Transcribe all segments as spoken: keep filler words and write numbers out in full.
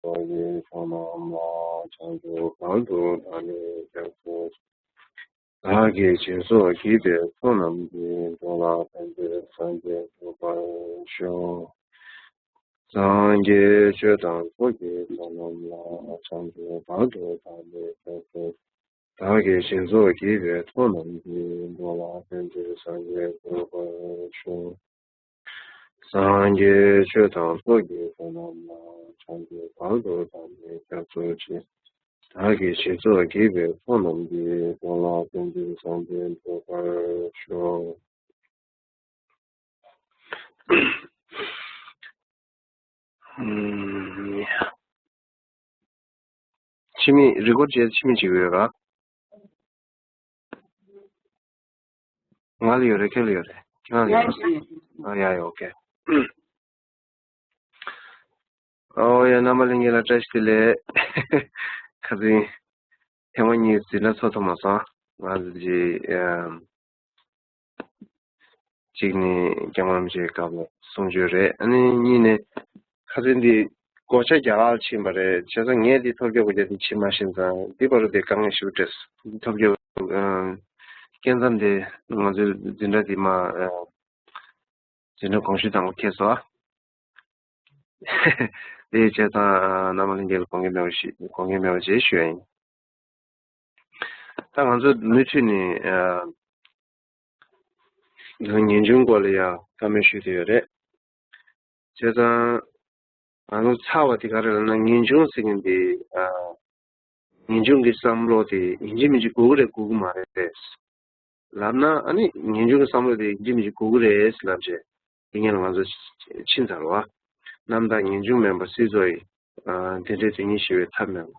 ཚོགས་ཀྱི་མཆོག་རྣམས་ལ། བྱང་ཆུབ་བར་དུ་བདག་ནི་སྐྱབས་སུ་མཆི། བདག་གིས་སྦྱིན་སོགས་བགྱིས་པའི་ཚོགས་རྣམས་ཀྱིས། འགྲོ་ལ་ཕན་ཕྱིར་སངས་རྒྱས་འགྲུབ་པར་ཤོག། སངས་རྒྱས་ཆོས་དང་ཚོགས་ཀྱི་མཆོག་རྣམས་ལ། བྱང་ཆུབ་བར་དུ་བདག་ནི་སྐྱབས་སུ། བདག་གིས་སྦྱིན་སོགས་བགྱིས་པའི་ཚོགས་རྣམས་ཀྱིས། འགྲོ་ལ་ཕན་ཕྱིར་སངས་རྒྱས་འགྲུབ་པར་ཤོག། སངས་རྒྱས་ཆོས་དང་ཚོགས་ཀྱི་མཆོག་རྣམས་ལ། བྱང་ཆུབ་བར་དུ་བདག་ནི་སྐྱབས་སུ་མཆི། བདག་གིས་སྦྱིན་སོགས་བགྱིས་པའི་ཚོགས་རྣམས་ཀྱིས། འགྲོ་ལ་ཕན་ཕྱིར་སངས་རྒྱས་འགྲུབ་པར་ཤོག། ཕྱི་མིག་རི་ཀོཌ་བྱས་ཕྱི་མིག་བྱེད་ཀྱི་ཡོད་ག། ང་ལ་ཡོད་རེད། ཁྱེད་ལ་ཡོད་རེད། ཁྱེད་རང་ལ་ཡོད་རེད། ཨ་ཡ་ཡ། ཨོ་ཁེ། ཨོ་ཡ། རྣམ་པ་ལྷན་རྒྱས་ལ་བཀྲ་ཤིས་བདེ་ལེགས། ཁ་སང་ཐེངས་མ་གཉིས་འཛིན་གྲྭ་ཚོགས་ཐུབ་མ་སོང་། ང་ཚོ་གཅིག་ཨམ། གཅིག་ནི་རྒྱལ་བ་རིན་པོ་ཆེའི་སྐབས་ལ་གསུང་ཆོས་རེད། ཨ་ནི་གཉིས་ནི་ཁ་སང་འདི་སྒོ་ཆ་རྒྱག་གར་ཕྱིན་པ་རེད། བྱས་ཙང་ངས་འདི་ཐོབ་སྐྱོར་སྒོ་ཆ་འདི་ཕྱིན་མ་ཤེས་ཙང་འདི་བར་དུ་དེ་དཀའ་ངལ་ཞེ་པོ་འཕྲད་སོང་། འདི་ཐོབ་སྐྱོར་ཨམ། སྐབས་མཚམས་དེ་ང་ཚོའི་འཛིན་གྲྭ་འདི་མ་ཨམ། འཛིན་གྲྭ་དགོངས་ཞུ་དང་པོ་ཁེལ་སོང་། དེ་བྱས་ཙང་རྣམ་པ་ལྷན་རྒྱས་ལ་དགོངས་འགལ་མེད་པ་ཞིག་དགོངས་འགལ་མེད་པ་བྱས་ཞུ་ཡ་ཡིན། ད་ང་ཚོ་མུ་མཐུད་ནས་ཨ། ངེས་འབྱུང་སྐོར་ལ་ཡང་བཀའ་མོལ་ཞུ་གི་ཡོད་རེད། བྱས་ཙང་ང་ཚོ་ཚར་བ་དེ་ག་རེ་ལབ་ན། ངེས་འབྱུང་ཟེར་མཁན་དེ་ཨ། ངེས་འབྱུང་གི་བསམ་བློ་དེ་ཡིན་གཅིག་མིན་གཅིག་དགོས་ཀྱི་རེད་དགོས་ཀྱི་མ་རེད་ལབ་ན། ཨ་ནི་ངེས་འབྱུང་གི་བསམ་བློ་དེ་ཡིན་གཅིག་མིན་གཅིག་དགོས་ཀྱི་རེད་ལབ་བྱས། དེ་སྔོན་ལ་ང་ཚོ་ཕྱིན་ཚར་བ། རྣམ་དག་ངེས་འབྱུང་མིན་པ་སྲིད་མཚོ་ཡི། ཨ། དེ་འདྲའི་དོན་གཉིས་ཞི་བའི་ཐབས་མེད་པ།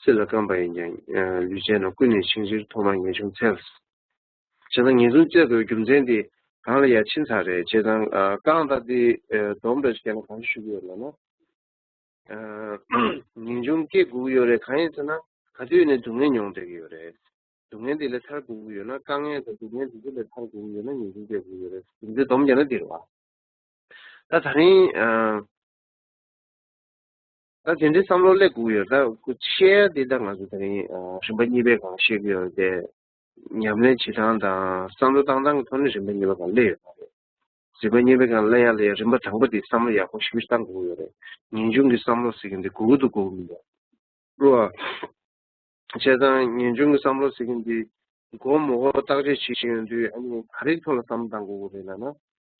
སྲིད་ལ་རྐང་པ་ཡིན་ཀྱང་། ཨ། ལུས་ཅན་ནམ། ཀུན་ནས་འཆིང་ཕྱིར་ཐོག་མར་ངེས་འབྱུང་འཚལ། བྱས་ཙང་ངེས་འབྱུང་སྐྱེ་དགོས་རྒྱུ་མཚན་དེ་གང་ལ་ཡ་ཕྱིན་ཚར་རེད། བྱས་ཙང་། ཨ། རྐང་ཐང་དེ། ཨ། སྡོམ་འདྲ་ཞིག་བརྒྱབ་ན་གང་ཞུ་གི་ཡོད་ལབ་ན། ཨ། ངེས་འབྱུང་སྐྱེ་དགོས་ཀྱི་ཡོད་རེད། གང་ཡིན་ཟེར་ན། ག་དུས་ནས་སྡུག་བསྔལ་མྱོང་བསྡད་ཀྱི་ཡོད་རེད། སྡུག་བསྔལ་འདི་ལས་ཐར་དགོས་ཀྱི་ཡོད་ན། དཀའ་ངལ་དང་སྡུག་བསྔལ་འདི་ཚོ་ལས་ཐར་དགོས་ཀྱི་ཡོད་ན་ངེས་འབྱུང་སྐྱེ་དགོས་ཀྱི་ཡོད་རེད། རྒྱུ་མཚན་སྡོམ་བརྒྱབ་ན་འདི་རེད་བ། ད་ད་རིང་། ཨ། ད་དེ་འདྲའི་བསམ་བློ་སླེབས་དགོས་ཀྱི་ཡོད། ད་བཤད་ཡ་འདི་ད་ང་ཚོ་ད་རིང་། ཨ། རིམ་པ་གཉིས་པའི་སྒང་བཤད་ཀྱི་ཡོད་དེ། ཉམས་ལེན་བྱེད་སྟངས་དང་བསམ་བློ་བཏང་སྟངས་ཀྱི་ཐོག་ནས་རིམ་པ་གཉིས་པའི་སྒང་སླེབས་ཡོད་པ་རེད། རིམ་པ་གཉིས་པའི་སྒང་སླེབས་ཡ་ལ་ཡ་རིམ་པ་དང་པོ་དེ་བསམ་བློ་ཡག་པོ་ཞེ་པོ་ཞིག་བཏང་དགོས་ཀྱི་ཡོད་རེད། ངེས་འབྱུང་གི་བསམ་བློ་ཟེར་མཁན་དེ་དགོས་ཀྱི་འདུག་དགོས་ཀྱི་མི་འདུག་རེད་བ། བྱས་ཙང་ངེས་འབྱུང་གི་བསམ་བློ་ཟེར་མཁན་འདི་མགོ་མ་འཁོར་བར་བརྟག་དཔྱད་བྱེད་བཞིན་ཡོང་དུས། ཨ་ནི་ག་རེའི་ཐོག་ལ་བསམ་བློ་བཏང་དགོས་ཀྱི་རེད་ལབ་ན།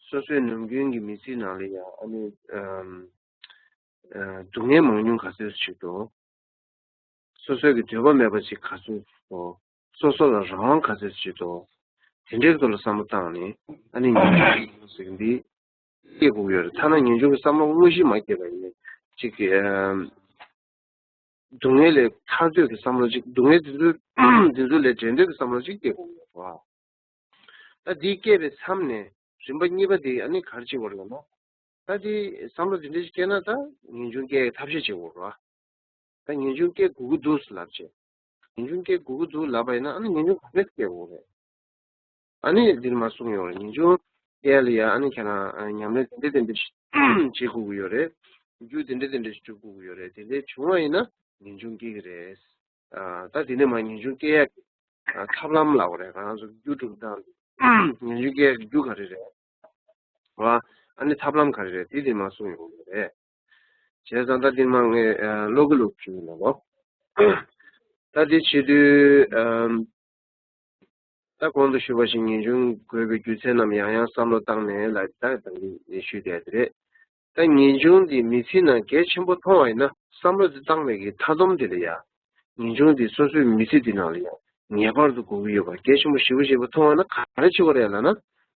སོ་སོའི་ནམ་རྒྱུན་གྱི་མི་ཚེའི་ནང་ལ་ཡང་། ཨ་ནི། ཨམ། ཨ། སྡུག་བསྔལ་མང་ཉུང་ག་ཚོད་ཅིག་འདུག་སོ་སོའི་གི་འདོད་པ་མེད་པ་ཅིག་ག་ཚོད་འདུག་སོ་སོ་ལ་རང་དབང་ག་ཚོད་ཅིག་འདུག་དེ་འདྲའི་ཐོག་ལ་བསམ་བློ་བཏང་ནས། ཨ་ནི་ངེས་འབྱུང་ཟེར་གྱི་འདི་སྐྱེ་དགོས་ཀྱི་ཡོད་རེད། ཐ་ན་ངེས་འབྱུང་གི་བསམ་བློ་དངོས་གཞི་མ་སྐྱེས་པ་ཡིན་ནའི་ཅིག་ཨམ། སྡུག་བསྔལ་ལས་ཐར་འདོད་ཀྱི་བསམ་བློ་ཅིག་སྡུག་བསྔལ་འདི་ཚོ་འདི་ཚོ་ལས་འབྲལ་འདོད་ཀྱི་བསམ་བློ་ཅིག་སྐྱེ་དགོས་ཀྱི་ཡོད་རེད་བ། ད་འདི་སྐྱེས་པའི་མཚམས་ནས་རིམ་པ་གཉིས་པ་འདི་ཨ་ནི་ག་རེ་བྱེད་དགོས་རེད་ལབ་ན། ད་འདི་བསམ་བློ་འདི་འདྲ་ཞིག་སྐྱེས་ན། ད་ངེས་འབྱུང་སྐྱེ་ཡའི་ཐབས་ཤེས་བྱེད་དགོས་རེད་བ། ད་ངེས་འབྱུང་སྐྱེ་དགོས་ཀྱི་འདུག་ལབ་བྱས། ངེས་འབྱུང་སྐྱེ་དགོས་ཀྱི་འདུག་ལབ་པ་ཡིན་ན། ཨ་ནི་ངེས་འབྱུང་ག་འདྲས་སྐྱེ་དགོས་རེད། ཨ་ནི་འདིར་མ་གསུངས་ཡོད་རེད། ངེས་འབྱུང་སྐྱེ་ཡ་ལ་ཡ། ཨ་ནི་ཁྱེད་རང་ཉམས་ལེན་དེ་འདྲ་དེ་འདྲ་ཞིག་བྱེད་དགོས་ཀྱི་ཡོད་རེད། རྒྱུ་དེ་འདྲ་དེ་འདྲ་ཞིག་སྒྲུབ་དགོས་ཀྱི་ཡོད་རེད། དེ་འདྲ་བྱུང་བ་ཡིན་ན་ངེས་འབྱུང་སྐྱེ་གི་རེད། ཨ། ད་དེ་ནས་མར་ངེས་འབྱུང་སྐྱེ་ཡ་གི་ཨ། ཐབས་ལམ་ལབ་དགོས་རེད། ང་རང་ཚོ་རྒྱུ་སྒྲུབ་སྟངས། ངེས་འབྱུང་སྐྱེ་ཡ་གི་རྒྱུ་ག་རེ་རེད་བ། ཨ་ནི་ཐབས་ལམ་ག་རེ་རེད། དེ་འདིར་མ་གསུངས་ཡོང་གི་རེད། བྱས་ཙང་ད་འདིར་མར་ངས་ཨ། ཀློག་གི་ཀློག་ཞུ་གི་ལབ་གོ། ད་དེ་བྱེད་དུས། ཨམ། ད་གོང་དུ་ཞུས་པ་བཞིན་ངེས་འབྱུང་དགོས་པའི་རྒྱུ་མཚན་རྣམས་ཡང་ཡང་བསམ་བློ་བཏང་ནས་ལ། ད་ད་གིན་ཞུས་བསྡད་དེ་རེད། ད་ངེས་འབྱུང་འདི་མི་ཚེའི་ནང་གལ་ཆེན་པོ་མཐོང་བ་ཡིན་ན། བསམ་བློ་འདི་བཏང་བའི་གི་མཐའ་སྡོམ་འདི་ལ་ཡ། ངེས་འབྱུང་འདི་སོ་སོའི་མི་ཚེ་འདི་ནང་ལ་ཡ་ངེས་པར་དུ་དགོས་ཀྱི་ཡོད་པ། གལ་ཆེན་པོ་ཞེ་པོ་ཞེ་པོ་མཐོང་བ་ན་ག་རེ་བྱེད་དགོས་རེད་ལབ་ན།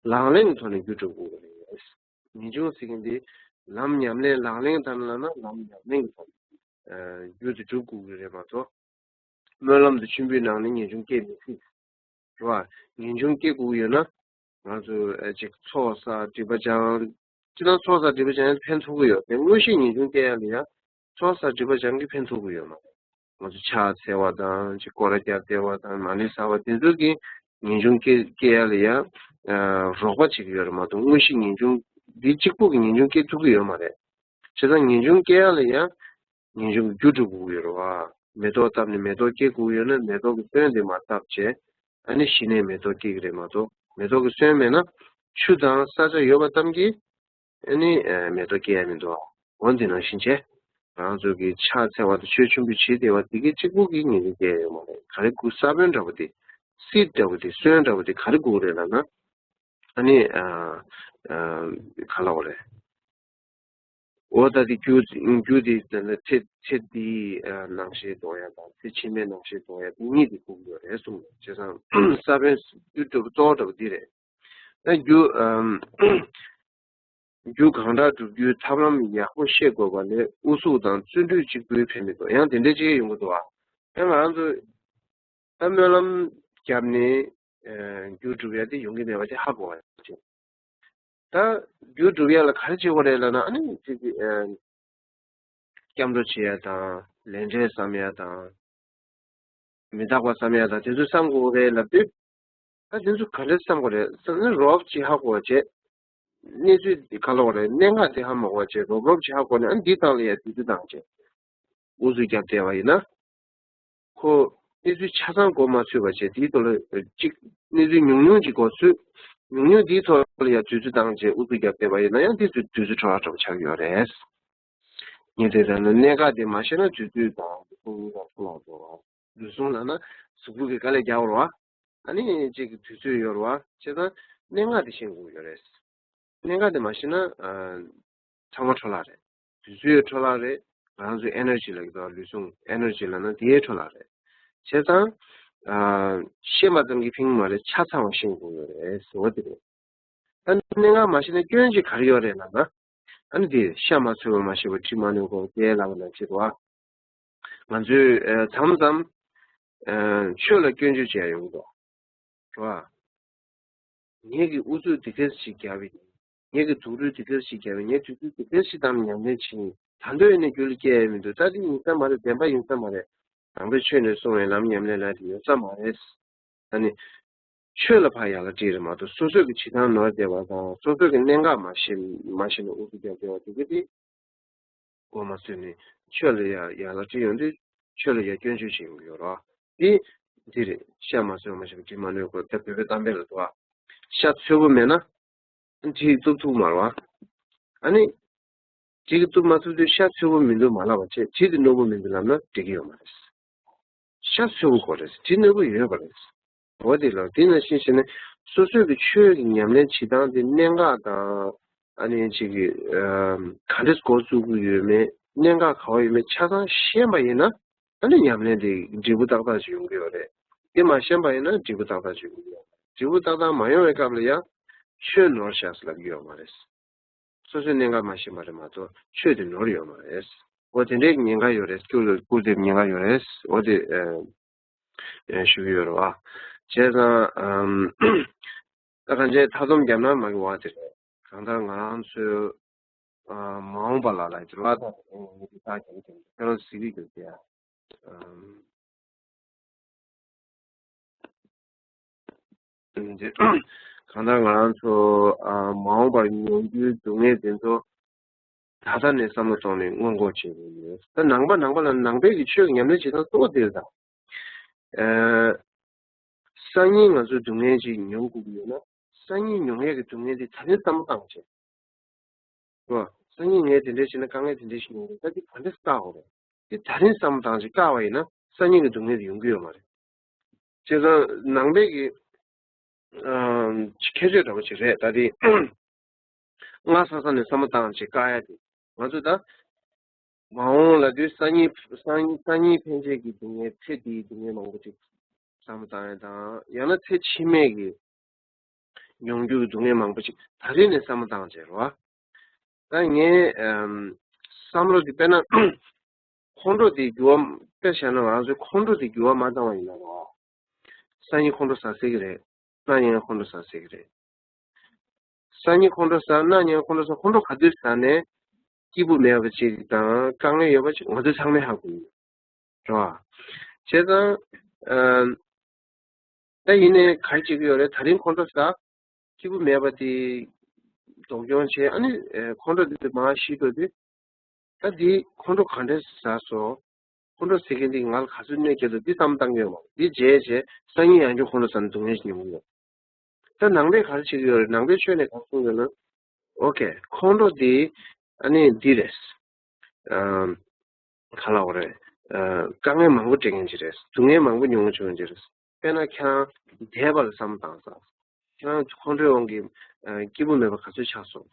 ལག་ལེན་གྱི་ཐོག་ནས་རྒྱུ་སྒྲུབ་དགོས་ཀྱི་རེད། ངེས་འབྱུང་ཟེར་མཁན་འདི་ལམ་ཉམས་ལེན། ལག་ལེན་དང་ལབ་ན་ལམ་ཉམས་ལེན་གྱི་ཐོག་ནས་རྒྱུ་དེ་སྒྲུབ་དགོས་ཀྱི་རེད་མ་གཏོགས། སྨོན་ལམ་དང་མཆོད་འབུལ་ནང་ནས་ངེས་འབྱུང་སྐྱེ་མི་སྲིད། རེད་བ། ངེས་འབྱུང་སྐྱེ་དགོས་ཀྱི་ཡོད་ན། ང་ཚོ་ཨ་ཅིག་ཚོགས་བསགས་སྒྲིབ་པ་སྦྱང་། སྤྱིར་བཏང་ཚོགས་བསགས་སྒྲིབ་པ་སྦྱང་ཡ་ཕན་ཐོགས་ཀྱི་ཡོད་དེ། དངོས་གཞི་ངེས་འབྱུང་སྐྱེ་ཡ་ལ་ཡ་ཚོགས་བསགས་སྒྲིབ་པ་སྦྱང་གི་ཕན་ཐོགས་ཀྱི་ཡོད་མ་རེད། ང་ཚོ་ཕྱག་འཚལ་བ་དང་། ཅིག་སྐོར་ར་བརྒྱབ་བསྡད་པ་དང་། མ་ཎི་བསགས་པ་དེ་ཚོ་གིས་ངེས་འབྱུང་སྐྱེ་སྐྱེ་ཡ་ལ་ཡ་ཨ་རོགས་པ་བྱེད་ཀྱི་ཡོད་རེད་མ་གཏོགས། དངོས་གཞི་ངེས་འབྱུང་འདི་གཅིག་པུ་གིས་ངེས་འབྱུང་སྐྱེ་ཐུབ་ཀྱི་ཡོད་མ་རེད། བྱས་ཙང་ངེས་འབྱུང་སྐྱེ་ཡ་ལ་ཡ། ངེས་འབྱུང་གི་རྒྱུ་སྒྲུབ་དགོས་ཀྱི་ཡོད་རེད་བ། མེ་ཏོག་བཏབ་ནས་མེ་ཏོག་སྐྱེ་དགོས་ཡོད་ན་མེ་ཏོག་གི་སོན་དེ་མར་བཏབ་བྱས། ཨ་ནི་གཞི་ནས་མེ་ཏོག་སྐྱེ་གི་རེད་མ་གཏོགས། མེ་ཏོག་གི་སོན་མེད་ན་ཆུ་དང་ས་ཆ་ཡོད་པ་ཙམ་གྱིས་ཨ་ནི་མེ་ཏོག་སྐྱེ་ཡ་མི་འདུག་ཨ། འོ་འདི་ནང་བཞིན་བྱས། ང་ཚོ་གི་ཕྱག་འཚལ་བ་དང་ཆོས་ཆུང་བུ་བྱེད་བདེ་བ་དེ་གི་གཅིག་པུ་གི་ངེས་འབྱུང་སྐྱེ་ཡོད་མ་རེད། ག་རེ་དགོས། ས་བོན་འདྲ་བོ་དེ། སིཌ་འདྲ་བོ་དེ། སོན་འདྲ་བོ་དེ་ག་རེ་དགོས་རེད་ལབ་ན། ཨ་ནི་ཨ་ཨ་ག་ལབ་དགོས་རེད། འོ་ད་དེ་རྒྱུ་རྒྱུ་དེ་ཚེ་ཚེ་འདིའི་ནང་ཤེས་འདོགས་ཡ་དང་ཚེ་ཕྱི་མའི་ནང་ཤེས་འདོགས་ཡ་དེ་གཉིས་དེ་དགོས་ཀྱི་ཡོད་རེད་གསུངས། བྱས་ཙང་ས་བོན་རྒྱུ་གཙོ་བོ་འདྲ་བོ་འདི་རེད། ད་རྒྱུ་རྒྱུ་གང་དྲག་སྒྲུབ་རྒྱུའི་ཐབས་ལམ་ཡག་པོ་ཤེས་དགོས་པ་ལས་ཨུ་ཚུགས་དང་བརྩོན་འགྲུས་གཅིག་པུས་ཕན་མི་ཐོགས། ཡང་དེ་འདྲའི་ཅིག་ཡོང་གི་འདུག་ཨ། ཡང་ང་རང་ཚོ་ད་སྨོན་ལམ་བརྒྱབ་ནས་རྒྱུ་སྒྲུབ་ཡ་དེ་ཡོང་གི་མེད་པ་ཅིག་ཧ་གོ་བ་ཅིག་ད་རྒྱུ་སྒྲུབ་ཡ་ལ་ག་རེ་བྱེད་དགོས་རེད་ལབ་ན། ཨ་ནི་ཅིག་གི་སྐྱབས་འགྲོ་བྱེད་ཡ་དང་ལས་འབྲས་བསམ་ཡ་དང་། མི་རྟག་པ་བསམ་ཡ་དང་དེ་ཚོ་བསམ་དགོས་རེད་ལབ་དུས། ད་དེ་ཚོ་ག་འདྲ་བསམ་དགོས་རེད་བསམ་ན། རོབ་ཅིག་ཧ་གོ་བ་བྱས། གནས་ཚུལ་འདི་ག་ལབ་དགོས་རེད། གནད་འགག་དེ་ཧ་མ་གོ་བ་བྱས། རོབ་རོབ་ཅིག་ཧ་གོ་ནས་ཨ་འདི་སྟེང་ལ་ཡ་དུས་ཚོད་བཏང་བྱས། ཨུ་ཚུགས་བརྒྱབ་བསྡད་པ་ཡིན་ན། ཁོ་གནས་ཚུལ་ཆ་ཚང་གོ་མ་ཚོད་པ་བྱས། དེའི་ཐོག་ལ་གཅིག་གནས་ཚུལ་ཉུང་ཉུང་ཅིག་གོ་ཚོད། ཉུང་ཉུང་དེའི་ཐོག་ལ་ཡ་དུས་ཚོད་བཏང་བྱས་ཨུ་ཚུགས་བརྒྱབ་བསྡད་པ་ཡིན་ན་ཡང་དེ་ཚོས་དུས་ཚོད་འཕྲོ་བརླག་འདྲ་པོ་ཆགས་ཀྱི་ཡོད་རེད། ངས་དེ་ལྟར་ན་གནད་འགག་དེ་མ་ཤེས་ན་དུས་ཚོད་དང་དུས་ཚོད་ལ་འཕྲོ་བརླག་འགྲོ་བ། ལུས་ཟུངས་ལབ་ན་གཟུགས་པོ་གི་དཀའ་ལས་རྒྱག་དགོས་རེད་བ། ཨ་ནི་གཅིག་གི་དུས་ཚོད་ཡོད་རེད་བ། བྱས་ཙང་གནད་འགག་དེ་ཤེས་དགོས་ཡོད་རེད། གནད་འགག་དེ་མ་ཤེས་ན་ཨ་ཚང་མ་འཕྲོ་བརླག་རེད། དུས་ཚོད་འཕྲོ་བརླག་རེད། ང་རང་ཚོའི་ཨེ་ནར་ཇི་ལབ་ཀྱི་འདུག་ལུས་ཟུངས་ཨེ་ནར་ཇི་ལབ་ན་དེ་འཕྲོ་བརླག་རེད། བྱས་ཙང་ཨ་ཤེས་པ་ཙམ་གྱིས་ཕན་གྱི་མ་རེད། ཆ་ཚང་བ་ཤེས་དགོས་ཡོད་རེད་ཟེར་བ་དེ་རེད། ད་གནད་འགག་མ་ཤེས་ན་སྐྱོན་ཅིག་ག་རེ་ཡོད་རེད་ལབ་ན། ཨ་ནི་དེ་ཤ་མ་འཚོལ་བར་མ་ཤི་བར་གྲི་མ་གནོན་གོང་ལྟས་ལབ་པ་ནང་བཞིན་རེད་བ། ང་ཚོས་ཨ་མཚམས་མཚམས་ཨ་ཆོས་ལ་སྐྱོན་བརྗོད་བྱེད་ཡ་ཡོང་གི་འདུག་རེད་བ། ངེད་ཀྱིས་ཨུ་ཚུགས་འདི་གས་ཤིག་བརྒྱབ་པ་ཡིན། ངེད་ཀྱིས་སྡུག་རུས་འདི་གས་ཤིག་བརྒྱབ་པ་ཡིན། ངས་དུས་ཚོད་འདི་གས་ཤིག་བཏང་ནས་ཉམས་ལེན་བྱས་ཡིན། ད་འདོད་ཡིན་ན་རྒྱུད་ལ་སྐྱེ་ཡ་མི་འདུག་ད་འདི་ཡིན་ས་མ་རེད། བདེན་པ་ཡིན་ས་མ་རེད། ནང་པའི་ཆོས་ནས་གསུངས་པའི་ལམ་ཉམས་ལེན་ལ་དེ་ཡོད་ས་མ་རེད། ད་ནི་ཆོས་ལ་ཕར་ཡ་ལ་བྲིས་རེད་མ་གཏོགས། སོ་སོ་གི་བྱེད་སྟངས་ནོར་བསྡད་པ་དང་སོ་སོ་གི་གནད་འགག་མ་ཤེས་མ་ཤེས་ནས་ཨུ་ཚུགས་རྒྱག་བསྡད་པ་དེ་གི་དེ་གོ་མ་ཚོད་ནས་ཆོས་ལ་ཡ་ཡ་ལ་བྲིས་ཡོང་དུས་ཆོས་ལ་ཡ་སྐྱོན་བརྗོད་བྱེད་ཡོང་གི་ཡོད་རེད། དེ་འདི་རེད། ཤ་མ་ཟོས་མ་ཤེས་པ་གྲི་མ་གནོན་གོང་ལྟས། བོད་པའི་གཏམ་དཔེ་ལ་འདུག་ཨ། ཤ་འཚོལ་པོ་མེད་ན་གྲི་གཏུབ་ཐུབ་མ་རེད་བ། ཨ་ནི་གྲི་གི་གཏུབ་མ་ཐུབ་དུས་ཤ་འཚོལ་པོ་མི་འདུག་མ་ལབ་པ་བྱས། གྲི་དེ་རྣོ་པོ་མི་འདུག་ལབ་ན་འགྲིག་གི་ཡོད་མ་རེད། ཤ་འཚོལ་པོ་དགོས་རེད། གྲི་རྣོ་པོ་ཡོད་པ་རེད། འོ་དེ་ལ་དེ་ནང་བཞིན་བྱས་ནས་སོ་སོའི་གི་ཆོས་ཀྱི་ཉམས་ལེན་བྱེད་སྟངས་དེ་གནད་འགག་དང་། ཨ་ནི་ཅིག་གི་ཨམ་ག་འདྲས་འགོ་བཙུགས་ཀྱི་ཡོད་མེད། གནད་འགག་ག་བ་ཡོད་མེད་ཆ་ཚང་ཤེས་པ་ཡིན་ན། ཨ་ནི་ཉམས་ལེན་དེ་འབྲས་བུ་ཏག་ཏག་ཅིག་ཡོང་གི་ཡོད་རེད། དེ་མ་ཤེས་པ་ཡིན་ན་འབྲས་བུ་ཏག་ཏག་ཅིག་ཡོང་གི་ཡོད་མ་རེད། འབྲས་བུ་ཏག་ཏག་མ་ཡོང་བའི་སྐབས་ལ་ཡང་ཆོས་ནོར་བཞག་ཟེར་ལབ་ཀྱི་ཡོད་མ་རེད། སོ་སོའི་གནད་འགག་མ་ཤེས་པ་རེད་མ་གཏོགས་ཆོས་དེ་ནོར་ཡོད་མ་རེད། འོ་དེ་འདྲའི་ཉེན་ཁ་ཡོད་རེད། སྐྱུར་སྐུར་འདེབས་ཉེན་ཁ་ཡོད་རེད། འོ་དེ་ཨ་ཨ་ཞུ་གི་ཡོད་རེད་བ། བྱས་ཙང་ཨམ་ད་གང་ཅི་མཐའ་སྡོམ་བརྒྱབ་ན་མ་གི་བ་དེ་རེད། གང་ལྟར་ང་རང་ཚོའི་ཨ་མ་འོངས་པ་ལ་ལ་ཡི་དུ་བ་དང་ངེས་ཀྱི་ད་རྒྱབ་ཀྱི་ཁྱེད་རང་གཟིགས་ཀྱི་ཡོད་དེ། ཨམ། གང་ལྟར་ང་རང་ཚོ་ཨ་མ་འོངས་པར་མྱོང་རྒྱུའི་སྡུག་བསྔལ་དེ་ཚོ་ད་ལྟ་ནས་བསམ་བློ་གཏོང་ནས་སྔོན་འགོག་བྱེད་དགོས་ཡོད། ད་ནང་པ་ནང་པ་ལ་ནང་པའི་གི་ཆོས་ཀྱི་ཉམས་ལེན་བྱེད་སྟངས་གཙོ་བོ་དེ་རེད་ད། ཨ་སང་ཉིན་ང་ཚོ་སྡུག་བསྔལ་ཅིག་མྱོང་དགོས་ཀྱི་ཡོད་ན། སང་ཉིན་མྱོང་ཡས་ཀྱི་སྡུག་བསྔལ་དེ་ད་རིང་བསམ་བློ་བཏང་བྱས། ཨོ། སང་ཉིན་ངས་དེ་འདྲ་བྱས་ན་དཀའ་ངལ་དེ་འདྲ་ཞིག་ཡོང་གི་རེད། ད་འདི་ག་འདྲ་བལྟ་དགོས་རེད། འདི་ད་རིང་བསམ་བློ་བཏང་ཅིག་བཀག་པ་ཡིན་ན་སང་ཉིན་གྱི་སྡུག་བསྔལ་དེ་ཡོང་གི་ཡོད་མ་རེད། བྱས་ཙང་ནང་པའི་གི་ཨམ་ཁྱད་ཆོས་འདྲ་པོ་ཅིག་རེད། ད་དེ་སྔ་ས་ས་ནས་བསམ་བློ་བཏང་ཅིག་བཀག་ཡ་དེ། ང་ཚོ་ད་མ་འོངས་ལ་དུས་སང་ཉིན་སང་སང་ཉིན་ཕན་ཆད་ཀྱི་སྡུག་བསྔལ། ཚེ་འདིའི་སྡུག་བསྔལ་མང་པོ་ཅིག་བསམ་བློ་བཏང་ཡ་དང་། ཡང་ན་ཚེ་ཕྱི་མའི་གི་མྱོང་འགྱུར་གྱི་སྡུག་བསྔལ་མང་པོ་ཅིག་ད་རེས་ནས་བསམ་བློ་བཏང་བྱས་རོ། ད་ངའི་ཨམ་བསམ་བློ་འདི་དཔེར་ན་ཁོང་ཁྲོ་དེ་འགྱུར་བ། དཔེ་བཞག་ན་ང་ཚོའི་ཁོང་ཁྲོ་དེ་འགྱུར་བ་མ་བཏང་བ་ཡིན་ན་རོ། སང་ཉིན་ཁོང་ཁྲོ་ཟ་སྲིད་ཀྱི་རེད། གནངས་ཉིན་ཁོང་ཁྲོ་ཟ་སྲིད་ཀྱི་རེད། སང་ཉིན་ཁོང་ཁྲོ་ཟ། གནངས་ཉིན་ཁོང་ཁྲོ་ཟ། ཁོང་ཁྲོ་ག་དུས་ཟ་ནས་སྐྱིད་པོ་མེད་པ་ཅིག་དང་དཀའ་ངལ་ཡོད་པ་ཅིག་ང་ཚོ་ཚང་མས་ཧ་གོ་ཡོད་རེད་བ། བྱས་ཙང་ཨ་ད་ཡིན་ནའི་ག་རེ་བྱེད་ཀྱི་ཡོད་རེད། ད་རིང་ཁོང་ཁྲོ་ཟ། སྐྱིད་པོ་མེད་པ་དེ་སྡུག་གྱོང་བྱས། ཨ་ནི་ཁོང་ཁྲོ་དེ་མར་ཞི་འགྲོ་དུས། ད་འདི་ཁོང་ཁྲོ་ག་འདྲས་ཟ་སོང་། ཁོང་ཁྲོ་ཟེར་མཁན་འདི་ང་ལ་ག་ཚོད་གནོད་སྐྱེལ་འདུག་འདི་བསམ་བཏང་གི་ཡོད་མ་རེད། འདི་རྗེས་རྗེས་སང་ཉིན་ཡང་བསྐྱར་ཁོང་ཁྲོ་ཟ་ནས་སྡུག་བསྔལ་ཞིག་མྱོང་གི་ཡོད། ད་ནང་པས་ག་རེ་བྱེད་ཀྱི་ཡོད་རེད། ནང་པའི་ཆོས་ནས་ག་རེ་གསུངས་ཡོད་ན། ཨོ་ཁེ། ཁོང་ཁྲོ་འདི་ཨ་ནི་འདི་རེད། ཨམ། ག་ལབ་དགོས་རེད། ཨ། དཀའ་ངལ་མང་པོ་སྤྲད་མཁན་ཅིག་རེད། སྡུག་བསྔལ་མང་པོ་མྱོང་བྱུང་མཁན་ཅིག་རེད། དཔེར་ན་ཁྱེད་རང་འདས་པ་ལ་བསམ་བཏང་ས། ཁྱེད་རང་ཁོང་ཁྲོའི་དབང་གིས་ཨ་སྐྱིད་པོ་མེད་པ་ག་ཚོད་ཆགས་སོང་།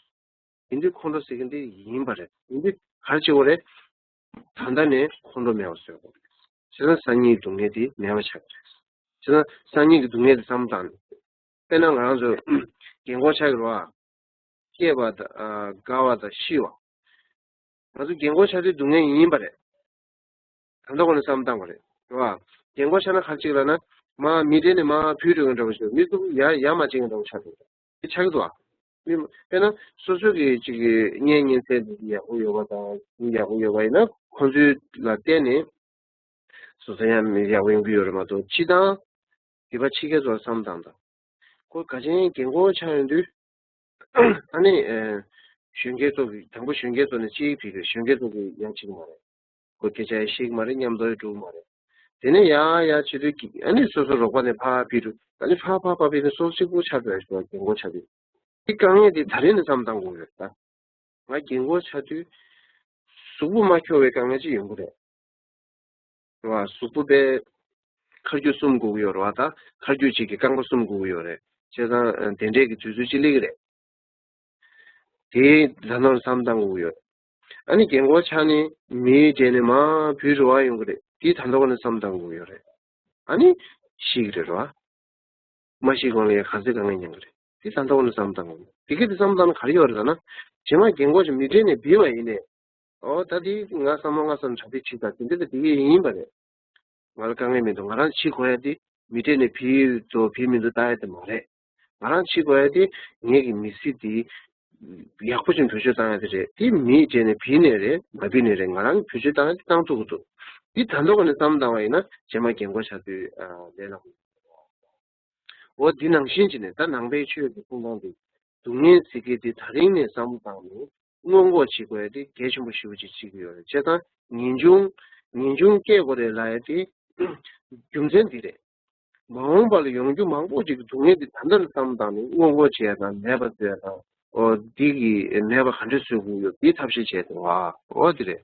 ཡིན་དུས་ཁོང་ཁྲོ་ཟེར་མཁན་འདི་ཡིན་པ་རེད། ཡིན་དུས་ག་རེ་བྱེད་དགོས་རེད། ད་ལྟ་ནས་ཁོང་ཁྲོ་མེད་པ་བཟོ་དགོས་རེད། བྱས་ཙང་སང་ཉིན་སྡུག་བསྔལ་འདི་མེད་པ་ཆགས་ཀྱི་རེད། བྱས་ཙང་སང་ཉིན་གྱི་སྡུག་བསྔལ་འདི་བསམ་བཏང་ནས། དཔེར་ན་ང་རང་ཚོ་རྒན་གོག་ཆགས་ཀྱི་རེད་བ། སྐྱེས་པ་དང་། ཨ། རྒ་བ་དང་ཤི་བ། ང་ཚོ་རྒན་གོག་ཆགས་དུས་སྡུག་བསྔལ་ཡིན་པ་རེད། ད་ལྟ་ཁོ་ནས་བསམ་བཏང་བ་རེད། རེད་བ། རྒན་གོག་ཆགས་ན་ག་རེ་བྱེད་ཀྱི་ལབ་ན། མར་མི་གྲལ་ནས་མར་བུད་འགྲོ་མཁན་འདྲ་བོ་ཞིག་མི་སུ་ཡ་ཡ་མ་བྱེད་མཁན་འདྲ་བོ་ཆགས་འདུག་དེ་ཆགས་ཀྱི་འདུག་བ། མི་དཔེར་ན་སོ་སོ་གི་ཅིག་གི་གཉེན་ཉེ་ཚན་དེ་ཡག་པོ་ཡོད་པ་དང་མི་ཡག་པོ་ཡོད་པ་ཡིན་ན་ཁོང་ཚོའི་ལ་བརྟེན་ནས་སོ་སོ་ཡང་མི་ཡག་པོ་ཡོང་གི་ཡོད་རེད་མ་གཏོགས། སྤྱིར་བཏང་སྡིག་པ་ཕྱི་རྒྱལ་ཚོར་བསམ་བཏང་དང་། ཁོ་ག་ཅན་རྒན་གོག་ཆགས་ཡོང་དུས། ཨ་ནི། ཨ། གཞོན་སྐྱེས་ཚོ་གི་དང་པོ་གཞོན་སྐྱེས་ཚོ་ནས་གཅིག་ཕེབས་ཀྱི་རེད། གཞོན་སྐྱེས་ཚོ་གི་ཡང་གཅིག་མ་རེད། ཁོ་སྐད་ཆ་ཡང་ཤེས་ཀྱི་མ་རེད། མཉམ་དུ་ཡང་འགྲོ་གི་མ་རེད། དེ་ནས་ཡང་ཡང་བྱེད་དུས་ཀྱི་ཨ་ནི་སོ་སོ་རོགས་པ་ནས་ཕར་ཕེབས་འགྲོ། ཨ་ནི་ཕར་ཕར་ཕར་ཕེབས་ནས་སོ་སོ་གཅིག་པུ་ཆགས་འགྲོ་ཡ་ཞོག་རྒན་གོག་ཆགས་དུས། དེ་དཀའ་ངལ་དེ་ད་རེས་ནས་བསམ་བཏང་དགོས་རེད་ད། ང་རྒན་གོག་ཆགས་དུས་གཟུགས་པོ་མ་འཁྱོག་པའི་དཀའ་ངལ་ཅིག་ཡོང་གི་རེད། རེད་བ། གཟུགས་པོ་དཔེ་མཁར་རྒྱུག་གསུམ་དགོས་ཀྱི་ཡོད་རེད་བ། ད་མཁར་རྒྱུག་གཅིག་གི་རྐང་པ་གསུམ་དགོས་ཀྱི་ཡོད་རེད། བྱས་ཙང་དེ་འདྲས་ཀྱི་དུས་ཚོད་ཅིག་སླེབས་ཀྱི་རེད། དེ་ད་ནོར་བསམ་བཏང་དགོས་ཀྱི་ཡོད། ཨ་ནི་རྒན་གོག་ཆགས་ནས་མིའི་གྲས་ནས་མར་བུད་འགྲོ་བ་ཡོང་གི་རེད། དེ་ད་ལྟ་ཁོ་ནས་བསམ་བཏང་དགོས་ཀྱི་ཡོད་རེད། ཨ་ནི་ཤི་གི་རེད་རེད་བ། མ་ཤི་གོང་ལ་ཡང་ག་ཚོད་དཀའ་ངལ་མྱོང་གི་རེད། དེ་ད་ལྟ་ཁོ་ནས་བསམ་བཏང་དགོས། དེ་ག་དེ་བསམ་བཏང་ན་ག་རེ་ཡོད་རེད་ལབ་ན། རྗེས་མ་རྒན་གོག་ཅིག་མི་གྲལ་ནས་བུད་པ་ཡིན་ནའི། ཨོ་ད་དེ་ང་བསམ་བློ་ང་བསམ་གྲ་སྒྲིག་བྱེད་དང་དེ་འདྲ་དེ་དེ་གས་ཡིན་པ་རེད། ང་ལ་དཀའ་ངལ་མི་འདུག་ང་རང་བྱེད་དགོས་ཡ་དེ་མི་གྲལ་ནས་བུད་འགྲོ་བུད་མི་འགྲོ་ལྟ་ཡ་དེ་མ་རེད། ང་རང་བྱེད་དགོས་ཡ་དེ་ངེད་ཀྱི་མི་ཚེ་དེ་ཡག་པོ་ཅིག་བེད་སྤྱོད་བཏང་ཡ་དེ་རེད། དེ་མིའི་གྲས་ནས་བུད་ནའི་རེད། མ་བུད་ནའི་རེད། ང་རང་གིས་བེད་སྤྱོད་བཏང་ཡ་དེ་བཏང་ཐུབ་ཀྱི་འདུག་དེ་ད་ལྟ་ཁོ་ནས་བསམ་བཏང་བ་ཡིན་ན་རྗེས་མ་རྒན་གོག་ཆགས་དུས་ལས་སླ་པོ། འོ་འདི་ནང་བཞིན་བྱས་ནས་ད་ནང་པའི་ཆོས་ཀྱི་གསུང་སྟངས་འདི་སྡུག་བསྔལ་ཟེར་མཁན་འདི་ད་རིང་ནས་བསམ་བློ་བཏང་ནས་སྔོན་འགོག་བྱེད་དགོས་ཡ་དེ་གལ་ཆེན་པོ་ཞེ་པོ་ཅིག་བྱེད་ཀྱི་ཡོད་རེད། བྱས་ཙང་ངེས་འབྱུང་ངེས་འབྱུང་སྐྱེ་དགོས་རེད་ལབ་ཡ་དེ་རྒྱུ་མཚན་འདི་རེད། མ་འོངས་པ་ལ་ཡོང་རྒྱུ་མང་པོ་ཅིག་གི་སྡུག་བསྔལ་འདི་ད་ལྟ་ནས་བསམ་བློ་བཏང་ནས་སྔོན་འགོག་བྱེད་ཡ་དང་མེད་པ་བཟོ་ཡ་དང་། འོ་འདི་གི་མེད་པ་ག་འདྲ་བཟོ་དགོས་ཡོད་དེའི་ཐབས་ཤེས་བྱས་ཏེ་བ། འོ་འདི་རེད།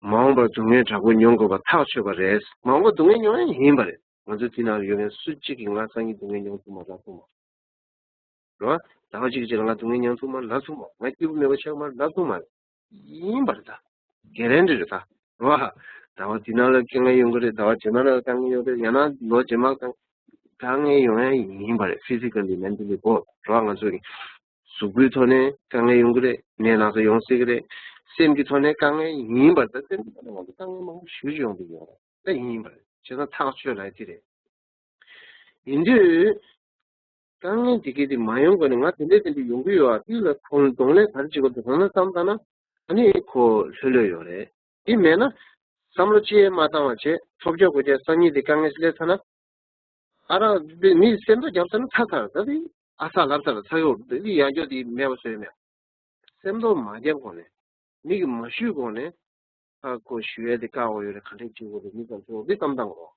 མ་འོངས་པར་སྡུག་བསྔལ་དྲག་པོ་མྱོང་དགོས་པ་ཐག་ཆོད་པ་རེད། མ་འོངས་པར་སྡུག་བསྔལ་མྱོང་ཡ་ཡིན་པ་རེད། ང་ཚོ་འདི་ནང་ལ་ཡོད་མཁན་སུ་གཅིག་གིས་ང་སང་ཉིན་སྡུག་བསྔལ་མྱོང་ཐུབ་མ་ལབ་ཐུབ་མ་རེད། ཟླ་བ་གཅིག་གི་རྗེས་ལ་ང་སྡུག་བསྔལ་མྱོང་ཐུབ་མ་ལབ་ཐུབ་མ་རེད། ང་སྐྱིད་པོ་མེད་པ་ཆགས་མ་ལབ་ཐུབ་མ་རེད། ཡིན་པ་རེད་ད། གེ་རན་ཊི་རེད་ད། རེད་བ། ཟླ་བ་འདི་ནང་ལ་དཀའ་ངལ་ཡོང་གི་རེད། ཟླ་བ་རྗེས་མ་ལ་དཀའ་ངལ་ཡོང་གི་རེད། ཡང་ན་ལོ་རྗེས་མ་དཀའ་དཀའ་ངལ་ཡོང་ཡ་ཡིན་པ་རེད། ཕི་ཟི་ཀལ་ལི་མེན་ཊལ་ལི་བོ་རེད་བ། ང་ཚོ་གི་གཟུགས་པོའི་ཐོག་ནས་དཀའ་ངལ་ཡོང་གི་རེད། ནད་ན་ཚ་ཡོང་སྲིད་ཀྱི་རེད། སེམས་ཀྱི་ཐོག་ནས་དཀའ་ངལ་ཡིན་པར་ད། སེམས་ཀྱི་ཐོག་ནས་ང་ཚོ་དཀའ་ངལ་མང་པོ་ཞེ་པོ་ཅིག་ཡོང་གི་ཡོད་རེད། ད་ཡིན་པ་རེད། བྱས་ཙང་ཐག་ཆོད་ལབ་ཡ་དེ་རེད། ཡིན་དུས་དཀའ་ངལ་འདི་གས་དེ་མ་ཡོང་གོང་ནས་ང་དེ་འདྲ་དེ་འདྲ་ཡོང་གི་ཡོད་ཨ། དེ་ལ་གདོང་གདོང་ལེན་ག་རེ་བྱེད་དགོས་འདུག་ལབ་ན་བསམ་བཏང་ན། ཨ་ནི་ཁོ་ལྷོད་ལྷོད་ཡོད་རེད། དེ་མེད་ན་བསམ་བློ་ཅི་ཡང་མ་བཏང་བ་བྱས་ཐོལ་རྒྱག་གོ་རྒྱག་སང་ཉིན་དེ་དཀའ་ངལ་ཞིག་སླེབས་ཚར་ན། ཨ་རག་དེ་མི་སེམས་ཐག་བརྒྱབ་ཚར་ན་ཚར་ཚར་ད་དེ་ཨ་ཚ་ལབ་ཚར་ཚར་ཡོད་དེ། དེ་ཡང་བསྐྱར་དེ་མེད་པ་བཟོས་མེད། སེམས་ཐག་མ་བརྒྱབ་གོང་ནས་མི་གིས་མ་ཞུས་གོང་ནས་ཨ་ཁོ་ཞུ་ཡ་དེ་དཀའ་བ་ཡོད་རེད། ག་འདྲས་བྱེད་དགོས་རེད། མི་ཚང་ཚོ་དེ་བསམ་བཏང་གོ།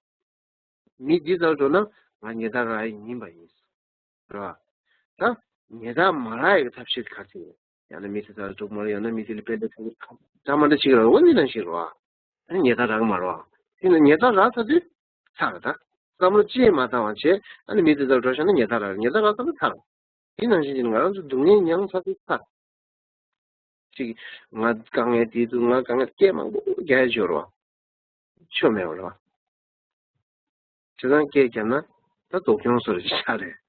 མི་འདི་ལྟར་འགྲོ་ན་ང་ཉེས་རྡུང་རག་ཡ་ཡིན་པ་ཡིན། རེད་བ། ད་ཉེས་རྡུང་མ་རག་ཡ་གི་ཐབས་ཤེས་ག་ཚོད་ཡོད། ཡང་ན་མི་དེ་ལྟར་འགྲོ་གི་མ་རེད། ཡང་ན་མི་དེ་ལ་དཔེ་འདྲ་ཐུག་གི་འདྲ་མ་འདྲ་བྱེད་ཀྱི་རེད། འོ་འདི་ནང་བཞིན་རེད་བ། ཨ་ནི་ཉེས་རྡུང་རག་གི་མ་རེད་བ། དེ་ནི་ཉེས་རྡུང་རག་ཚར་དུས་ཚར་རེད་ད། བསམ་བློ་ཅི་ཡང་མ་བཏང་བ་བྱས། ཨ་ནི་མི་དེ་ལྟར་འགྲོ་བཞག་ན་ཉེས་རྡུང་རག་རེད། ཉེས་རྡུང་རག་ཚར་དུས་ཚར། དེ་ནང་བཞིན་གྱི་ང་རང་ཚོ་སྡུག་བསྔལ་མྱངས་ཚར་དུས་ཚར། ཅིག་ང་དཀའ་ངལ་དེ་འདུག་ང་དཀའ་ངལ་སྐད་མང་པོ་རྒྱག་ཡ་ཅིག་ཡོད་རེད་བ། ཆོ་མེད་པ་རེད་བ། བྱས་ཙང་སྐད་བརྒྱབ་ན་ད་སྡུག་གྱོང་བཟོ་རེ་ཆགས་རེད། བྱས་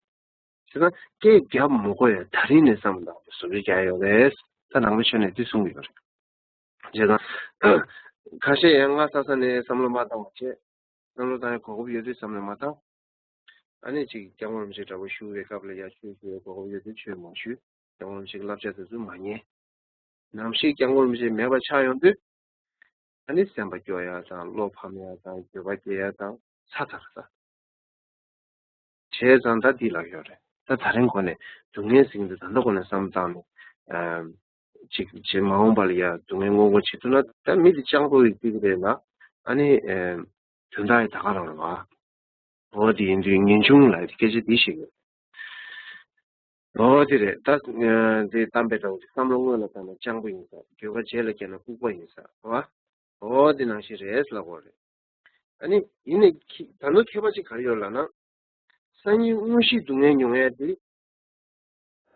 ཙང་སྐད་བརྒྱབ་མི་དགོས་ཡ་ད་རིང་ནས་བསམ་བློ་བཏང་བཟོ་རེ་རྒྱག་ཡོད་རེད། ད་ནང་པའི་ཆོས་ནས་འདི་གསུང་གི་ཡོད་རེད། བྱས་ཙང་ཁ་ཤས་ཡང་སྔ་ས་ས་ནས་བསམ་བློ་མ་བཏང་བ་བྱས། བསམ་བློ་བཏང་ཡ་གོ་སྐབས་ཡོད་དུས་བསམ་བློ་མ་བཏང་། ཨ་ནི་ཅིག་སྐྱབས་མགོན་རིན་པོ་ཆེ་འདྲ་པོ་བཞུགས་པའི་སྐབས་ལ་ཡ་ཆོས་ཞུ་བའི་གོ་སྐབས་ཡོད་དུས་ཆོས་མ་ཞུ། སྐྱབས་མགོན་རིན་པོ་ཆེ་གི་བསླབ་བྱ་དེ་ཚོ་མ་ཉན། ནམ་ཞིག་སྐྱབས་མགོན་རིན་པོ་ཆེ་མེད་པ་ཆགས་ཡོང་དུས། ཨ་ནི་སེམས་པ་སྐྱོ་ཡ་དང་བློ་ཕམ་ཡ་དང་འགྱོད་པ་སྐྱེ་ཡ་དང་ཚ་ཚ་ཚ། བྱས་ཙང་ད་འདི་ལབ་ཡོད་རེད། ད་ད་རིང་ཁོ་ནས་སྡུག་བསྔལ་ཟེར་གྱི་འདུག་ད་ལྟ་ཁོ་ནས་བསམ་བཏང་ནས། ཨམ། ཅིག་ཅིག་མ་འོངས་པ་ལ་ཡ་སྡུག་བསྔལ་མངོན་གྱུར་བྱེད་ཐུབ་ན་ད་མི་དེ་སྤྱང་པོ་ཡིན་གཅིག་རེད་ལ། ཨ་ནི་ཨེ་དོན་དག་ཡི་ད་ག་རང་རེད་བ། འོ་དེ་ཡིན་དུས་ངེས་འབྱུང་ལ་སྐད་ཆ་འདི་ཞིག་ཡོད། འོ་དེ་རེད་ད། དེ་གཏམ་དཔེ་འདྲ་བོ་དེ་བསམ་བློ་སྔོན་ལ་བཏང་ན་སྤྱང་པོ་ཡིན་ས། འགྱོད་པ་རྗེས་ལ་སྐྱེས་ན་ལྐུགས་པ་ཡིན་ས་རེད་བ། འོ་དེ་ནང་བཞིན་རེད་ལབ་དགོས་རེད། ཨ་ནི་ཡིན་ནའི་ཁྱི་ད་ནོ་ཁྱད་པར་ཅིག་ག་རེ་ཡོད་ལབ་ན། སང་ཉིན་དངོས་གཞིའི་སྡུག་བསྔལ་མྱོང་ཡ་དེ།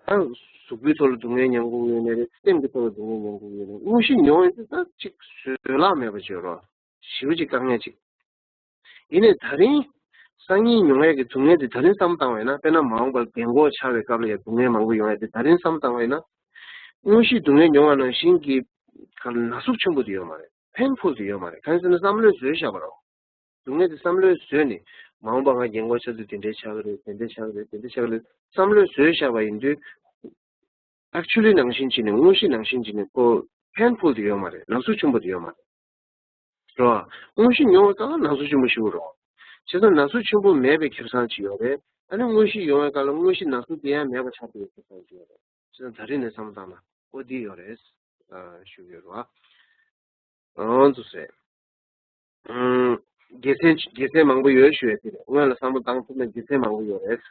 ཨ་གཟུགས་པོའི་ཐོག་ལ་སྡུག་བསྔལ་མྱོང་དགོས་ཡོད་ནའི་རེད། སེམས་ཀྱི་ཐོག་ལ་སྡུག་བསྔལ་མྱོང་དགོས་ཡོད་ནའི་དངོས་གཞི་མྱོང་ཡོད་དེ་ད་ཅིག་བཟོད་གླགས་མེད་པ་ཅིག་ཡོད་རེད། ཞེ་པོ་ཅིག་དཀའ་ངལ་ཅིག་ཡིན་ནའི་ད་རིང་སང་ཉིན་མྱོང་ཡ་གི་སྡུག་བསྔལ་དེ་ད་རིང་བསམ་བཏང་བ་ཡིན་ན། དཔེར་ན་མ་འོངས་པར་རྒན་གོག་ཆགས་པའི་སྐབས་ལ་ཡ་སྡུག་བསྔལ་མང་པོ་ཡོང་ཡ་དེ་ད་རིང་བསམ་བཏང་བ་ཡིན་ན། དངོས་གཞིའི་སྡུག་བསྔལ་མྱོང་བ་ནང་བཞིན་གྱི་ག་ལ་ན་ཟུག་ཆེན་པོ་དེ་ཡོད་མ་རེད། པེན་ཕུལ་དེ་ཡོད་མ་རེད། གང་ཡིན་ཟེར་ན་བསམ་བློས་བཟོས་བཞག་པ་རེད། སྡུག་བསྔལ་དེ་བསམ་བློས་བཟོས་ནས་མ་འོངས་པ་ང་རྒན་གོག་ཆགས་དུས་དེ་འདྲའི་ཆགས་ཀྱི་རེད། དེ་འདྲའི་ཆགས་ཀྱི་རེད། དེ་འདྲའི་ཆགས་ཀྱི་རེད། བསམ་བློས་བཟོས་བཞག་པ་ཡིན་དུས། ཨེག་ཅུ་ལི་ནང་བཞིན་བྱས་ནས་དངོས་གཞི་ནང་བཞིན་བྱས་ནས་ཁོ་པེན་ཕུལ་དེ་ཡོད་མ་རེད། ན་ཟུག་ཆེན་པོ་དེ་ཡོད་མ་རེད། རེད་བ། དངོས་གཞི་མྱོང་བ་ཙམ་ལ་ན་ཟུག་ཆེན་པོ་ཞིག་རེད། བྱས་ཙང་ན་ཟུག་ཆེན་པོ་མེད་པའི་ཁེ་བཟང་ཅིག་ཡོད་རེད། ཨ་ནི་དངོས་གཞི་ཡོང་བའི་སྐབས་ལ་དངོས་གཞི་ན་ཟུག་དེ་ཡང་མེད་པ་ཆགས་པའི་ཁེ་བཟང་ཅིག་ཡོད་རེད། བྱས་ཙང་ད་རེས་ནས་བསམ་བློ་བཏང་ན་ཨོ་འདི་ཡོད་རེད། ཨ་ཞུ་གི་ཡོད་རེད་བ། ཨང་དུ་ཟེར། ཨང་། དགེ་མཚན་དགེ་མཚན་མང་པོ་ཡོད་ཞུ་ཡ་དེ་རེད། སྔོན་ལ་བསམ་བློ་བཏང་ཐུབ་ན་དགེ་མཚན་མང་པོ་ཡོད་རེད།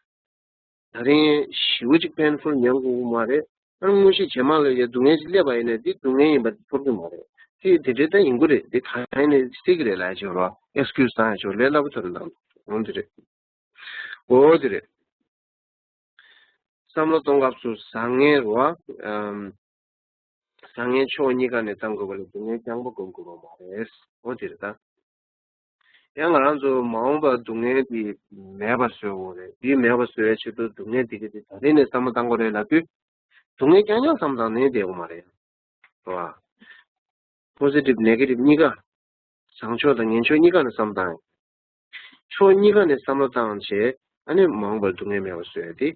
ད་རིང་ཞེ་པོ་ཅིག་པེན་ཕུལ་མྱོང་དགོས་ཀྱི་མ་རེད། ཨ་དངོས་གཞི་རྗེས་མ་ལ་ཡ་སྡུག་བསྔལ་ཅིག་སླེབས་པ་ཡིན་ན་འདི་སྡུག་བསྔལ་ཡིན་པ་ཚོར་གྱི་མ་རེད། དེ་དེ་འདྲའི་ད་ཡིན་དགོས་རེད། འདི་གང་ཡིན་ནའི་སྲིད་ཀྱི་རེད་ལབ་ཡ་ཅིག་ཡོད་རེད་བ། ཨེག་སི་ཀིའུ་སི་བཏང་ཡ་ཅིག་ཡོད་རེད། ལས་སླ་པོ་ཐོག་ནས་བཏང་འོང་དེ་རེད། འོ་དེ་རེད། བསམ་བློ་གཏོང་སྐབས་སུ་བཟང་ངན་རེད་བ། ཨམ། བཟང་ངན་ཕྱོགས་གཉིས་ཀ་ནས་བཏང་དགོས་པ་ལས་སྡུག་བསྔལ་རྐྱང་པ་སྒོམ་དགོས་པ་མ་རེད། འོ་དེ་རེད་ད། ཡང་ང་རང་ཚོ་མ་འོངས་པར་སྡུག་བསྔལ་འདི་མེད་པར་བཟོ་དགོས་རེད། འདི་མེད་པར་བཟོ་བའི་ཆེད་དུ་སྡུག་བསྔལ་འདི་ག་དེ་ད་རེས་ནས་བསམ་བློ་བཏང་དགོས་རེད་ལབ་དུས། སྡུག་བསྔལ་རྐྱང་རྐྱང་བསམ་བཏང་ནས་བསྡད་དགོས་མ་རེད། རེད་བ། པོ་སི་ཊིབ་ནེ་གེ་ཊིབ་གཉིས་ཀ། བཟང་ཕྱོགས་དང་ངན་ཕྱོགས་གཉིས་ཀ་ནས་བསམ་བཏང་། ཕྱོགས་གཉིས་ཀ་ནས་བསམ་བློ་བཏང་བྱས། ཨ་ནི་མ་འོངས་པར་སྡུག་བསྔལ་མེད་པར་བཟོ་ཡ་དེ།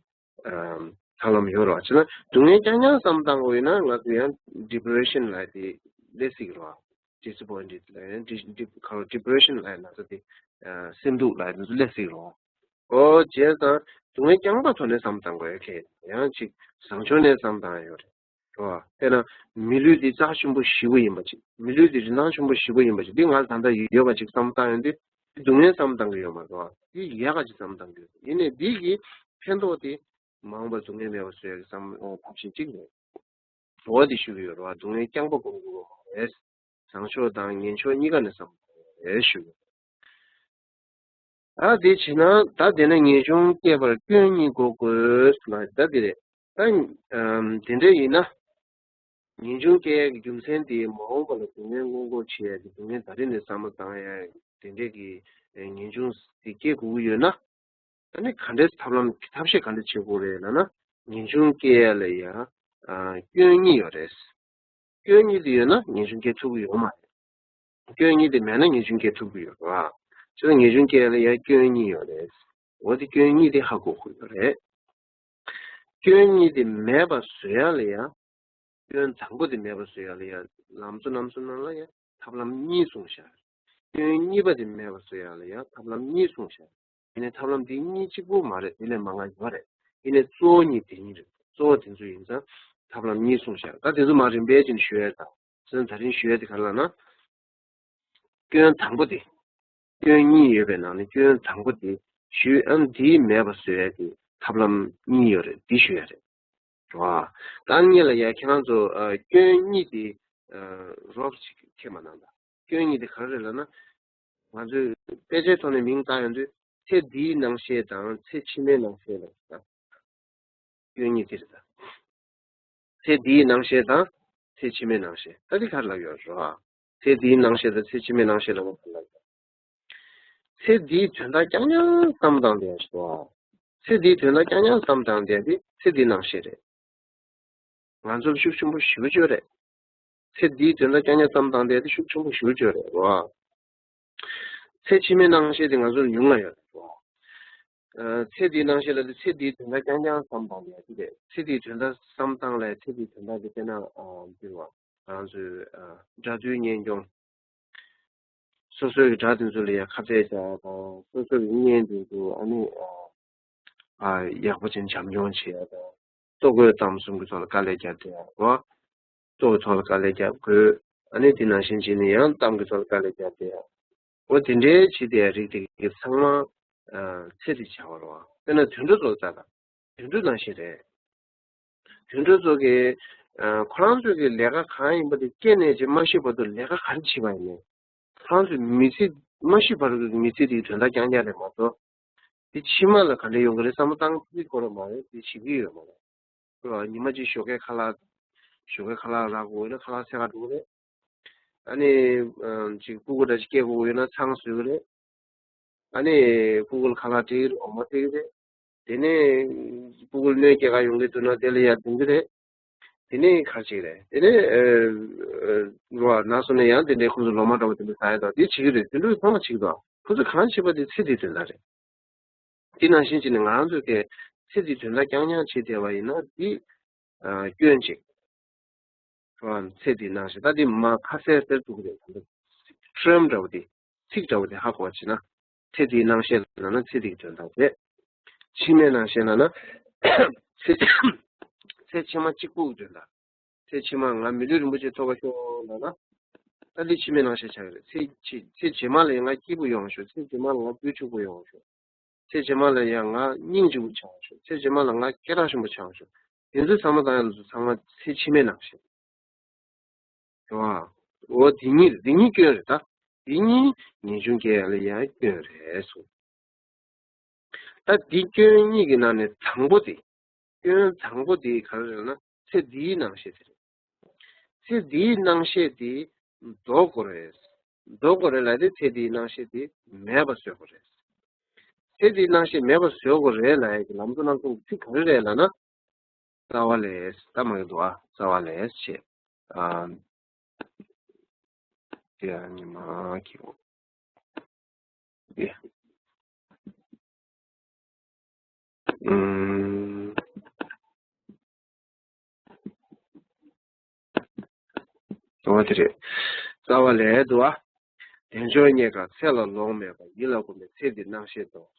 ཨམ། ཐབས་ལམ་ཡོད་རེད་བ། བྱས་ན་སྡུག་བསྔལ་རྐྱང་རྐྱང་བསམ་བཏང་དགོས་ཡིན་ན་ང་ཚོ་ཡང་ཌི་པི་རེ་ཤན་ལབ་དེ་སླེབས་སྲིད་ཀྱི་རེད་བ། ཌི་སི་ཨེ་པོའིན་ཊེཌ་ལབ་ཡང་ཌི་ཌི་ག་རེ་ཌི་པི་རེ་ཤན་ལབ་ཡ་ན་ཚ་དེ། ཨ་སེམས་སྡུག་ལབ་ཡ་དེ་ཚོ་སླེབས་སྲིད་ཀྱི་རེད་བ། ཨོ་བྱས་ཙང་སྡུག་བསྔལ་རྐྱང་པ་ཐོག་ནས་བསམ་བཏང་དགོས་ཡ་ཁེ་ཡང་ཅིག་བཟང་ཕྱོགས་ནས་བསམ་བཏང་ཡ་ཡོད་རེད། རེད་བ། དཔེར་ན། མི་ལུས་འདི་རྩ་ཆེན་པོ་ཞེ་པོ་ཡིན་པ་ཅིག་མི་ལུས་འདི་རིན་ཐང་ཆེན་པོ་ཞེ་པོ་ཡིན་པ་ཅིག་འདི་ང་ལ་ད་ལྟ་ཡོད་པ་ཅིག་བསམ་བཏང་ཡོང་དུས། འདི་སྡུག་བསྔལ་བསམ་བཏང་གི་ཡོད་མ་རེད་བ། འདི་ཡག་ག་ཅིག་བསམ་བཏང་གི་ཡོད། ཡིན་ནའི་འདི་གི་ཕན་ཐོགས་དེ་མ་འོངས་པར་སྡུག་བསྔལ་མེད་པར་བཟོ་ཡག་གི་བསམ་ཐབས་ཤེས་གཅིག་རེད། འོ་དེ་ཞུ་གི་ཡོད་རེད་བ། སྡུག་བསྔལ་རྐྱང་པ་སྒོམ་དགོས་པ་མ་རེད། བཟང་ཕྱོགས་དང་ངན་ཕྱོགས་གཉིས་ཀ་ནས་བསམ་དགོས་རེད་ཞུ་གི་ཡོད། ད་དེ་བྱས་ན་ད་དེ་ན་ངེས་འབྱུང་སྐྱེས་པར་སྐྱོན་གཉིས་འགོག་དགོས་ལ་ད་དེ་རེད། ད་ཨམ་དེ་འདྲ་ཡིན་ན། ངེས་འབྱུང་སྐྱེ་ཡག་གི་རྒྱུ་མཚན་དེ་མ་འོངས་པ་ལ་སྡུག་བསྔལ་སྔོན་འགོག་བྱེད་ཡག་གི་སྡུག་བསྔལ་ད་རེས་ནས་བསམ་བློ་བཏང་ཡག་དེ་འདྲས་ཀྱི་ངེས་འབྱུང་དེ་སྐྱེ་དགོས་ཀྱི་ཡོད་ན། ད་ནི་ག་འདྲས་ཐབས་ལམ་ཐབས་ཤེས་ག་འདྲས་བྱེད་དགོས་རེད་ལབ་ན། ངེས་འབྱུང་སྐྱེ་ཡག་ལ་ཡ་ཨ་སྐྱོན་གཉིས་ཡོད་རེད། སྐྱོན་གཉིས་དེ་ཡོད་ན་ངེས་འབྱུང་སྐྱེ་ཐུབ་ཀྱི་ཡོད་མ་རེད། སྐྱོན་གཉིས་དེ་མེད་ན་ངེས་འབྱུང་སྐྱེ་ཐུབ་ཀྱི་ཡོད་རེད་བ། བྱས་ཙང་ངེས་འབྱུང་སྐྱེ་ཡག་ལ་ཡ་སྐྱོན་གཉིས་ཡོད་རེད། འོ་དེ་སྐྱོན་གཉིས་དེ་ཧ་གོ་དགོས་ཀྱི་རེད། སྐྱོན་གཉིས་དེ་མེད་པ་བཟོ་ཡག་ལ་ཡ། སྐྱོན་དང་པོ་དེ་མེད་པ་བཟོ་ཡག་ལ་ཡ་ལམ་གཙོ་རྣམ་གསུམ་ནང་ལ་ཡ་ཐབས་ལམ་གཉིས་གསུངས་བཞག་སྐྱོན་གཉིས་པ་དེ་མེད་པ་བཟོ་ཡག་ལ་ཡ་ཐབས་ལམ་གཉིས་གསུངས་བཞག་ཡིན་ནའི་ཐབས་ལམ་དེ་གཉིས་གཅིག་པོ་མ་རེད། དེ་ལས་མང་ང་ཡོད་རེད། ཡིན་ནའི་གཙོ་བོ་གཉིས་དེ་གཉིས་རེད། གཙོ་བོ་དེ་ཚོ་ཡིན་ཙང་ཐབས་ལམ་གཉིས་གསུངས་བཞག་ད་དེ་ཚོ་མར་རིམ་པས་ཅིག་ཞུ་ཡག་དང་། བྱས་ཙང་ད་རིང་ཞུ་ཡག་དེ་ག་རེ་ལབ་ན། སྐྱོན་དང་པོ་དེ། སྐྱོན་གཉིས་ཡོད་པའི་ནང་ནས་སྐྱོན་དང་པོ་དེ་ཞུས། ཨ་ནི་དེ་མེད་པ་བཟོ་ཡག་གི་ཐབས་ལམ་གཉིས་ཡོད་རེད། འདི་ཞུ་ཡག་རེད། རེད་བ། ད་ངེད་ལ་ཡ་ཁྱེད་རང་ཚོ་ཨ་སྐྱོན་གཉིས་དེ་ཨ་རོབ་ཅིག་ཁྱེད་མ་གནང་དང་། སྐྱོན་གཉིས་དེ་ག་རེ་རེད་ལབ་ན། ང་ཚོས་དཔེ་ཆའི་ཐོག་ནས་མིང་བཏགས་ཡོང་དུས་ཚེ་འདིའི་སྣང་ཤས་དང་ཚེ་ཕྱི་མའི་སྣང་ཤས་ལབ་ད། སྐྱོན་གཉིས་དེ་རེད་ད། ཚེ་འདིའི་སྣང་ཤས་དང་ཚེ་ཕྱི་མའི་སྣང་ཤས། ད་དེ་ག་རེ་ལབ་ཡོད་རེད་བ། ཚེ་འདིའི་སྣང་ཤས་དང་ཚེ་ཕྱི་མའི་སྣང་ཤས་ལབ་པ་ག་རེ་ལབ་ཡོད། ཚེ་འདིའི་དོན་དག་རྐྱང་རྐྱང་བསམ་བཏང་བསྡད་ཡག་ཞིག་འདུག་བ། ཚེ་འདིའི་དོན་དག་རྐྱང་རྐྱང་བསམ་བཏང་བསྡད་དེ་ཚེ་འདིའི་སྣང་ཤས་རེད། ང་ཚོར་ཤུགས་ཆེན་པོ་ཞེ་པོ་ཅིག་ཡོད་རེད། ཚེ་འདིའི་དོན་དག་རྐྱང་རྐྱང་བསམ་བཏང་བསྡད་དེ་ཤུགས་ཆེན་པོ་ཞེ་པོ་ཅིག་ཡོད་རེད་བ། ཚེ་ཕྱི་མའི་སྣང་ཤས་དེ་ང་ཚོར་ཉུང་ང་ཡོད་རེད་བ། ཨ་ཚེ་འདིའི་སྣང་ཤས་ལ་དེ་ཚེ་འདིའི་དོན་དག་རྐྱང་རྐྱང་བསམ་བཏང་བསྡད་ཡག་ཅིག་རེད། ཚེ་འདིའི་དོན་དག་བསམ་བཏང་ལ་ཚེ་འདིའི་དོན་དག་དེ་དཔེར་ན་ཨ་འདིར་བ། ང་ཚོའི་ཨ་དགྲ་འདུལ་གཉེན་སྐྱོང་། སོ་སོའི་གི་དགྲ་དེ་ཚོ་ལ་ཡ་ཁ་གཏད་བྱ་ཡ་དང་། སོ་སོའི་གི་གཉེན་དེ་ཚོ་ཨ་ནི་ཨ་ཡག་པོ་ཅན་བྱམས་སྐྱོང་བྱེད་ཡ་དང་། ལྟོ་གོས་གཏམ་གསུམ་གི་ཐོག་ལ་དཀའ་ལས་རྒྱབ་བསྡད་ཡ་རོ། ལྟོ་གི་ཐོག་ལ་དཀའ་ལས་རྒྱབ་དགོས། ཨ་ནི་དེ་ནང་བཞིན་བྱས་ནས་ཡང་གཏམ་གྱི་ཐོག་ལ་དཀའ་ལས་རྒྱབ་བསྡད་ཡ། འོ་དེ་འདྲའི་བྱེད་བསྡད་ཡ་རིགས་དེ་གི་ཚང་མ་ཨ་ཚེ་འདི་བྱ་བ་རེད་བ། དཔེར་ན་དུད་འགྲོ་ཚོ་ཙ་ད། དུད་འགྲོ་ནང་བཞིན་རེད། དུད་འགྲོ་ཚོ་གི་ཨ་ཁོ་རང་ཚོ་གི་ལས་ཀ་གང་ཡིན་པ་དེ་སྐྱེས་ནས་ཅིག་མ་ཤི་བར་དུ་ལས་ཀ་ག་རེ་བྱེད་པ་ཡིན་ནའི། ཁོ་རང་ཚོས་མི་ཚེ་མ་ཤི་བར་དུ་མི་ཚེ་དེའི་དོན་དག་རྐྱང་རྐྱང་རེད་མ་གཏོགས། དེ་ཕྱི་མ་ལ་ག་འདྲ་ཡོང་གི་རེད་བསམ་བློ་བཏང་སྲིད་ཁོ་རང་མ་རེད། དེ་བྱེད་ཀྱི་ཡོད་མ་རེད། ཉི་མ་གཅིག་ཞོགས་ཀས་ཁ་ལག་ཞོགས་ཀས་ཁ་ལག་རག་དགོས་ཡོད་ན་ཁ་ལག་འཚོལ་ག་འགྲོ་གི་རེད། ཨ་ནི་ཨམ་ཅིག་སྤུ་གུ་འདྲ་ཞིག་སྐྱེ་དགོས་ཡོད་ན་ཆང་བཟོ་གི་རེད། ཨ་ནི་སྤུ་གུ་ལ་ཁ་ལག་སྤྲད་ཀྱི་རེད། འོ་མ་སྤྲད་ཀྱི་རེད། དེ་ནས་སྤུ་གུ་ལ་གནོད་སྐྱེལ་ག་ཡོང་གི་འདུག་ན་དེ་ལ་ཡར་འདོན་གྱི་རེད། དེ་ནས་ག་རེ་བྱེད་ཀྱི་རེད། དེ་ནས་ཨ་ཨ་རོ་ན་སོང་ནས་ཡང་དེ་འདྲའི་ཁོང་ཚོ་ལོ་མ་འདྲ་བོ་དེ་འདྲ་ཟ་ཡ་དང་དེ་བྱེད་ཀྱི་རེད། དེ་འདྲ་ཚང་མ་བྱེད་ཀྱི་འདུག་ཁོང་ཚོས་གང་བྱེད་པ་དེ་ཚེ་འདིའི་དོན་དག་རེད། དེ་ནང་བཞིན་བྱས་ནས་ང་རང་ཚོས་ཀྱི་ཚེ་འདིའི་དོན་དག་རྐྱང་རྐྱང་བྱེད་བསྡད་པ་ཡིན་ན་དེ་ཨ་སྐྱོན་ཅིག་ཚེ་འདིའི་སྣང་ཤས་ད་དེ་མ་ཁ་གསལ་གསལ་འདུག་རེད། ད་ལྟ་ཕྲེམ་འདྲ་བོ་དེ་ཚིག་འདྲ་བོ་དེ་ཧ་གོ་བ་བྱས་ན། ཚེ་འདིའི་སྣང་ཤས་ལབ་ན་ཚེ་འདིའི་དོན་དག་རེད། ཕྱི་མའི་སྣང་ཤས་ལབ་ན་ཚེ་ཚེ་ཕྱི་མ་གཅིག་པུ་གི་དོན་དག་ཚེ་ཕྱི་མ་ང་མི་ལུས་རིན་པོ་ཆེ་ཐོབ་པར་ཤོག་ལབ་ན། ད་འདི་ཕྱི་མའི་སྣང་ཤས་ཆགས་ཀྱི་རེད། ཚེ་ཕྱི་ཚེ་རྗེས་མ་ལ་ཡང་ང་སྐྱིད་པོ་ཡོང་བ་ཤོག་ཚེ་རྗེས་མ་ལ་ང་བུ་ཕྱུག་པོ་ཡོང་བ་ཤོག་ཚེ་རྗེས་མ་ལ་ཡང་ང་སྙིང་རྗེ་པོ་ཆགས་བྱུང་། ཚེ་རྗེས་མ་ལ་ང་སྐད་གྲགས་ཆེན་པོ་ཆགས་བྱུང་། དེ་ཚོའི་བསམ་བློ་བཏང་ཡག་ལ་ཚོ་ཚང་མ་ཚེ་ཕྱི་མའི་སྣང་ཤས། རེད་བ། འོ་དེ་གཉིས་རེད། དེ་གཉིས་སྐྱོན་རེད་ད། དེ་གཉིས་ངེས་འབྱུང་སྐྱེ་ཡག་ལ་ཡང་སྐྱོན་རེད་གསུངས། ད་དེ་སྐྱོན་གཉིས་ཀྱི་ནང་ནས་དང་པོ་དེ། སྐྱོན་དང་པོ་དེ་ག་རེ་རེད་ན་ཚེ་འདིའི་སྣང་ཤས་དེ་རེད། ཚེ་འདིའི་སྣང་ཤས་དེ་ལྡོག་དགོས་རེད། ལྡོག་དགོས་རེད་ལབ་དེ་ཚེ་འདིའི་སྣང་ཤས་དེ་མེད་པ་བཟོ་དགོས་རེད། ཚེ་འདིའི་སྣང་ཤས་མེད་པ་བཟོ་དགོས་རེད་ལབ་ཡག་གི་ལམ་གཙོ་རྣམ་གསུམ་གྱི་ཚིག་ག་རེ་རེད་ལབ་ན། རྩ་བ་ལས། ད་མ་གི་འདུག་ཨ། རྩ་བ་ལས་བྱས། ཨ། དེ་ཡང་ཉི་མ་གི་འོ། དེ། ཨུམ། འོ་དེ་རེད། རྩ་བ་ལས་འདུག་ཨ། དལ་འབྱོར་རྙེད་དཀའ་ཚེ་ལ་ལོང་མེད་པ། ཡིད་ལ་གོམས་པའི་ཚེ་འདིའི་སྣང་ཤས་ལྡོག་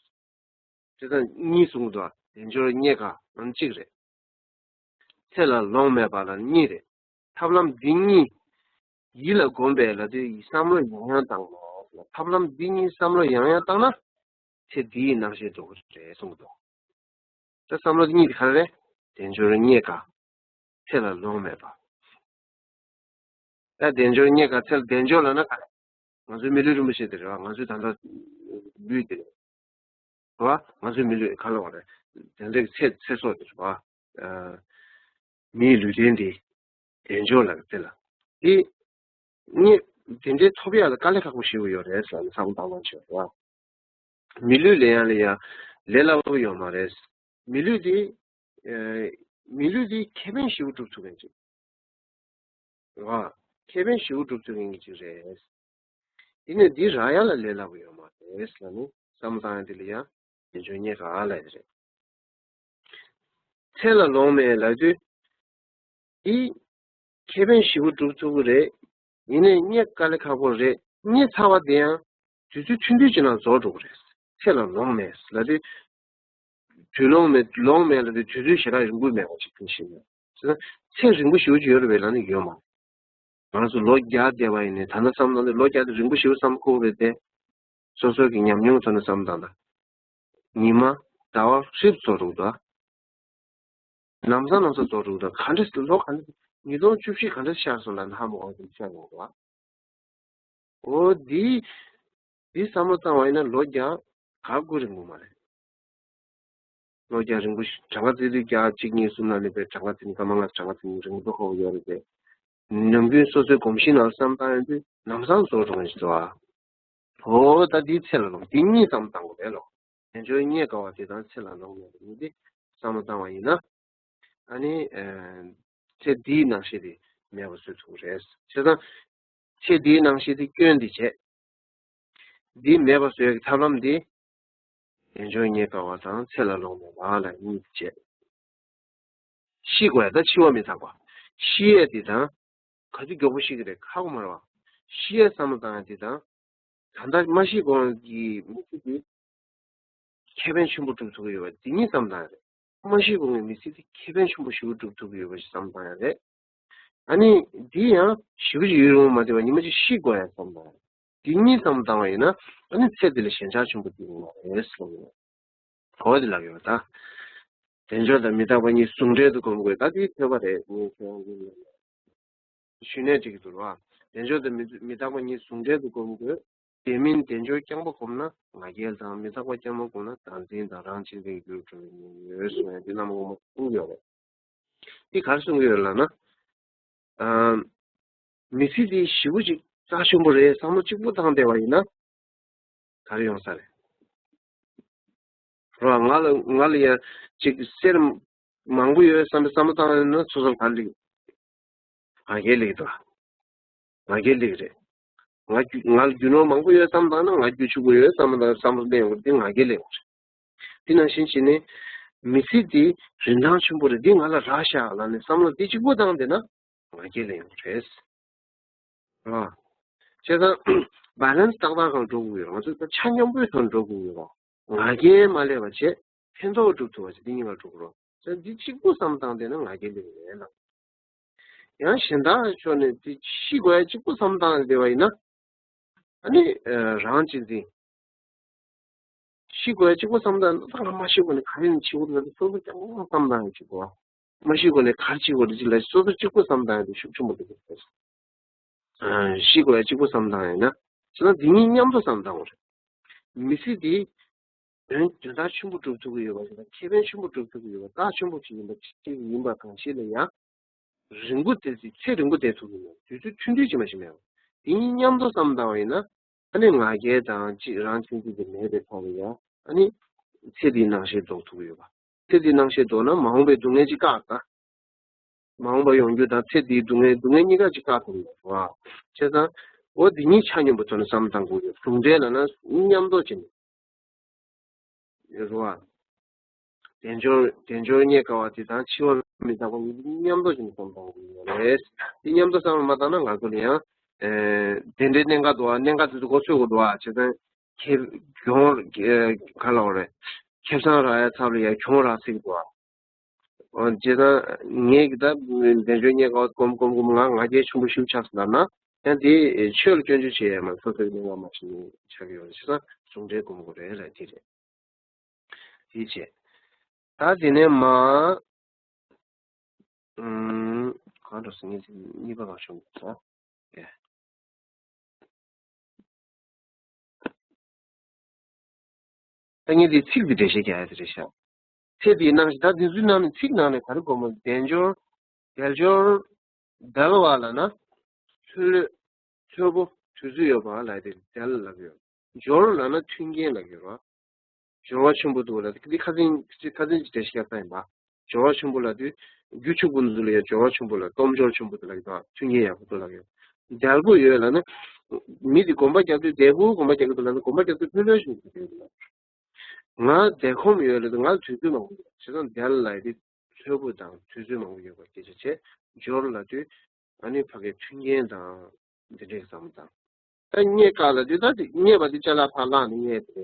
དེ་ཚོ་གཉིས་གསུངས་འདུག་དལ་འབྱོར་རྙེད་དཀའ་ནང་གཅིག་རེད། ཚེ་ལ་ལོང་མེད་པ་ལ་གཉིས་རེད། ཐབས་ལམ་འདི་གཉིས་ཡིད་ལ་གོམས་པའི་ལ་དུས་བསམ་བློ་ཡང་ཡང་བཏང་ལོ། ཐབས་ལམ་འདི་གཉིས་བསམ་བློ་ཡང་ཡང་བཏང་ན་ཚེ་འདིའི་སྣང་ཤས་ལྡོག་གི་རེད་གསུངས་འདུག་ད་བསམ་བློ་འདི་གཉིས་དེ་ག་རེ་རེད། དལ་འབྱོར་རྙེད་དཀའ། ཚེ་ལ་ལོང་མེད་པ། ད་དལ་འབྱོར་རྙེད་དཀའ་ཚེ་ལ་དལ་འབྱོར་ལབ་ན་ག་རེ། ང་ཚོའི་མི་ལུས་རིན་པོ་ཆེ་དེ་རེད་བ། ང་ཚོའི་ད་ལྟ་ལུས་དེ་རེད་བ། ང་ཚོའི་མི་ལུས་ག་ལ་བ་རེད། དེ་འདྲའི་ཚེ་ཚེ་སྲོག་དེ་རེད་བ། ཨ། མིའི་ལུས་རྟེན་དེ་དལ་འབྱོར་ལབ་ཚེ་ལ། དེ་རྙེད་དེ་འདྲའི་ཐོབ་ཡག་ལ་དཀའ་ལས་ཁག་པོ་ཞེ་པོ་ཡོད་རེད་བསམ་བསམ་བློ་བཏང་བ་བྱས་རེད་བ། མི་ལུས་ལེན་ཡག་ལ་ཡང་ལས་སླ་པོ་ཡོད་མ་རེད། མི་ལུས་དེ་ཨ། མི་ལུས་དེ་ཁེ་ཕན་ཞེ་པོ་སྒྲུབ་ཐུབ་མཁན་ཅིག་རེད་བ། ཁེ་ཕན་ཞེ་པོ་སྒྲུབ་ཐུབ་མཁན་གྱི་ཅིག་རེད། ཡིན་ནའི་འདི་རག་ཡག་ལ་ལས་སླ་པོ་ཡོད་མ་རེད་ལབ་ནས་བསམ་བློ་བཏང་ཡག་དེ་ལ་ཡང་དལ་འབྱོར་རྙེད་དཀའ་ལབ་ཡག་དེ་རེད། ཚེ་ལ་ལོང་མེད་ལབ་དུས། འདི་ཁེ་ཕན་ཞེ་པོ་སྒྲུབ་ཐུབ་ཀྱི་རེད། ཡིན་ནའི་རྙེད་དཀའ་ལས་ཁག་པོ་རེད། རྙེད་ཚར་བ་དེ་ཡང་དུས་ཚོད་ཐུང་ཐུང་ཅིག་ནང་རྫོགས་འགྲོ་གི་རེད། ཚེ་ལ་ལོང་མེད་ལབ་དུས། དུས་ལོང་མེད་ལོང་མེད་ལབ་དུས་དུས་ཚོད་ཞེ་དྲག་རིང་པོ་མེད་པ་ཅིག་ཕུལ་བཞིན་ཡོད། བྱས་ན་ཚེ་རིང་པོ་ཞེ་པོ་ཅིག་ཡོད་རེད་པས་ལབ་ན་ཡོད་མ་རེད། ང་ཚོ་ལོ་བརྒྱ་བསྡད་པ་ཡིན་ནའི་ད་ལྟ་བསམ་བློ་ནི་ལོ་བརྒྱ་དེ་རིང་པོ་ཞེ་པོ་བསམ་ཁོ་རེད་དེ། སོ་སོ་གི་ཉམས་མྱོང་ཐོག་ནས་བསམ་བློ་བཏང་དང་། ཉི་མ་ཟླ་བ་ཧྲིབ་ཚོ་རུག་དང་། ལམ་སང་ལམ་སང་ཚོ་རུག་དང་ག་འདྲ་ལོ་ག་འདྲ་ཉིས་སྟོང་བཅུ་བཞི་ག་འདྲ་ཤར་སོང་ལབ་ན་ཧ་མ་གོ་གི་ཤར་ཡོང་བ། འོ་འདི་འདི་བསམ་བློ་བཏང་བ་ཡིན་ན་ལོ་བརྒྱ་ག་དགོས་རིང་པོ་མ་རེད། ལོ་བརྒྱ་རིང་པོ་ཞིག་གྲངས་ཀ་བརྩི་དུས་བརྒྱ་གཅིག་གཉིས་གསུམ་ལ་ནི་པའི་གྲངས་ཀ་བརྩི་ནི་སྐར་མ་ལྔ་གྲངས་ཀ་བརྩི་ནི་རིང་པོ་ཧོ་ཡོད་རེད་དེ། ནམ་རྒྱུན་སོ་སོའི་གོམས་གཤིས་ནང་བསམ་བཏང་ཡོང་དུས་ལམ་སང་བཟོ་འགྲོ་གི་འདུག་ཨ། ཧོ་ད་འདིའི་ཚེ་ལ་ལོང་འདི་གཉིས་བསམ་བཏང་དགོས་རེད་ལོ། དལ་འབྱོར་རྙེད་དཀའ་བ་དེ་དང་ཚེ་ལ་ལོང་མེད་པ་གཉིས་དེ་བསམ་བློ་བཏང་བ་ཡིན་ན། ཨ་ནི། ཚེ་འདིའི་སྣང་ཤས་དེ་མེད་པ་བཟོ་ཐུབ་ཀྱི་རེད། བྱས་ཙང་། ཚེ་འདིའི་སྣང་ཤས་དེ་སྐྱོན་དེ་བྱས། འདི་མེད་པ་བཟོ་ཡག་གི་ཐབས་ལམ་འདི། དལ་འབྱོར་རྙེད་དཀའ་བ་དང་ཚེ་ལ་ལོང་མེད་པ་ལ་གཉིས་བྱས། ཤི་དགོས་ཡ་ད་འཆི་བ་མི་ཚང་བ། ཤི་ཡས་འདི་དང་། ག་ཚོད་མགྱོགས་པོ་ཤི་གི་རེད་ཁག་པོ་མ་རེད་བ། ཤི་ཡས་བསམ་བློ་བཏང་ཡ་འདི་དང་། ད་ལྟ་མ་ཤི་གོང་གི་མི་ཚེ་འདི། ཁེ་ཕན་ཆེན་པོ་སྒྲུབ་ཐུབ་ཀྱི་ཡོད་པ་འདི་གཉིས་བསམ་བཏང་ཡ་རེད། མ་ཤི་གོང་གི་མི་ཚེ་འདི་ཁེ་ཕན་ཆེན་པོ་ཞེ་པོ་སྒྲུབ་ཐུབ་ཀྱི་ཡོད་པ་ཞིག་བསམ་བཏང་ཡ་རེད། ཨ་ནི་འདི་ཡང་ཞེ་པོ་ཅིག་ཡུན་རིང་པོ་མ་བསྡད་པར་ཉི་མ་གཅིག་ཤི་དགོས་ཡ་བསམ་པ། འདི་གཉིས་བསམ་བཏང་བ་ཡིན་ན་ཨ་ནི་ཚེ་འདི་ལ་ཞེན་ཆགས་ཆེན་པོ་འདི་ཡོང་བ་རེད་གསུངས་ཡོད། གོ་བ་འདི་ལབ་ཡོད་ད། དལ་འབྱོར་དང་མི་རྟག་པ་གཉིས་ཟུང་འབྲེལ་དུ་སྒོམ་དགོས། ད་འདི་ཐོས་པ་རེད། ངས་ཁྱེད་རང་ཚོ་ལ་ཞུས་ནས་འགྲིག་གི་འདུག་ར། དལ་འབྱོར་དང་མི་མི་རྟག་པ་གཉིས་ཟུང་འབྲེལ་དུ་སྒོམ་དགོས། དེ་མིན་དལ་འབྱོར་རྐྱང་པ་བསྒོམས་ན་ང་རྒྱལ་དང་། མི་རྟག་པ་རྐྱང་པ་བསྒོམས་ན་བདག་འཛིན་དང་རང་གཅེས་འཛིན་གྱི་རྒྱུར་འགྲོ་བའི་ཉེན་ཡོད་གསུངས་ཡ་འདི་རྣམ་པ་ངོ་མ་གསུངས་ཡོད་རེད། འདི་ག་རེ་གསུང་གི་ཡོད་ལབ་ན། ཨམ། མི་ཚེ་འདི་ཞེ་པོ་ཅིག་རྩ་ཆེན་པོ་རེད་བསམ་བློ་གཅིག་པུ་བཏང་བསྡད་པ་ཡིན་ན། ག་རེ་ཡོང་ས་རེད། རོ། ང་ལ་ང་ལ་ཡ་ཅིག་གསེར་མང་པོ་ཡོད་བསམ་པའི་བསམ་བློ་བཏང་ཡོད་ན་སོ་སོར་ག་རེ་སླེབས། ང་རྒྱལ་སླེབས་འདུག་ང་རྒྱལ་སླེབས་རེད། ང་རྒྱུ་ང་ལ་རྒྱུ་ནོར་མང་པོ་ཡོད་བསམ་བཏང་ན་ང་རྒྱུ་ཕྱུག་པོ་ཡོད་བསམ་བཏང་བསམ་བློ་གླེང་དགོས། འདི་ང་རྒྱལ་སླེབས་རེད། འདི་ནང་བཞིན་བྱས་ནས་མི་ཚེ་འདི་རིན་ཐང་ཆེན་པོ་རེད། འདི་ང་ལ་རག་ཤག་ལབ་ནས་བསམ་བློ་འདི་གཅིག་པོ་བཏང་བསྡད་ན་ང་རྒྱལ་སླེབས་ཡོང་གི་རེད། རེད་བ། བྱས་ཙང་བྷེ་ལན་སི་ཏག་ཏག་སྒང་འགྲོ་དགོས་ཡོད་རེད། ང་ཚོ་ད་ཆ་སྙོམས་པོའི་ཐོག་འགྲོ་དགོས་ཡོད་རེད། ང་རྒྱལ་མ་སླེབས་པ་བྱས་ཕན་ཐོགས་སྒྲུབ་ཐུབ་པ་བྱས་འདི་གཉིས་ཀ་འགྲོ་དགོས་རེད། བྱས་ཙང་འདི་གཅིག་པུ་བསམ་བཏང་བསྡད་ན་ང་རྒྱལ་སླེབས་ཡོད་རེད་ལ། ཡང་གཞན་དག་ཕྱོགས་ནས་འདི་ཤི་དགོས་ཡ་གཅིག་པུ་བསམ་བཏང་བསྡད་པ་ཡིན་ན། ཨ་ནི་རང་གཅེས་འཛིན། ཤི་དགོས་ཡ་གཅིག་པོ་བསམ་བཏང་ན་ད་ང་མ་ཤི་གོང་ནས་ག་རེ་ནས་འཆི་དགོས་རེད་ལབ་སོ་སོ་རྐྱང་རྐྱང་བསམ་བཏང་ཡ་གཅིག་པོ། མ་ཤི་གོང་ནས་ག་རེ་འཆི་དགོས་རེད་ཅིག་ལབ་སོ་སོ་གཅིག་པོ་བསམ་བཏང་ཡ་དེ་ཤུགས་ཆེན་པོ་འདུག་ཤི་དགོས་ཡ་གཅིག་པོ་བསམ་བཏང་ཡ་ན། བྱས་ན་འདི་གཉིས་མཉམ་དུ་བསམ་བཏང་བ་རེད། མི་ཚེ་འདི་དོན་དོན་དག་ཆེན་པོ་སྒྲུབ་ཐུབ་ཀྱི་ཡོད་པ་ཞིག་དང་ཁེ་ཕན་ཆེན་པོ་སྒྲུབ་ཐུབ་ཀྱི་ཡོད་པ་རྩ་ཆེན་པོ་ཞིག་ཡིན་པ་ཅིག་ཡིན་པ་གང་ཞིག་ལ་ཡང་རིང་པོ་བསྡད་ཚེ་ཚེ་རིང་པོ་བསྡད་ཐུབ་ཀྱི་མེད། དུས་ཚོད་ཐུང་ཐུང་ཅིག་མ་ཞིག་མེད། དེ་གཉིས་མཉམ་དུ་བསམ་བཏང་བ་ཡིན་ན་ཨ་ནི་ང་རྒྱལ་དང་ཅིག་རང་གཅེས་འཛིན་དེ་མེད་པའི་ཐོག་ལ་ཡང་ཨ་ནི་ཚེ་འདིའི་སྣང་ཤས་ལྡོག་ཐུབ་ཀྱི་ཡོད་པ། ཚེ་འདིའི་སྣང་ཤས་ལྡོག་ན་མ་འོངས་པའི་སྡུག་བསྔལ་ཅིག་བཀག་ད། མ་འོངས་པ་ཡོང་རྒྱུ་དང་ཚེ་འདིའི་སྡུག་བསྔལ་སྡུག་བསྔལ་གཉིས་ཀ་ཅིག་བཀག་ཐུབ་ཀྱི་ཡོད་པ། བྱས་ཙང་འོ་འདི་གཉིས་ཆ་སྙོམས་པའི་ཐོག་ནས་བསམ་བཏང་དགོས་ཀྱི་ཡོད། ཟུང་འབྲེལ་ལབ་ན་མཉམ་དུ་བྱས་ནས། རེད་བ། དལ་འབྱོར་དལ་འབྱོར་རྙེད་དཀའ་བ་དེ་དང་འཆི་བ་མི་རྟག་པ་གཉིས་མཉམ་དུ་བྱས་ནས་བསམ་བཏང་དགོས་ཀྱི་ཡོད་རེད། དེ་མཉམ་དུ་བསམ་བློ་མ་བཏང་ན་ང་ཚོ་ལ་ཡང་། ཨེ། དེ་འདྲའི་གནད་འགག་འདུག་བ། གནད་འགག་དེ་ཚོ་མགོ་ཚོད་དགོས་འདུག་བ། བྱས་ཙང་ཁེ་གྱོང་། ཨེ། ག་ལབ་དགོས་རེད། ཁེ་བཟང་རག་ཡ་ཚབ་ལ་ཡ་གྱོང་རག་སྲིད་འདུག་བ། ཨོ། བྱས་ཙང་ངས་ཀྱི་ད་དལ་འབྱོར་རྙེད་དཀའ་བ་སྒོམ་སྒོམ་སྒོམ་ང་ང་རྒྱལ་ཆེན་པོ་ཞིག་ཆགས་སོང་ལབ་ན་ཡང་དེ་ཆོས་ལ་སྐྱོན་བརྗོད་བྱེད་ཡ་མ་སོ་སོའི་གནས་སྐབས་མ་ཞིག་ཆགས་ཀྱི་ཡོད་རེད། བྱས་ཙང་ཟུང་འབྲེལ་སྒོམ་དགོས་རེད་ལ་དེ་རེད། དེ་བྱས། ད་དེ་ནས་མ། ཨུམ། གང་འགྲོ་སོང་། ངས་གཉིས་པ་གང་བྱུང་སོང་། ཨེ། ད་ངས་འདི་ཚིག་འདི་འགྲེལ་བཤད་རྒྱག་ཡ་དེ་རེད་ཤག་ཚེ་འདིའི་སྣང་ཤས། ད་འདི་ཚོའི་ནང་ནས་ཚིག་ནང་ནས་ག་རེ་གོ་མ། དལ་འབྱོར། དལ་འབྱོར། དལ་བ་ལབ་ན། ལྷོད་ལྷོད། ལྷོད་པོ། དུས་ཚོད་ཡོད་པ་ལབ་དེ་དལ་ལབ་ཡོད། འབྱོར་ལབ་ན་མཐུན་རྐྱེན་ལབ་ཡོད་ར། འབྱོར་བ་ཆེན་པོ་འདུག་ལབ་དེ་ཁ་སང་ཁ་སང་ཅིག་འགྲེལ་བཤད་རྒྱག་ས་ཡིན་པ། འབྱོར་བ་ཆེན་པོ་ལབ་དུས་རྒྱུ་ཕྱུག་པོ་འདུག་ལ་ཡ་འབྱོར་བ་ཆེན་པོ་ལ་སྟོབས་འབྱོར་ཆེན་པོ་འདུག་ལབ་ཡོད་པ། མཐུན་རྐྱེན་ཡག་པོ་འདུག་ལབ་ཡོད། དལ་པོ་ཡོད་ལབ་ན། མི་དེ་གོམ་པ་རྒྱག་དུས་དལ་པོ་གོམ་པ་རྒྱག་གི་འདུག་ལབ་ན་གོམ་པ་རྒྱག་དུས་ལྷོད་ལྷོད་བྱུང་འདུག་ལབ། ང་དལ་ཁོམ་ཡོད་ལབ་དུས་ང་ལ་དུས་ཚོད་མང་པོ་ཡོད། བྱས་ཙང་དལ་ལབ་དེ་ལྷོད་པོ་དང་དུས་ཚོད་མང་པོ་ཡོད་པ་སྐད་ཆ་བྱས། འབྱོར་ལབ་དུས་ཨ་ནི་ཕ་གའི་མཐུན་རྐྱེན་དང་འདི་འདྲའི་བསམ་བློ་བཏང་། ད་རྙེད་དཀའ་ལབ་དུས་ད་དེ་རྙེད་པ་དེ་ཅ་ལག་ཕར་བརླག་ནས་རྙེད་དེ་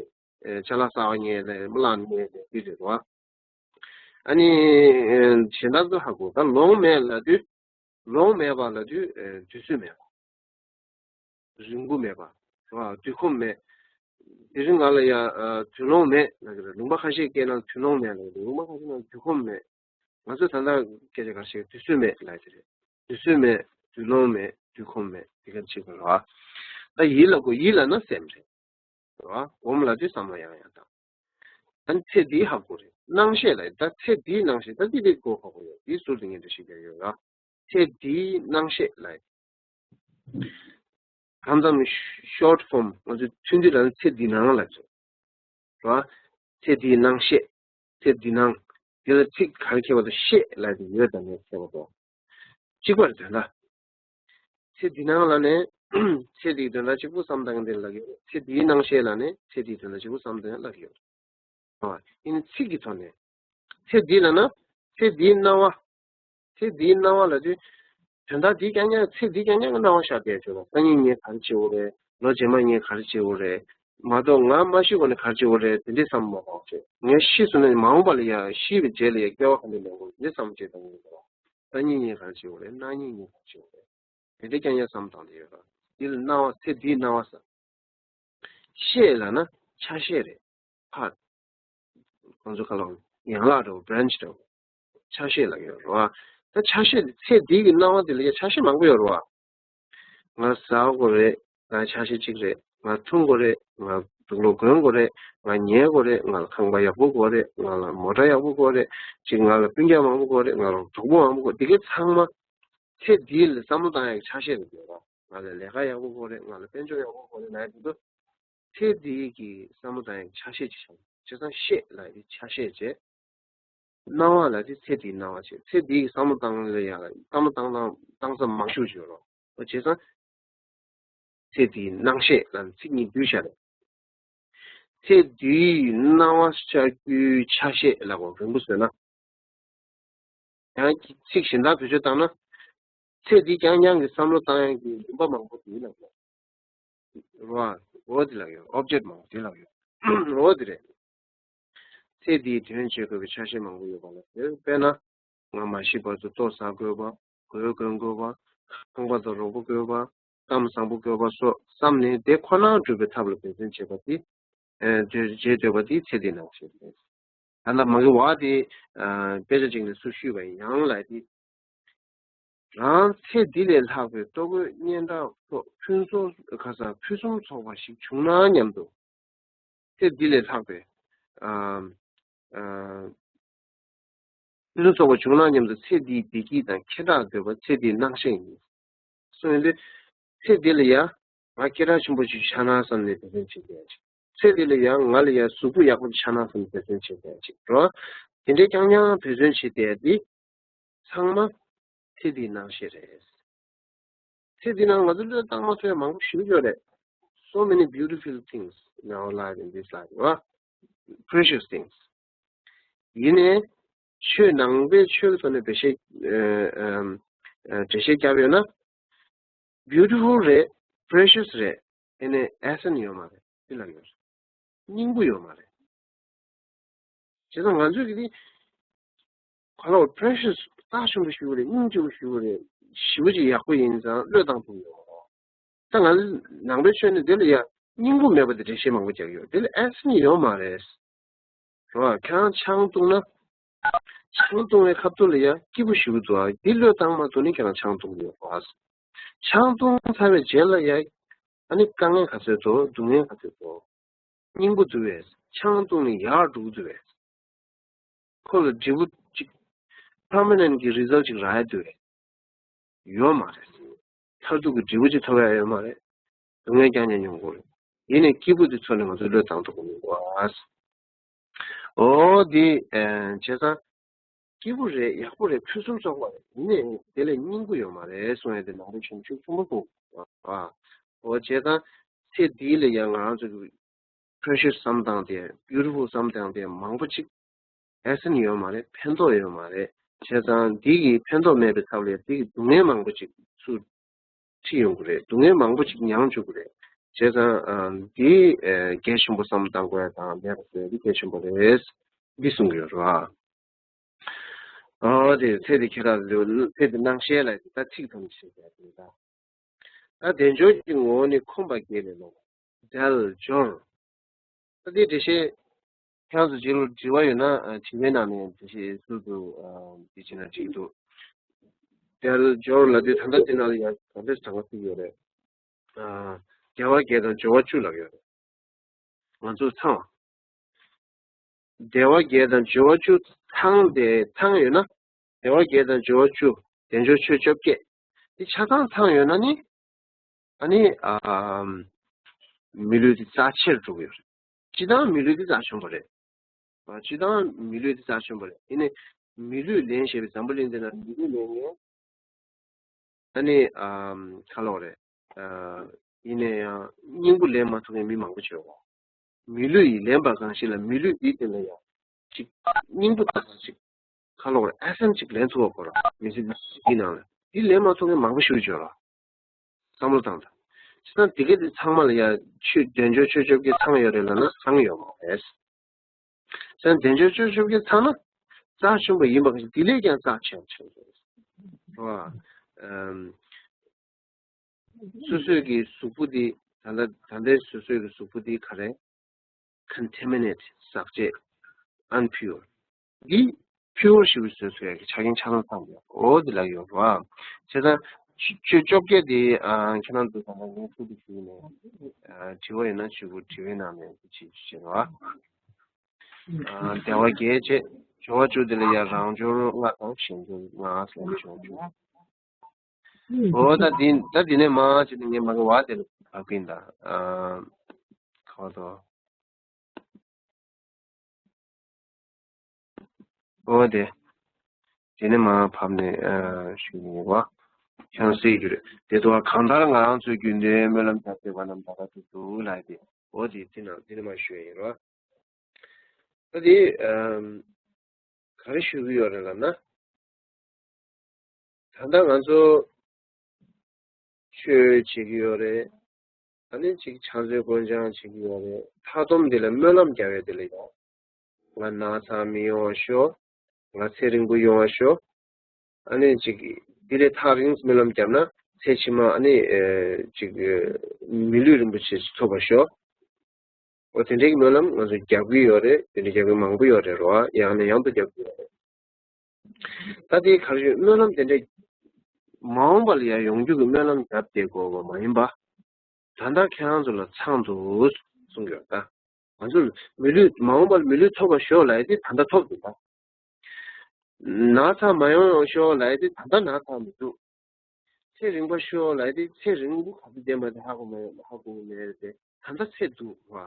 རེད། ཅ་ལག་གསར་པ་རྙེད་ནས་བརླག་ནས་རྙེད་དེ་འདི་རེད་བ། ཨ་ནི་གཞན་དག་ཚོ་ཧ་གོ། ད་ལོང་མེད་ལབ་དུས། ལོང་མེད་པ་ལབ་དུས་དུས་ཚོད་མེད་པ། རིང་པོ་མེད་པ། རེད་བ། དུས་ཁོམ་མེད། དེ་རིང་ང་ལ་ཡ་དུས་ལོང་མེད་ལབ་ཀྱི་རེད། ལུང་པ་ཁ་ཤས་སྐད་ནང་དུས་ལོང་མེད་ལབ་ཀྱི་རེད། ལུང་པ་ཁ་ཤས་ནང་དུས་ཁོམ་མེད། ང་ཚོས་ད་ལྟ་སྐད་ཆ་ག་རེ་བཤད། དུས་ཚོད་མེད་ལབ་ཀྱི་རེད། དུས་ཚོད་མེད། དུས་ལོང་མེད། དུས་ཁོམ་མེད། དེ་ག་བྱེད་དགོས་རེད་བ། ད་ཡིད་ལ་གོ། ཡིད་ལ་ན་སེམས་རེད། རེད་བ། སྒོམ་ལབ་དུས་བསམ་བློ་ཡང་ཡང་བཏང་། ཨ་ནི་ཚེ་འདིའི་ཧ་གོ་རེད། སྣང་ཤས་ལ་ད་ཚེ་འདིའི་སྣང་ཤས། ད་འདི་འདི་གོ་ཧ་གོ་ཡོད། འདིའི་ཟུར་དུ་ངས་འགྲེལ་བཤད་རྒྱག་ཡོད་ར། ཚེ་འདིའི་སྣང་ཤས་ལ། གང་ལྟར་ཤོར་ཕོམ་ང་ཚོས་ཚུལ་འདི་ལ་ནི་ཚེ་འདི་སྣང་ལ་ཟེར། ར། ཚེ་འདིའི་སྣང་ཤས། ཚེ་འདི་སྣང་། འདི་ལ་ཚིག་ག་རེ་ཁྱད་པར་དུ་ཤས་ལ་དེ་ཡོད་དང་མེད་ཁྱད་པར་དུ། གཅིག་པར་དོན་དག་ཚེ་འདི་སྣང་ལ་ནི། ཚེ་འདིའི་དོན་དག་གཅིག་པུ་བསམ་བཏང་གི་འདི་ལ་ཡོད། ཚེ་འདིའི་སྣང་ཤས་ལ་ནི་ཚེ་འདིའི་དོན་དག་གཅིག་པུ་བསམ་བཏང་ལ་ཡོད། ཨ། ཡིན་ནའི་ཚིག་གི་ཐོག་ནས། ཚེ་འདི་ལ་ན། ཚེ་འདིའི་སྣང་བ། ཚེ་འདིའི་སྣང་བ་ལ་དུས། དོན་དག་འདི་རྐྱང་རྐྱང་ཚེ་འདི་རྐྱང་རྐྱང་གི་སྣང་བ་ཤར་བསྡད་ཆོག་ལ། སང་ཉིན་ངས་ག་རེ་བྱེད་འོ་རེད། ལོ་རྗེས་མ་ངས་ག་རེ་བྱེད་འོ་རེད། མ་གཏོགས་ང་མ་ཤི་གོང་ནས་ག་རེ་བྱེད་འོ་རེད་དེ་འདྲའི་བསམ་མ་བཏང་ཆོག་ངས་ཤི་སོང་ན་མ་འོངས་པ་ལ་ཡ་ཤི་བའི་རྗེས་ལ་ཡ་སྐྱེ་བ་ག་འདྲ་ལེན་དགོས་དེ་འདྲའི་བསམ་བྱེད་བཏང་གི་ཡོད་རེད། ལྟ་ཉིད་གཉིས་གང་བྱེད་དགོས་རེད། སྣང་ཉིད་གཉིས་གང་བྱེད་དགོས་རེད། དེ་འདྲའི་རྐྱང་རྐྱང་བསམ་བློ་བཏང་བསྡད་ཡོད་ར། འདི་ལ་སྣང་བ། ཚེ་འདིའི་སྣང་བ་ཟེར། ཤེས་ལབ་ན་ཆ་ཤས་རེད། ཕར། ཁོང་ཚོ་ཁ་ལོ་ཡན་ལག་འདྲ་བོ། བྷ་རན་ཆི་འདྲ་བོ། ཆ་ཤས་ལབ་ཡོད་རེད་བ། ད་ཆ་ཤས་དེ། ཚེ་འདི་གི་སྣང་བ་དེ་ལ་ཡང་ཆ་ཤས་མང་པོ་ཡོད་རེད་བ། ང་ཟ་དགོས་རེད། ང་ཆ་ཤས་གཅིག་རེད། ང་འཐུང་དགོས་རེད། ང་དུག་ལོག་གོན་དགོས་རེད། ང་ཉལ་དགོས་རེད། ང་ལ་ཁང་པ་ཡག་པོ་དགོས་རེད། ང་ལ་མོ་ཊ་ཡག་པོ་དགོས་རེད། གཅིག་ང་ལ་སྤུན་ཀྱག་མང་པོ་དགོས་རེད། ང་ལ་གྲོགས་པོ་མང་པོ་དགོས། འདི་གའི་ཚང་མ་ཚེ་འདི་ལ་བསམ་བློ་བཏང་ཡག་ཆ་ཤས་རེད་འདུག་བ། ང་ལ་ལས་ཀ་ཡག་པོ་དགོས་རེད། ང་ལ་དཔལ་འབྱོར་ཡག་པོ་དགོས་རེད་ལབ་ཡག་དེ་ཚོ་ཚེ་འདིའི་གི་བསམ་བློ་བཏང་ཡག་ཆ་ཤས་ཅིག་བྱུང་། བྱས་ཙང་ཤས་ལབ་ཡག་དེ་ཆ་ཤས་བྱས། སྣང་བ་ལབ་དེ་ཚེ་འདིའི་སྣང་བ་བྱས། ཚེ་འདིའི་བསམ་བློ་བཏང་ལ་ཡག་བསམ་བློ་བཏང་བཏང་བཏང་ས་མང་ཤོས་ཅིག་ཡོད་རེད། འོ་བྱས་ཙང་ཚེ་འདིའི་སྣང་ཤས་ལབ་ནས་ཚིག་གཉིས་བསྡུས་བཞག་རེད། ཚེ་འདིའི་སྣང་བ་ཤར་རྒྱུའི་ཆ་ཤས་ལབ་དགོས། རིང་པོ་བཟོས་ན། ཡང་ཚིག་གཞན་དག་བེད་སྤྱོད་བཏང་ན། ཚེ་འདི་རྐྱང་རྐྱང་གི་བསམ་བློ་བཏང་ཡག་གི་རིམ་པ་མང་པོ་དེ་ལབ་ཡོད་རེད་བ། འོ་དེ་ལབ་ཡོད། ཨོབ་ཇེག་མང་པོ་དེ་ལབ་ཡོད། འོ་དེ་རེད། ཚེ་འདིའི་དོན་བྱེད་དགོས་པའི་ཆ་ཤས་མང་པོ་ཡོད་པ་ལ་ཟེར། དཔེར་ན། ང་མ་ཤི་བར་དུ་ལྟོ་ཟ་དགོས་པ། གོས་གོན་དགོས་པ། ཁང་པ་དང་རོགས་པ་དགོས་པ། གཏམ་བཟང་པོ་དགོས་པ་སོགས་བསམ་ནས་དེ་ཁོ་ན་སྒྲུབ་པའི་ཐབས་ལ་འབད་བརྩོན་བྱེད་པ་དེ། ཨ། བྱེད་འདོད་པ་དེ་ཚེ་འདིའི་སྣང་ཤས་རེད། ད་ལྟ་མ་གི་བ་དེ། ཨ། དཔེ་ཆ་གཅིག་ནས་ཚུར་བཤུས་པ་ཡིན་ཡང་ལ་དེ། རང་ཚེ་འདི་ལས་ལྷག་པའི་ལྟོ་གོས་སྙན་གྲགས་སོགས་ཕུན་སུམ། ཁ་ས་ཕུན་སུམ་ཚོགས་པ་ཞིག་བྱུང་ན་སྙམ་དུ། ཚེ་འདི་ལས་ལྷག་པའི། ཨ། ཨ། ཕུན་སུམ་ཚོགས་པ་བྱུང་ན་སྙམ་དུ་ཚེ་འདིའི་བདེ་སྐྱིད་དང་ཁེ་གྲགས་འདོད་པ་ཚེ་འདིའི་སྣང་ཤས་ཡིན། གསུངས་ཡོད་དུས། ཚེ་འདི་ལ་ཡ་ང་སྐད་གྲགས་ཆེན་པོ་ཞིག་ཆགས་ན་བསམ་ནས་འབད་བརྩོན་བྱེད་བསྡད་ཅིག་ཚེ་འདི་ལ་ཡ་ང་ལ་ཡ་གཟུགས་པོ་ཡག་པོ་ཞིག་ཆགས་ན་བསམ་ནས་འབད་བརྩོན་བྱེད་བསྡད་ཅིག་རོ། དེ་འདྲའི་རྐྱང་རྐྱང་འབད་བརྩོན་བྱེད་བསྡད་དེ། ཚང་མ་ཚེ་འདིའི་སྣང་ཤས་རེད། ཚེ་འདི་ནང་ང་ཚོ་བློས་བཏང་མ་ཐུབ་ཡ་མང་པོ་ཞིག་ཡོད་རེད། So many beautiful things in our life, in this life, རོ། Precious things. ཡིན་ནའི། ཆོས་ནང་པའི་ཆོས་ཀྱི་ཐོག་ནས་འགྲེལ་བཤད། ཨ། ཨ། འགྲེལ་བཤད་བརྒྱབ་ཡོད་ན། Beautiful རེད། Precious རེད། ཨེ་ནས་essence ཡོད་མ་རེད། དེ་ལ་ཡོད་རེད། སྙིང་པོ་ཡོད་མ་རེད། བྱས་ཙང་ང་ཚོས་ཀྱི་དེ། ག་ལ་བ། Precious རྩ་ཆེན་པོ་ཞིག་རེད། སྙིང་རྗེ་པོ་ཞིག་རེད། ཞེ་པོ་ཅིག་ཡག་པོ་ཡིན་ཙང་བློས་བཏང་ཐུབ་ཡོད་མ་རེད། ད་ང་ཚོ་ནང་པའི་ཆོས་ནི་དེ་ལ་ཡ་སྙིང་པོ་མེད་པ་དེ་འགྲེལ་བཤད་མང་པོ་རྒྱག་ཡོད། དེ་ལ་essence ཡོད་མ་རེད། རོ། ཁྱེད་རང་ཆང་བཏུང་ན། ཆང་བཏུང་བའི་ཁ་ཐུག་ལ་ཡ་སྐྱིད་པོ་ཞེ་པོ་འདུག་ཨ། འདི་བློས་བཏང་མ་ཐུབ་ན་ཁྱེད་རང་ཆང་བཏུང་གི་ཡོད་རེད་བ། ཆང་བཏུང་ཚར་བའི་རྗེས་ལ་ཡ། ཨ་ནི་དཀའ་ངལ་ག་ཚོད་འདུག་སྡུག་བསྔལ་ག་ཚོད་འདུག་སྙིང་པོ་འདུག་བས། ཆང་བཏུང་ནས་ཡར་འགྲོ་གི་འདུག་བས། ཁོ་ལ་འབྲས་བུ་ཅིག permanent གི་result ཅིག་རག་ཡ་འདུག་བས། ཡོད་མ་རེད། མཐར་ཐུག་གི་འབྲས་བུ་ཅིག་ཐོབ་ཡ་ཡོད་མ་རེད། སྡུག་བསྔལ་རྐྱང་རྐྱང་མྱོང་དགོས་རེད། ཡིན་ནའི་སྐྱིད་པོ་དེ་ཚོར་ནས་ང་ཚོ་བློས་བཏང་ཐུབ་ཀྱི་མི་འདུག་ཨ། འོ་དེ། ཨ། བྱས་ཙང་། སྐྱིད་པོ་རེད། ཡག་པོ་རེད། ཕུན་སུམ་ཚོགས་པ་རེད། ཡིན་ནའི་དེ་ལས་སྙིང་པོ་ཡོད་མ་རེད་གསུང་ཡ་དེ་ནང་པའི་ཆོས་ཤུགས་ཆེན་པོ་གསུངས། ཨ། འོ་བྱས་ཙང་། ཚེ་འདི་ལ་ཡང་ང་རང་ཚོ་གི་precious བསམ་སྟངས་དེ། beautiful བསམ་སྟངས་དེ་མང་པོ་ཅིག་essence ཡོད་མ་རེད། ཕན་ཐོགས་ཡོད་མ་རེད། བྱས་ཙང་འདི་གི་ཕན་ཐོགས་མེད་པའི་ཐབས་ལ་འདི་གི་སྡུག་བསྔལ་མང་པོ་ཅིག་ཚུར་ཁྲིད་ཡོང་གི་རེད། སྡུག་བསྔལ་མང་པོ་ཅིག་མྱངས་བཅུག་གི་རེད། བྱས་ཙང་། ཨ། འདི། ཨ། གལ་ཆེན་པོ་བསམ་བློ་བཏང་དགོས་ཡ་དང་མེད་པ་བཟོ་ཡ་འདི་གལ་ཆེན་པོ་རེད། འདི་གསུང་གི་ཡོད་རེད་བ། ཨ། དེ་ཚེ་འདི་ཁྱེད་རང་ཚོ་ཚེ་འདི་སྣང་ཤས་ལ་ད་ཚིག་ཐམས་ཅད་བྱས་ཏེ་ད། ད་དལ་འབྱོར་གྱི་ངོ་བོ་ནི་ཁོམ་པ་བརྒྱད་ལས་ལོག་པ། དལ་འབྱོར། ད་དེའི་འགྲེལ་བཤད། ཁྱེད་རང་ཚོ་རྗེས་ལ་དྲི་བ་ཡོད་ན། ཨ། དྲི་བའི་ནང་ནས་འགྲེལ་བཤད་ཟུར་དུ། ཨ། འདི་བྱས་ན་འགྲིག་འདུག་དལ་འབྱོར་ལབ་དུས་ད་ལྟ་འདི་ནང་ལ་ཡང་ག་འདྲ་གྲངས་ཀ་ཚིག་ཡོད་རེད། ཨ། དལ་བ་བརྒྱད་དང་འབྱོར་བ་བཅུ་ལབ་ཡོད་རེད། ང་ཚོ་ཚང་བ། དལ་བ་བརྒྱད་དང་འབྱོར་བ་བཅུ་ཚང་སྟེ་ཚང་ཡོད་ན། དལ་བ་བརྒྱད་དང་འབྱོར་བ་བཅུ། དལ་འབྱོར་ཆོས་བཅོ་བརྒྱད། འདི་ཆ་ཚང་ཚང་ཡོད་ན་ནི། ཨ་ནི། ཨ། མི་ལུས་འདི་རྩ་ཆེར་འགྲོ་གི་ཡོད་རེད། སྤྱིར་བཏང་མི་ལུས་འདི་རྩ་ཆེན་པོ་རེད། ཨ། སྤྱིར་བཏང་མི་ལུས་འདི་རྩ་ཆེན་པོ་རེད། ཡིན་ནའི་མི་ལུས་ལེན་ཞེས་པའི་འཛམ་བུ་གླིང་འདི་ན་མི་ལུས་ལེན་མཁན། ཨ་ནི། ཨ། ག་ལབ་དགོས་རེད། ཨ། ཡིན་ནའི་ཡང་སྙིང་པོ་ལེན་མ་ཐུབ་མཁན་མི་མང་པོ་ཡོད་རེད། མི་ལུས་ཡིས་ལེན་པ་གང་ཞིག་ལ། མི་ལུས་འདི་དེ་ལ་ཡང་ཅིག་སྙིང་པོ་དང་ཅིག་ག་ལབ་དགོས་རེད། ཨེ་སེན་སི་ཅིག་ལེན་ཐུབ་པ་དགོས་རེད། མི་ཚེ་འདི་ནང་ལ་འདི་ལེན་མ་ཐུབ་མཁན་མང་པོ་ཞིག་ཡོད་རེད། བསམ་བློ་བཏང་དང་། བྱས་ཙང་འདི་ག་དེ་ཚང་མ་ལ་ཡང་ཆོས། དལ་འབྱོར་ཆོས་བཅོ་བརྒྱད་ཚང་ཡོད་རེད་ལབ་ན་ཚང་ཡོད་མ་རེད། བྱས་ཙང་དལ་འབྱོར་ཆོས་བཅོ་བརྒྱད་ཚང་ན་རྩ་ཆེན་པོ་ཡིན་པ་གང་ཞིག་འདི་ལས་ཀྱང་རྩ་ཆེན་པོ་ཆགས་ཀྱི་རེད། རེད་བ། ཨམ། སོ་སོའི་གི་གཟུགས་པོ་འདི་ད་ལྟ་ད་ལྟའི་སོ་སོའི་གི་གཟུགས་པོ་འདི་ག་རེ། contaminate ཟག་བཅས་unpure འདི་pure ཞིག་བཟོས་ཚུལ་ཡ་གི་ཆ་རྐྱེན་ཆ་ཚང་ཚང་ཡོད། འོ་འདི་ལ་ཡོད་རེད་བ། བྱས་ཙང་ཆོས་བཅོ་བརྒྱད་འདི་ཨ་ཁྱེད་རང་ཚོ་ད་ལྟ་ངས་ཚུལ་དུ་ཞུས་ནས་ཨ་དྲི་བ་ཡིན་ན་ཆུ་བུ་དྲི་བའི་ནང་ནས་འདི་བྱེད་ཀྱི་བྱེད་རེད་བ། ཨ་བདེ་བ་བརྒྱད་བྱས། སྦྱོར་བ་བཅུ་དེ་ལ་ཡང་རང་སྦྱོར་ལྔ་དང་གཞན་སྦྱོར་ལྔ་ཟེར་ནས་སྦྱོར་བ་བཅུ། འོ་ད་འདི་ད་འདི་ནས་མ་བྱས་ནས་ངས་མ་གི་བ་དེ་ལ་བབ་ཀྱིན་ད། ཨ་ཁོ་ཐོ། འོ་དེ། དེ་ནས་མ་བབ་ནས་ཨ་ཞུ་ནས་བ། ཁྱང་སྲིད་རྒྱུ་རེད། དེ་ཐོག་གང་ལྟར་ང་རང་ཚོའི་རྒྱུན་ལྡན་སྨོན་ལམ་རྒྱབ་བསྡད་པ་རྣམས་ད་ལྟ་འགྲུབ་འདུག་ལབ་དེ། འོ་དེ་དེ་ནང་དེ་ནས་མ་ཞུ་ཡ་ཡིན་རོ། ད་དེ་ཨམ། ག་རེ་ཞུ་གི་ཡོད་རེད་ལབ་ན། ད་ལྟ་ང་ཚོ་ཆོས་བྱེད་ཀྱི་ཡོད་རེད། ཨ་ནི་ཅིག་ཕྱག་མཛོད་སྐོར་སྦྱང་བྱེད་ཀྱི་ཡོད་རེད། མཐའ་སྡོམ་འདི་ལ་སྨོན་ལམ་རྒྱག་ཡ་དེ་ལ་ཡང་ང་ན་ཚ་མི་ཡོང་བ་ཤོག་ང་ཚེ་རིང་པོ་ཡོང་བ་ཤོག་ཨ་ནི་ཅིག་འདི་ལས་ཐག་རིང་སྨོན་ལམ་བརྒྱབ་ན་ཚེ་ཕྱི་མ་ཨ་ནི་ཨེ་ཅིག་མི་ལུས་རིན་པོ་ཆེ་ཐོབ་པ་ཤོག་འོ་དེ་འདྲའི་སྨོན་ལམ་ང་ཚོ་རྒྱག་གི་ཡོད་རེད། དེ་འདྲའི་རྒྱག་གི་མང་པོ་ཡོད་རེད་རོ། ཡང་ནས་ཡང་དུ་རྒྱག་གི་ཡོད་རེད། ད་དེ་གར་ཞུ་སྨོན་ལམ་དེ་འདྲའི་མ་འོངས་པ་ལ་ཡང་ཡོང་རྒྱུ་གི་སྨོན་ལམ་བརྒྱབ་བསྡད་དགོས་པ་མ་ཡིན་པ། ད་ལྟ་ཁྱེད་རང་ཚོ་ལ་ཚང་འདུག་གསུང་གི་ཡོད་ད། ང་ཚོ་མི་ལུས་མ་འོངས་པར་མི་ལུས་ཐོབ་པ་ཤོག་ལབ་ཡ་དེ་ད་ལྟ་ཐོབ་འདུག་ད། ན་ཚ་མ་ཡོང་ཡོང་ཤོག་ལབ་ཡ་དེ་ད་ལྟ་ན་ཚ་མི་འདུག་ཚེ་རིང་པོ་ཤོག་ལབ་ཡ་དེ་ཚེ་རིང་པོ་ག་ཚོད་ལྡན་པ་དེ་ཧ་གོ་མ་ཧ་གོ་གི་མེད་རེད་དེ། ད་ལྟ་ཚེ་འདུག་བ།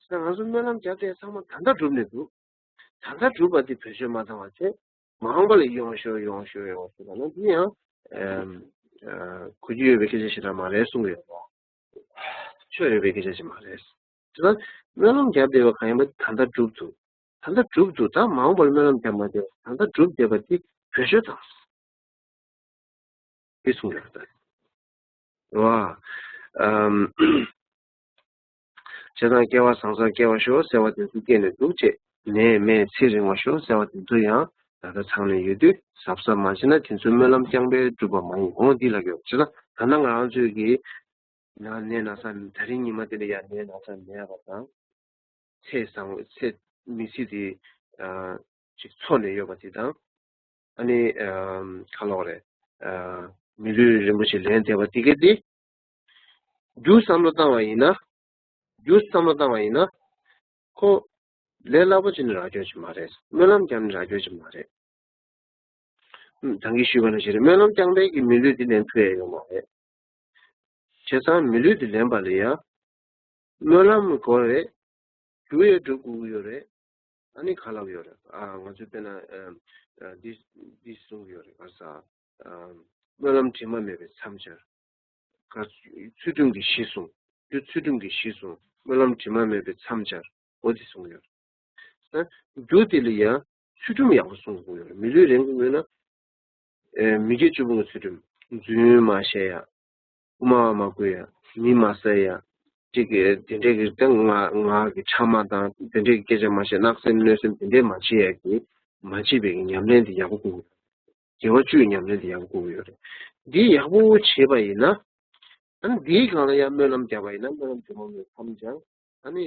ས་ང་ཚོ་སྨོན་ལམ་བརྒྱབ་དེ་ཚང་མ་ད་ལྟ་གྲུབ་ནས་འདུག་ད་ལྟ་གྲུབ་པ་དེ་བེད་སྤྱོད་མ་བཏང་བ་བྱས། མ་འོངས་པ་ལ་ཡོང་ཤོག་ཡོང་ཤོག་ཡོང་ཤོག་ལབ་ན་འདི་ཡང་ཨམ་ཨ་གོ་རྒྱུ་ཡོད་པའི་སྐད་ཆ་ཞིག་རང་མ་རེད་གསུང་གི་ཡོད་པ། ཆོས་ཡོད་པའི་སྐད་ཆ་ཞིག་མ་རེད། དེ་ལ་སྨོན་ལམ་བརྒྱབ་བསྡད་པ་གང་ཡིན་པ་ད་ལྟ་གྲུབ་འདུག་ད་ལྟ་གྲུབ་འདུག་ད་མ་འོངས་པར་སྨོན་ལམ་བརྒྱབ་མ་བསྡད་པ་ད་ལྟ་གྲུབ་བསྡད་པ་དེ་བེད་སྤྱོད་དང་། དེ་གསུངས་ཡོད་རེད། རེད་བ། ཨམ། བྱས་ཙང་སྐལ་བ་བཟང་སར་སྐྱེ་བར་ཤོག་ཟེར་བ་དེ་ཚོ་སྐྱེས་ནས་འདུག་ཅེས། ནད་མེད་ཚེ་རིང་བར་ཤོག་ཟེར་བ་དེ་ཚོ་ཡང་ད་ལྟ་ཚང་ནས་ཡོད་དུས་གཟབ་གཟབ་མ་བྱས་ན་དེ་ཚོའི་སྨོན་ལམ་རྐྱང་པས་འགྲུབ་པ་མ་ཡིན། འོ་འདི་ལ་གི་བྱས་ཙང་ད་ལྟ་ང་རང་ཚོའི་གི་ན་ནད་ན་ཚ་ད་རིང་ཉི་མ་དེ་ལ་ཡང་ནད་ན་ཚ་མེད་པ་དང་། ཚེ་བཟང་བའི་ཚེ་མི་ཚེ་དེ་ཨ་ཅིག་འཚོ་ནས་ཡོད་པ་དེ་དང་། ཨ་ནི་ཨ་ག་ལབ་དགོས་རེད། ཨ་མི་ལུས་རིན་པོ་ཆེ་ལེན་བསྡད་པ་དེ་ག་དེ་རྒྱུ་བསམ་བློ་བཏང་བ་ཡིན་ན། རྒྱུ་བསམ་བློ་བཏང་བ་ཡིན་ན། ཁོ་ལས་སླ་པོ་བྱས་ནས་རག་རྒྱུ་ཅིག་མ་རེད། སྨོན་ལམ་བརྒྱབ་ནས་རག་རྒྱུ་ཅིག་མ་རེད། ད་གིན་ཞུས་པ་ནང་བཞིན་རེད། སྨོན་ལམ་རྐྱང་པས་ཀྱི་མི་ལུས་འདི་ལེན་ཐུབ་ཡ་ཡོད་མ་རེད། བྱས་ཙང་མི་ལུས་འདི་ལེན་པ་ལ་ཡ། སྨོན་ལམ་དགོས་རེད། རྒྱུ་ཡང་སྒྲུབ་དགོས་ཀྱི་ཡོད་རེད། ཨ་ནི་ག་ལབ་ཡོད་རེད། ཨ་ང་ཚོས་དཔེར་ན་ཨ་ཨ་འདི་འདི་གསུང་གི་ཡོད་རེད། ག་ས་ཨ་སྨོན་ལམ་དྲི་མ་མེད་པའི་མཚམས་སྦྱར། ག་ཚུལ་ཁྲིམས་ཀྱི་གཞི་བཟུང་། རྒྱུ་ཚུལ་ཁྲིམས་ཀྱི་གཞི་བཟུང་། སྨོན་ལམ་དྲི་མ་མེད་པའི་མཚམས་སྦྱར། འོ་དེ་གསུངས་ཡོད། ས་རྒྱུ་དེ་ལ་ཡང་ཚུལ་ཁྲིམས་ཡག་པོ་སྲུང་དགོས་ཡོད་རེད། མི་ལུས་རིན་དགོས་ཡོད་ན། ཨེ་མི་དགེ་བཅུ་སྤོང་གི་ཚུལ་ཁྲིམས། རྫུན་མ་བཤད་ཡ། དབུ་མ་མ་བརྐུ་ཡ། མི་མ་བསད་ཡ། གཅིག་གིས་དེ་འདྲའི་གི་ད་ང་ང་གི་ཕྲ་མ་དང་དེ་འདྲའི་གི་སྐད་ཆ་མ་བཤད། བརྣག་སེམས་གནོད་སེམས་དེ་འདྲའི་མ་བྱེད་ཡ་གི་མ་བྱེད་པའི་གི་ཉམས་ལེན་དེ་ཡག་པོ་དགོས། དགེ་བ་བཅུའི་ཉམས་ལེན་དེ་ཡག་པོ་དགོས་ཀྱི་ཡོད་རེད། འདི་ཡག་པོ་བྱས་པ་ཡིན་ན། ཨ་ནི་འདིའི་སྒང་ལ་ཡང་སྨོན་ལམ་བརྒྱབ་པ་ཡིན་ན་སྨོན་ལམ་དེ་མ་མེད་མཚམས་སྦྱར། ཨ་ནི་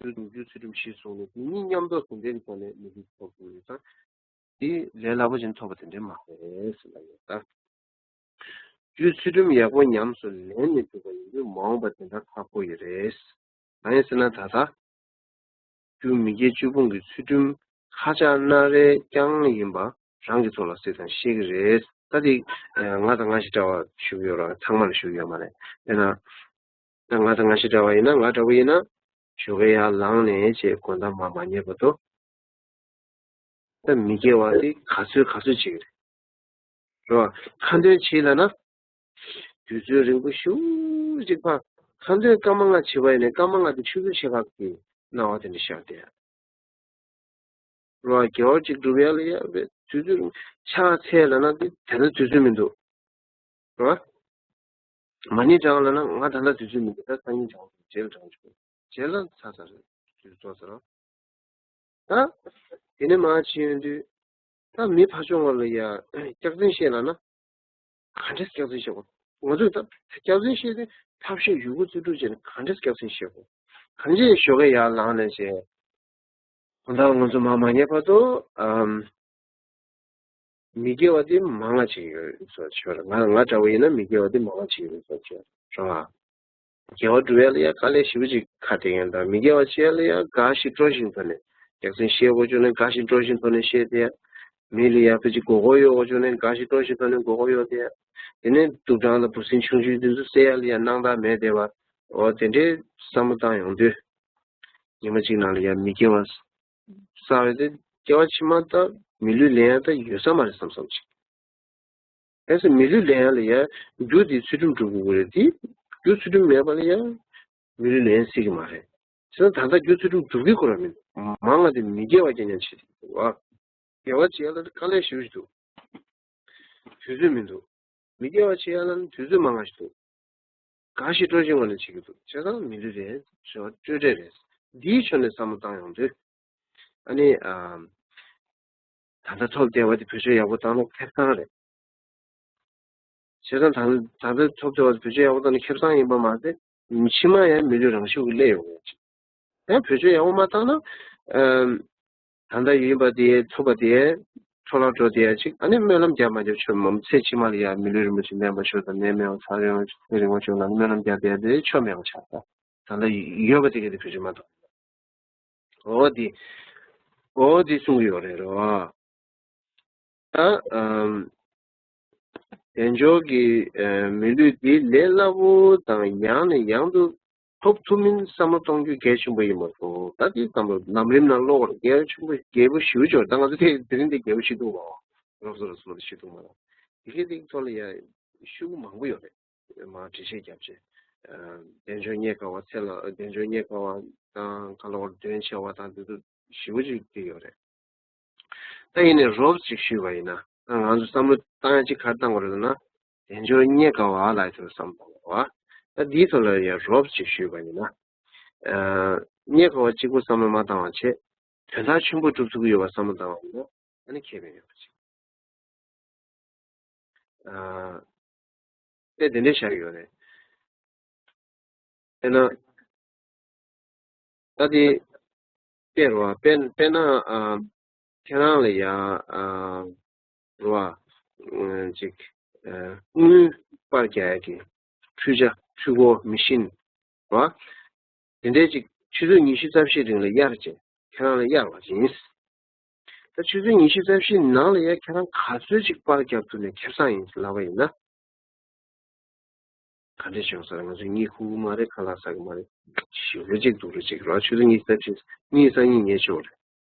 རྒྱུ་རྒྱུ་ཚུལ་ཁྲིམས་གཞི་བཟུང་ནས་དེ་གཉིས་མཉམ་དུ་ཟུང་འབྲེལ་གྱི་ཐོག་ནས་མི་ཚེ་ཐོབ་དགོས་ཡོད་ཙང་། འདི་ལས་སླ་པོ་ཅན་ཐོབ་པ་དེ་འདྲ་མ་རེད་ཟེར་ལབ་ཡོད་ད། རྒྱུ་ཚུལ་ཁྲིམས་ཡག་པོ་ཉམས་སུ་ལེན་ནས་འདུག་པ་ཡིན་དུས་མ་འོངས་པ་དེ་འདྲ་ཁག་པོ་ཡོད་རེད། གང་ཡིན་ཟེར་ན་ད་ལྟ། རྒྱུ་མི་དགེ་བཅུ་སྤོང་གི་ཚུལ་ཁྲིམས་ཁ་ཆག་སྣ་རལ་རྐྱང་ཡིན་པ་རང་གི་ཐོག་ལ་སྲིད་དང་ཤེས་ཀྱི་རེད། ད་དེ་ང་དང་ང་ཞིག་འདྲ་བ་ཞུ་གི་ཡོད་ར། ཚང་མ་ལ་ཞུ་གི་ཡོད་མ་རེད། དཔེར་ན། ད་ང་དང་ང་ཞིག་འདྲ་བ་ཡིན་ན། ང་འདྲ་བོ་ཡིན་ན་ཞོགས་ཀས་ཡར་ལངས་ནས་ཅེས་དགོང་དག་མ་མ་ཉལ་བར་དུ། ད་མི་དགེ་བ་དེ་ག་ཚོད་ག་ཚོད་བྱེད་ཀྱི་རེད། རེད་བ། ཁ་འདོན་བྱེད་ལབ་ན། དུས་ཚོད་རིང་པོ་ཞེ་པོ་ཅིག་ཕར་ཁ་འདོན་སྐར་མ་ལྔ་བྱེད་པ་ཡིན་ནའི་སྐར་མ་ལྔ་དེ་ཆུ་ཚོད་ཕྱེད་ཀ་གི་སྣང་བ་དེ་འདྲ་ཤར་བསྡད་ཡ། རེད་བ། དགེ་བ་ཅིག་སྒྲུབ་ཡ་ལ་ཡ་དུས་ཚོད་རིང་ཕྱག་འཚལ་ལབ་ན་དེ་ད་ལྟ་དུས་ཚོད་མི་འདུག་རེད་བ། མ་ཎི་བགྲང་ལབ་ན་ང་ད་ལྟ་དུས་ཚོད་མི་འདུག་ད་སང་ཉིན་བགྲང་། རྗེས་ལ་བགྲང་ཆོག་རྗེས་ལ་ཚར་ཚར་རེད། དུས་ཚོད་རྫོགས་ཚར་རོ། ད་དེ་ནས་མར་ཕྱིན་ཡོང་དུས། ད་མི་ཕར་ཕྱོགས་ང་ལ་ཡ་སྐྱག་རྫུན་བཤད་ལབ་ན། ག་འདྲས་སྐྱག་རྫུན་བཤད་དགོས། ང་ཚོས་ད་སྐྱག་རྫུན་བཤད་དེ་ཐབས་ཤེས་ཡོད་རྒུ་རྩལ་སྤྲུགས་བྱས་ནས་ག་འདྲས་སྐྱག་རྫུན་བཤད་དགོས། གང་ཅི་ཞོགས་ཀས་ཡར་ལངས་ནས་བྱས། ད་ལྟ་ང་ཚོ་མ་མ་ཉེས་བར་དུ་ཨམ། མི་དགེ་བ་དེ་མང་ང་ཅིག་ཡོད་ཟེར་ཆོག་རེད། ང་ང་འདྲ་བོ་ཡིན་ན་མི་དགེ་བ་དེ་མང་ང་ཅིག་ཡོད་ཟེར་ཆོག་རེད་བ། དགེ་བ་སྒྲུབ་ཡ་ལ་ཡ་དཀའ་ལས་ཞེ་པོ་ཅིག་ཁག་དྲེགས་ཡོད། ད་མི་དགེ་བ་བྱེད་ཡ་ལ་ཡ་དགའ་ཞིང་སྤྲོ་ཞིང་ཐོག་ནས་སྐྱག་རྫུན་བཤད་དགོས་བྱུང་ན་དགའ་ཞིང་སྤྲོ་ཞིང་ཐོག་ནས་བཤད་དེ་ཡ། མི་ལ་ཡ་ཕལ་ཆེར་མགོ་སྐོར་གཡོག་དགོས་བྱུང་ན་དགའ་ཞིང་སྤྲོ་ཞིང་ཐོག་ནས་མགོ་སྐོར་གཡོག་དེ་ཡ། དེ་ནས་དུག་སྦྲང་དང་འབུ་སྲིན་ཆུང་ཆུང་དེ་ཚོ་བསད་ཡ་ལ་ཡ་སྣང་དག་མེད་བསྡད་པ། འོ་དེ་འདྲའི་བསམ་བློ་བཏང་ཡོང་དུས། ཉི་མ་གཅིག་ནང་ལ་ཡ་མི་དགེ་བ་བསགས་པ་དེ་སྐྱེ་བ་ཕྱི་མ་ད་མི་ལུས་ལེན་ཡ་ད་ཡོད་ས་མ་རེད་བསམ་བསམ་ཅིག། གལ་སྲིད་མི་ལུས་ལེན་ཡ་ལ་ཡ་རྒྱུ་དེ་ཚུལ་ཁྲིམས་སྒྲུབ་དགོས་རེད་དེ། རྒྱུ་ཚུལ་ཁྲིམས་མེད་པ་ལ་ཡ་མི་ལུས་ལེན་སྲིད་ཀྱི་མ་རེད། བྱས་ཙང་ད་ལྟ་རྒྱུ་ཚུལ་ཁྲིམས་སྒྲུབ་ཀྱི་ཁོ་རང་མིན། མང་ང་དེ་མི་དགེ་བ་རྐྱང་རྐྱང་བྱེད་ཀྱི་འདུག་བ། དགེ་བ་བྱེད་ཡ་ལ་དཀའ་ལས་ཞེ་པོ་ཞིག་འདུག། དུས་ཚོད་མི་འདུག། མི་དགེ་བ་བྱེད་ཡ་ལ་ནི་དུས་ཚོད་མང་ང་ཞིག་འདུག། དགའ་ཞིང་སྤྲོ་ཞིང་ངང་ནས་བྱེད་ཀྱི་འདུག། བྱས་ཙང་མི་ལུས་རེད། སྤྲོས་བྲལ་རེད། འདིའི་ཕྱོགས་ནས་བསམ་བློ་བཏང་ཡོང་དུས། ཨ་ནི། ཨ། ད་ལྟ་ཐོབ་བསྡད་པ་དེ་བེད་སྤྱོད་ཡག་པོ་བཏང་ན་ཁེ་བཟང་རེད། བྱས་ཙང་ད་ད་ལྟ་ཐོབ་བསྡད་པ་དེ་བེད་སྤྱོད་ཡག་པོ་བཏང་ན་ཁེ་བཟང་ཡིན་པ་མ་ཟད། ཕྱི་མ་ཡང་མི་ལུས་རང་ཤུགས་ཀྱིས་སླེབས་ཡོང་གི་ཡོད་ཅིག། ཡང་བེད་སྤྱོད་ཡག་པོ་མ་བཏང་ན། ཨམ། ད་ལྟ་ཡིན་པ་དེ་ཐོབ་པ་དེ་འཕྲོ་བརླག་འགྲོ་བསྡད་ཡ་ཅིག། ཨ་ནི་སྨོན་ལམ་རྒྱབ་མ་རྒྱབ་ཆོ་མམ། ཚེ་ཕྱི་མ་ལ་ཡ་མི་ལུས་རིན་པོ་ཆེ་ལེན་པར་ཤོག་དང་། ནད་མེད་པ་ཚེ་རིང་བ་བྱུང་ལ་སྨོན་ལམ་རྒྱབ་བསྡད་དེ་ཆོ་མེད་པ་ཆགས་ད། ད་ལྟ་ཡོད་པ་དེ་ག་དེ་བེད་སྤྱོད་མ་གཏོང་། འོ་དེ། འོ་དེ་གསུང་གི་ཡོད་རེད་རོ། ད། ཨམ། དལ་འབྱོར་གྱི་ཨ་མི་ལུས་འདི་ལས་སླ་པོ་དང་ཡང་ནས་ཡང་དུ་ཐོབ་ཐུབ་མིན་བསམ་བློ་གཏོང་རྒྱུ་གལ་ཆེན་པོ་ཡིན་པར་གོ། ད་དེ་བསམ་བློ་ལམ་རིམ་ནང་ཀློག་པར་གལ་ཆེན་པོ་རྒྱས་པོ་ཞེ་པོ་ཅིག་ཡོད། ད་ང་ཚོ་དེ་དེ་རིང་འདི་རྒྱས་པོ་ཞིག་འདུག་བ། རོབ་ཙམ་རོབ་ཙམ་ཞིག་འདུག་མ་རེད། དེ་གའི་དེའི་ཐོག་ལ་ཡ་ཤུགས་མང་པོ་ཡོད་རེད། མ་འགྲེལ་བཤད་རྒྱབ་བྱས། ཨ། དལ་འབྱོར་རྙེད་དཀའ་བ་ཚེ་ལ་དལ་འབྱོར་རྙེད་དཀའ་བ་དང་ག་ལ་བར་དོན་ཆེ་བ་དང་དེ་ཚོ་ཞེ་པོ་ཅིག་དེ་ཡོད་རེད། ད་ཡིན་ནའི་རོབ་ཅིག་ཞུས་པ་ཡིན་ན། ང་ཚོ་བསམ་བློ་བཏང་ཡ་ཅིག་ག་རེ་བཏང་དགོས་རེད་ཟེར་ན། དལ་འབྱོར་རྙེད་དཀའ་བ་ལ་ཡི་ཐོག་བསམ་བློ་བཏང་དགོས་པ། ད་འདིའི་ཐོག་ལ་ཡང་རོབ་ཅིག་ཞུས་པ་ཡིན་ན། ཨ། རྙེད་དཀའ་བ་གཅིག་པུ་བསམ་བློ་མ་བཏང་བ་བྱས། དོན་དག་ཆེན་པོ་སྒྲུབ་ཐུབ་ཀྱི་ཡོད་པ་བསམ་བློ་བཏང་བ་ཡིན་ན། ཨ་ནི་ཁེ་ཕན་ཡོད་པ་ཅིག། ཨ། དཔེ་དེ་འདྲས་བཞག་ཡོད་རེད། དཔེར་ན། ད་དེ། དཔེ་རེད་བ། དཔེར་དཔེར་ན། ཨ། ཁྱེད་རང་ལ་ཡ། ཨ། རེད་བ། ཅིག། ཨ། དངུལ་པར་རྒྱག་ཡ་གི་འཕྲུལ་ཆ། འཕྲུལ་འཁོར། མི་ཤིན། རེད་བ། དེ་འདྲས་ཅིག་ཆུ་ཚོད་ཉི་ཤུ་རྩ་བཞིའི་རིང་ལ་གཡར་བྱས། ཁྱེད་རང་ལ་གཡར་བ་ཡིན། ད་ཆུ་ཚོད་ཉི་ཤུ་རྩ་བཞིའི་ནང་ལ་ཡ་ཁྱེད་རང་ག་ཚོད་ཅིག་པར་རྒྱག་ཐུབ་ནས་ཁེ་བཟང་ཡིན་ལབ་པ་ཡིན་ན། ག་འདྲས་བྱུང་ས་རེད། ང་ཚོས་གཉིད་ཁུག་གི་མ་རེད། ཁ་ལག་ཟ་གི་མ་རེད། ཞེ་པོ་ཅིག་སྡུག་རུས་ཅིག་རེད། ཆུ་ཚོད་ཉི་ཤུ་རྩ་བཞི་གཉིད་སང་གཉིད་ཉལ་ཆོག་རེད།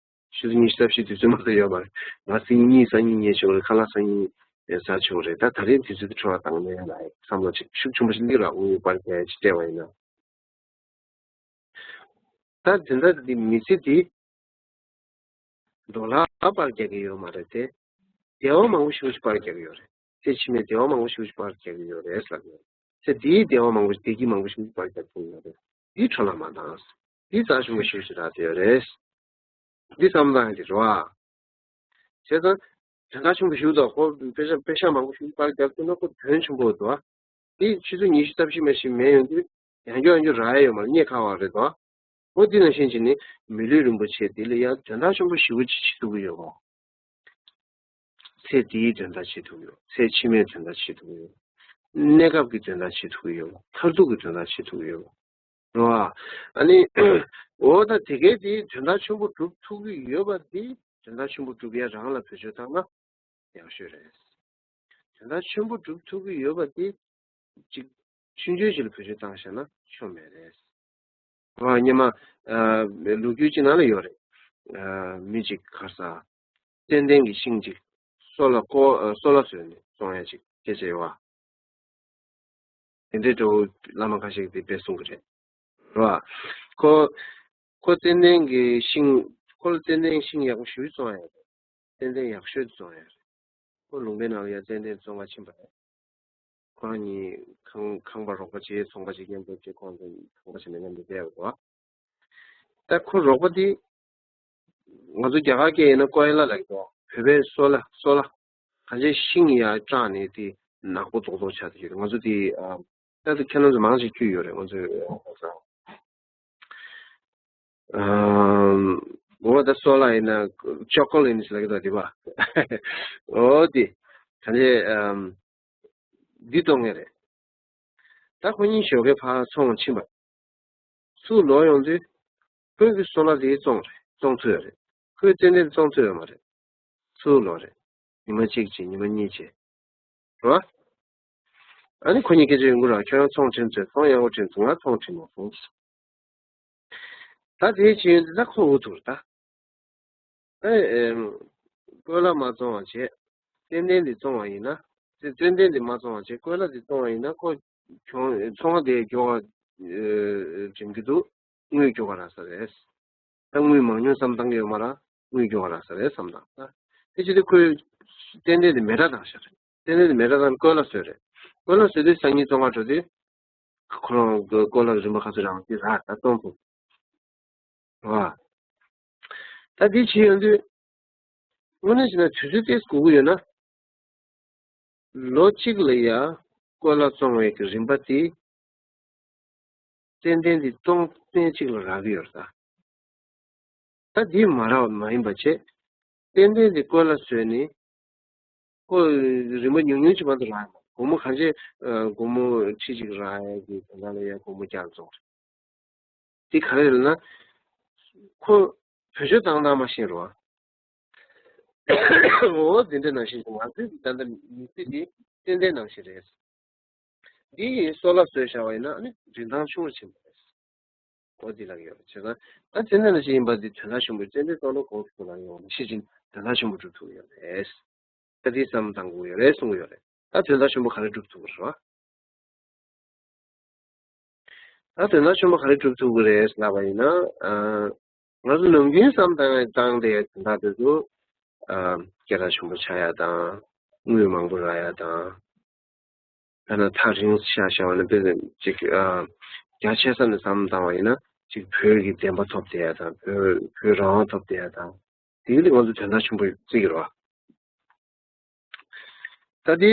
ཆུ་ཚོད་ཉི་ཤུ་རྩ་བཞི་དུས་ཚོད་མ་གཏོགས་ཡོད་མ་རེད། ང་ཚོས་གཉིད་སང་གཉིད་ཉལ་ཆོག་རེད། ཁ་ལག་སང་གཉིད་ཟ་ཆོག་རེད། ད་ད་རེས་དུས་ཚོད་དེ་འཕྲོ་བརླག་བཏང་ནས་ལ་བསམ་བློ་ཅིག་ཤུགས་ཆེན་པོ་ཞིག་སླེབས་ར། དངུལ་པར་རྒྱག་ཡ་ཅིག་སྤྲད་པ་ཡིན་ན། ད་དེ་འདྲ་འདི་མི་ཚེ་འདི་ཌོ་ལར་པར་རྒྱག་གི་ཡོད་མ་རེད་དེ། བདེ་བ་མང་པོ་ཞེ་པོ་ཅིག་པར་རྒྱག་གི་ཡོད་རེད། ཚེ་ཕྱི་མའི་བདེ་བ་མང་པོ་ཞེ་པོ་ཅིག་པར་རྒྱག་གི་ཡོད་རེད་ལབ་ཡོད། ཚེ་འདིའི་བདེ་བ་མང་པོ་ཞིག་བདེ་སྐྱིད་མང་པོ་ཞེ་པོ་ཅིག་པར་རྒྱག་གི་ཡོད་རེད། འདི་འཕྲོ་བརླག་མ་བཏང་། འདི་རྩ་ཆེན་པོ་ཞེ་པོ་ཅིག་རག་བསྡད་ཡོད་རེད། འདི་བསམ་བློ་བཏང་ཡ་དེ་རེད་བ། བྱས་ཙང་། དོན་དག་ཆེན་པོ་ཞིག་འདུག་ཁོ། པེ་ཤག་པེ་ཤག་མང་པོ་ཞིག་པར་རྒྱག་ཐུབ་ན་ཁོ་དོན་ཆེན་པོ་འདུག་ཨ། དེ་ཆུ་ཚོད་ཉི་ཤུ་རྩ་བཞི་མ་ཞིག་མེད་ཡོང་དུས། ཡང་བསྐྱར་ཡང་བསྐྱར་རག་ཡ་ཡོད་མ་རེད། རྙེད་དཀའ་བ་རེད་དོ། འོ་དེ་ནང་བཞིན་བྱས་ནས་མི་ལུས་རིན་པོ་ཆེ་དེ་ལ་ཡང་དོན་དག་ཆེན་པོ་ཞེ་པོ་ཅིག་བྱེད་ཐུབ་ཀྱི་ཡོད་པ། ཚེ་འདིའི་དོན་དག་བྱེད་ཐུབ་ཀྱི་ཡོད། ཚེ་ཕྱི་མའི་དོན་དག་བྱེད་ཐུབ་ཀྱི་ཡོད། གནས་སྐབས་ཀྱི་དོན་དག་བྱེད་ཐུབ་ཀྱི་ཡོད། མཐར་ཐུག་གི་དོན་དག་བྱེད་ཐུབ་ཀྱི་ཡོད། རེད་བ། ཨ་ནི། འོ་ད་དེ་གའི་དེ་དོན་དག་ཆེན་པོ་སྒྲུབ་ཐུབ་ཀྱི་ཡོད་པ་དེ་དོན་དག་ཆེན་པོ་སྒྲུབ་ཡ་རང་ལ་བེད་སྤྱོད་བཏང་ན་ཡག་ཤོས་རེད། དོན་དག་ཆེན་པོ་སྒྲུབ་ཐུབ་ཀྱི་ཡོད་པ་དེ་ཅིག་ཆུང་ཆུང་ཞིག་ལ་བེད་སྤྱོད་བཏང་བཞག་ན་ཆོ་མེད་རེད། ཨ། སྔོན་མ། ཨ། ལོ་རྒྱུས་ཅིག་ནང་ལ་ཡོད་རེད། ཨ། མི་ཅིག་ག་རེ་ཟ། ཙན་དན་གྱི་ཤིང་ཅིག་སོ་ལ་ཀོ། ཨ། སོ་ལ་བཟོས་ནས་བཙོང་ཡ་ཅིག་སྐད་ཆ་ཡོད་བ། དེ་འདྲའི་འདྲ་བོ་བླ་མ་ཁ་ཤས་ཀྱིས་དེ་དཔེ་གསུང་གི་རེད། རེད་བ། ཁོ། ཁོ་ཙན་དན་གྱི་ཤིང་། ཁོ་ལ་ཙན་དན་ཤིང་ཡག་པོ་ཞེ་པོ་བཙོང་ཡ་རེད། ཙན་དན་ཡག་ཤོས་དེ་བཙོང་ཡ་རེད། ཁོ་ལུང་པའི་ནང་ལ་ཡ་ཙན་དན་བཙོང་ག་ཕྱིན་པ་རེད། ཁོ་རང་གཉིས་ཁང་ཁང་པ་རོགས་པ་བྱས། ཚོང་པ་ཅིག་མཉམ་དུ་བྱས། ཁོང་ཚོ་ཁང་པ་བྱས་ནས་མཉམ་དུ་བསྡད་ཡོད་རེད་བ། ད་ཁོ་རོགས་པ་དེ། ང་ཚོ་རྒྱ་གར་སྐད་ཡིན་ན་ཀོ་ཨེ་ལ་ལབ་ཀྱི་འདུག། བོད་པའི་སོལ་ལ་སོལ་ལ་གང་ཅི་ཤིང་ཡར་སྐྲག་ནས་དེ་ནག་པོ་རྡོག་རྡོག་ཆགས་ཀྱི་ཡོད་རེད། ང་ཚོ་དེ་ཨ་ད་དེ་ཁྱེད་རང་ཚོ་མང་ཞིག་ཁྱོད་ཡོད་རེད། ང་ཚོ་ཨམ། འོ་ད་སོལ་ལ་ཡིན་ན་ཅོ་ཀོ་ལེ་ནི་ཟེར་ལབ་ཀྱི་འདུག་དེ་བ། འོ་དེ་གང་ཅི་ཨམ། འདི་གཏོང་ངེས་རེད། ད་ཁོ་གཉིས་ཞོགས་ཀས་ཕར་ཚོང་ཕྱིན་པ། ཚུར་ལོག་ཡོང་དུས། ཁོས་ཀྱི་སོལ་ལ་དེ་བཙོང་རེད། བཙོང་ཐུབ་ཡོད་རེད། ཁོས་ཙན་དན་བཙོང་ཐུབ་ཡོད་མ་རེད། ཚུར་ལོག་རེད། ཉི་མ་གཅིག་བྱས། ཉི་མ་གཉིས་བྱས། རེད་བ། ཨ་ནི་ཁོ་གཉིས་སྐད་ཆ་ཡོང་གི་རེད། ཁྱོད་རང་ཚོང་དྲན་ཚོད། ཚོང་ཡག་པོ་དྲན་ཚོད། ང་ཚོང་དྲན་མ་སོང་། ད་དེའི་ཕྱིན་ད་ཁོ་འུ་ཐུག་ད། ཨེ་ཨེམ། ཀོས་ལ་མ་བཙོང་བ་བྱས། ཙན་དན་འདི་བཙོང་བ་ཡིན་ན། ཙན་ཙན་དན་འདི་མ་བཙོང་བ་བྱས། ཀོས་ལ་འདི་བཙོང་བ་ཡིན་ན་ཁོ་གྱོང་ཚོང་བ་དེ་མགྱོགས་པ་འགྲིམ་གྱི་འདུག་དངུལ་མགྱོགས་པ་རག་ས་རེད། ད་དངུལ་མང་ཉུང་བསམ་བཏང་གི་ཡོད་མ་རེད། དངུལ་མགྱོགས་པ་རག་ས་རེད་བསམ་བཏང་ད། དེ་བྱེད་དུས་ཁོས་ཙན་དན་འདི་མེ་སྲེག་བཏང་ཤག་རེད། ཙན་དན་འདི་མེ་སྲེག་བཏང་ནས་ཀོས་ལ་བཟོས་རེད། ཀོས་ལ་བཟོས་དུས་སང་ཉིན་བཙོང་ག་འགྲོ་དུས། ཁོ་རང་གི་ཀོས་ལ་རིན་པ་ག་ཚོད་རག་དེ་རག་ད་གཏོང་ཐུབ། རེད་བ། ད་འདི་བྱེད་ཡོང་དུས། དངོས་གནས་བྱས་ན་དུས་ཚོད་ཏོག་ཙམ་འགོར་གྱི་ཡོད་ན། ལོ་གཅིག་ལ་ཡ་ཀོས་ལ་བཙོང་བའི་གི་རིན་པ་དེ། ཙན་དན་དེ་སྟོང་ཕྲག་གཅིག་ལ་རག་གི་ཡོད་རེད་ད། ད་འདི་མ་རག་མ་ཡིན་པ་བྱས། ཙན་དན་དེ་ཀོས་ལ་བཟོས་ནས། ཁོ་རིན་པ་ཉུང་ཉུང་ཅིག་མ་གཏོགས་རག་མ་རེད། སྒོར་མོ་གང་ཅི། སྒོར་མོ་ཁྲི་གཅིག་རག་ཡ་གི་དེ་འདྲ་ལ་ཡ་སྒོར་མོ་བརྒྱ་བཙོང་རེད། དེ་ག་རེ་རེད་ལབ་ན། ཁོ་བེད་སྤྱོད་བཏང་སྟངས་མ་ཤེས་རོ། འོ་དེ་འདྲ་ནང་བཞིན་ང་ཚོའི་ད་ལྟ་མི་ཚེ་འདི་ཙན་དན་ནང་བཞིན་རེད། འདི་ཡིས་སོལ་ལ་བཟོས་བཞག་པ་ཡིན་ན་ཨ་ནི་རིན་ཐང་ཆུང་རུ་ཕྱིན་པ་རེད། འོ་འདི་ལབ་ཡོད་རེད། བྱས་ཙང་ད་ཙན་དན་ནང་བཞིན་ཡིན་པ་འདི་དོན་དག་ཆེན་པོ། ཙན་དན་བཙོང་ན་གོང་དུ་ལབ་ཡོང་ནས་ཤེས་ཅིང་དོན་དག་ཆེན་པོ་སྒྲུབ་ཐུབ་ཡོད་རེད། ད་འདི་བསམ་བློ་གཏང་དགོས་ཡོད་རེད་གསུང་གི་ཡོད་རེད། ད་དོན་དག་ཆེན་པོ་ག་རེ་སྒྲུབ་ཐུབ་ཀྱི་རེད་བ། ད་དོན་དག་ཆེན་པོ་ག་རེ་སྒྲུབ་ཐུབ་ཀྱི་རེད་ལབ་པ་ཡིན་ན། ཨ། ང་ཚོ་ནམ་རྒྱུན་བསམ་བཏང་བཏང་བསྡད་ཡ་དོན་དག་དེ་ཚོ། ཨ། སྐད་གྲགས་ཆེན་པོ་ཆགས་ཡ་དང་། དངུལ་མང་པོ་རག་ཡ་དང་། ཐ་ན་ཐག་རིང་ཤ་ཤ་བ་ནི་དཔེ་ཅིག་ཨ། རྒྱ་ཆེ་ས་ནས་བསམ་བཏང་བ་ཡིན་ན་ཅིག་བོད་ཀྱི་བདེན་པ་ཐོབ་བསྡད་ཡ་དང་། བོད་བོད་རང་དབང་ཐོབ་བསྡད་ཡ་དང་། དེ་གི་ལས་ང་ཚོ་དོན་དག་ཆེན་པོ་བརྩི་གི་རེད་བ། ད་དེ་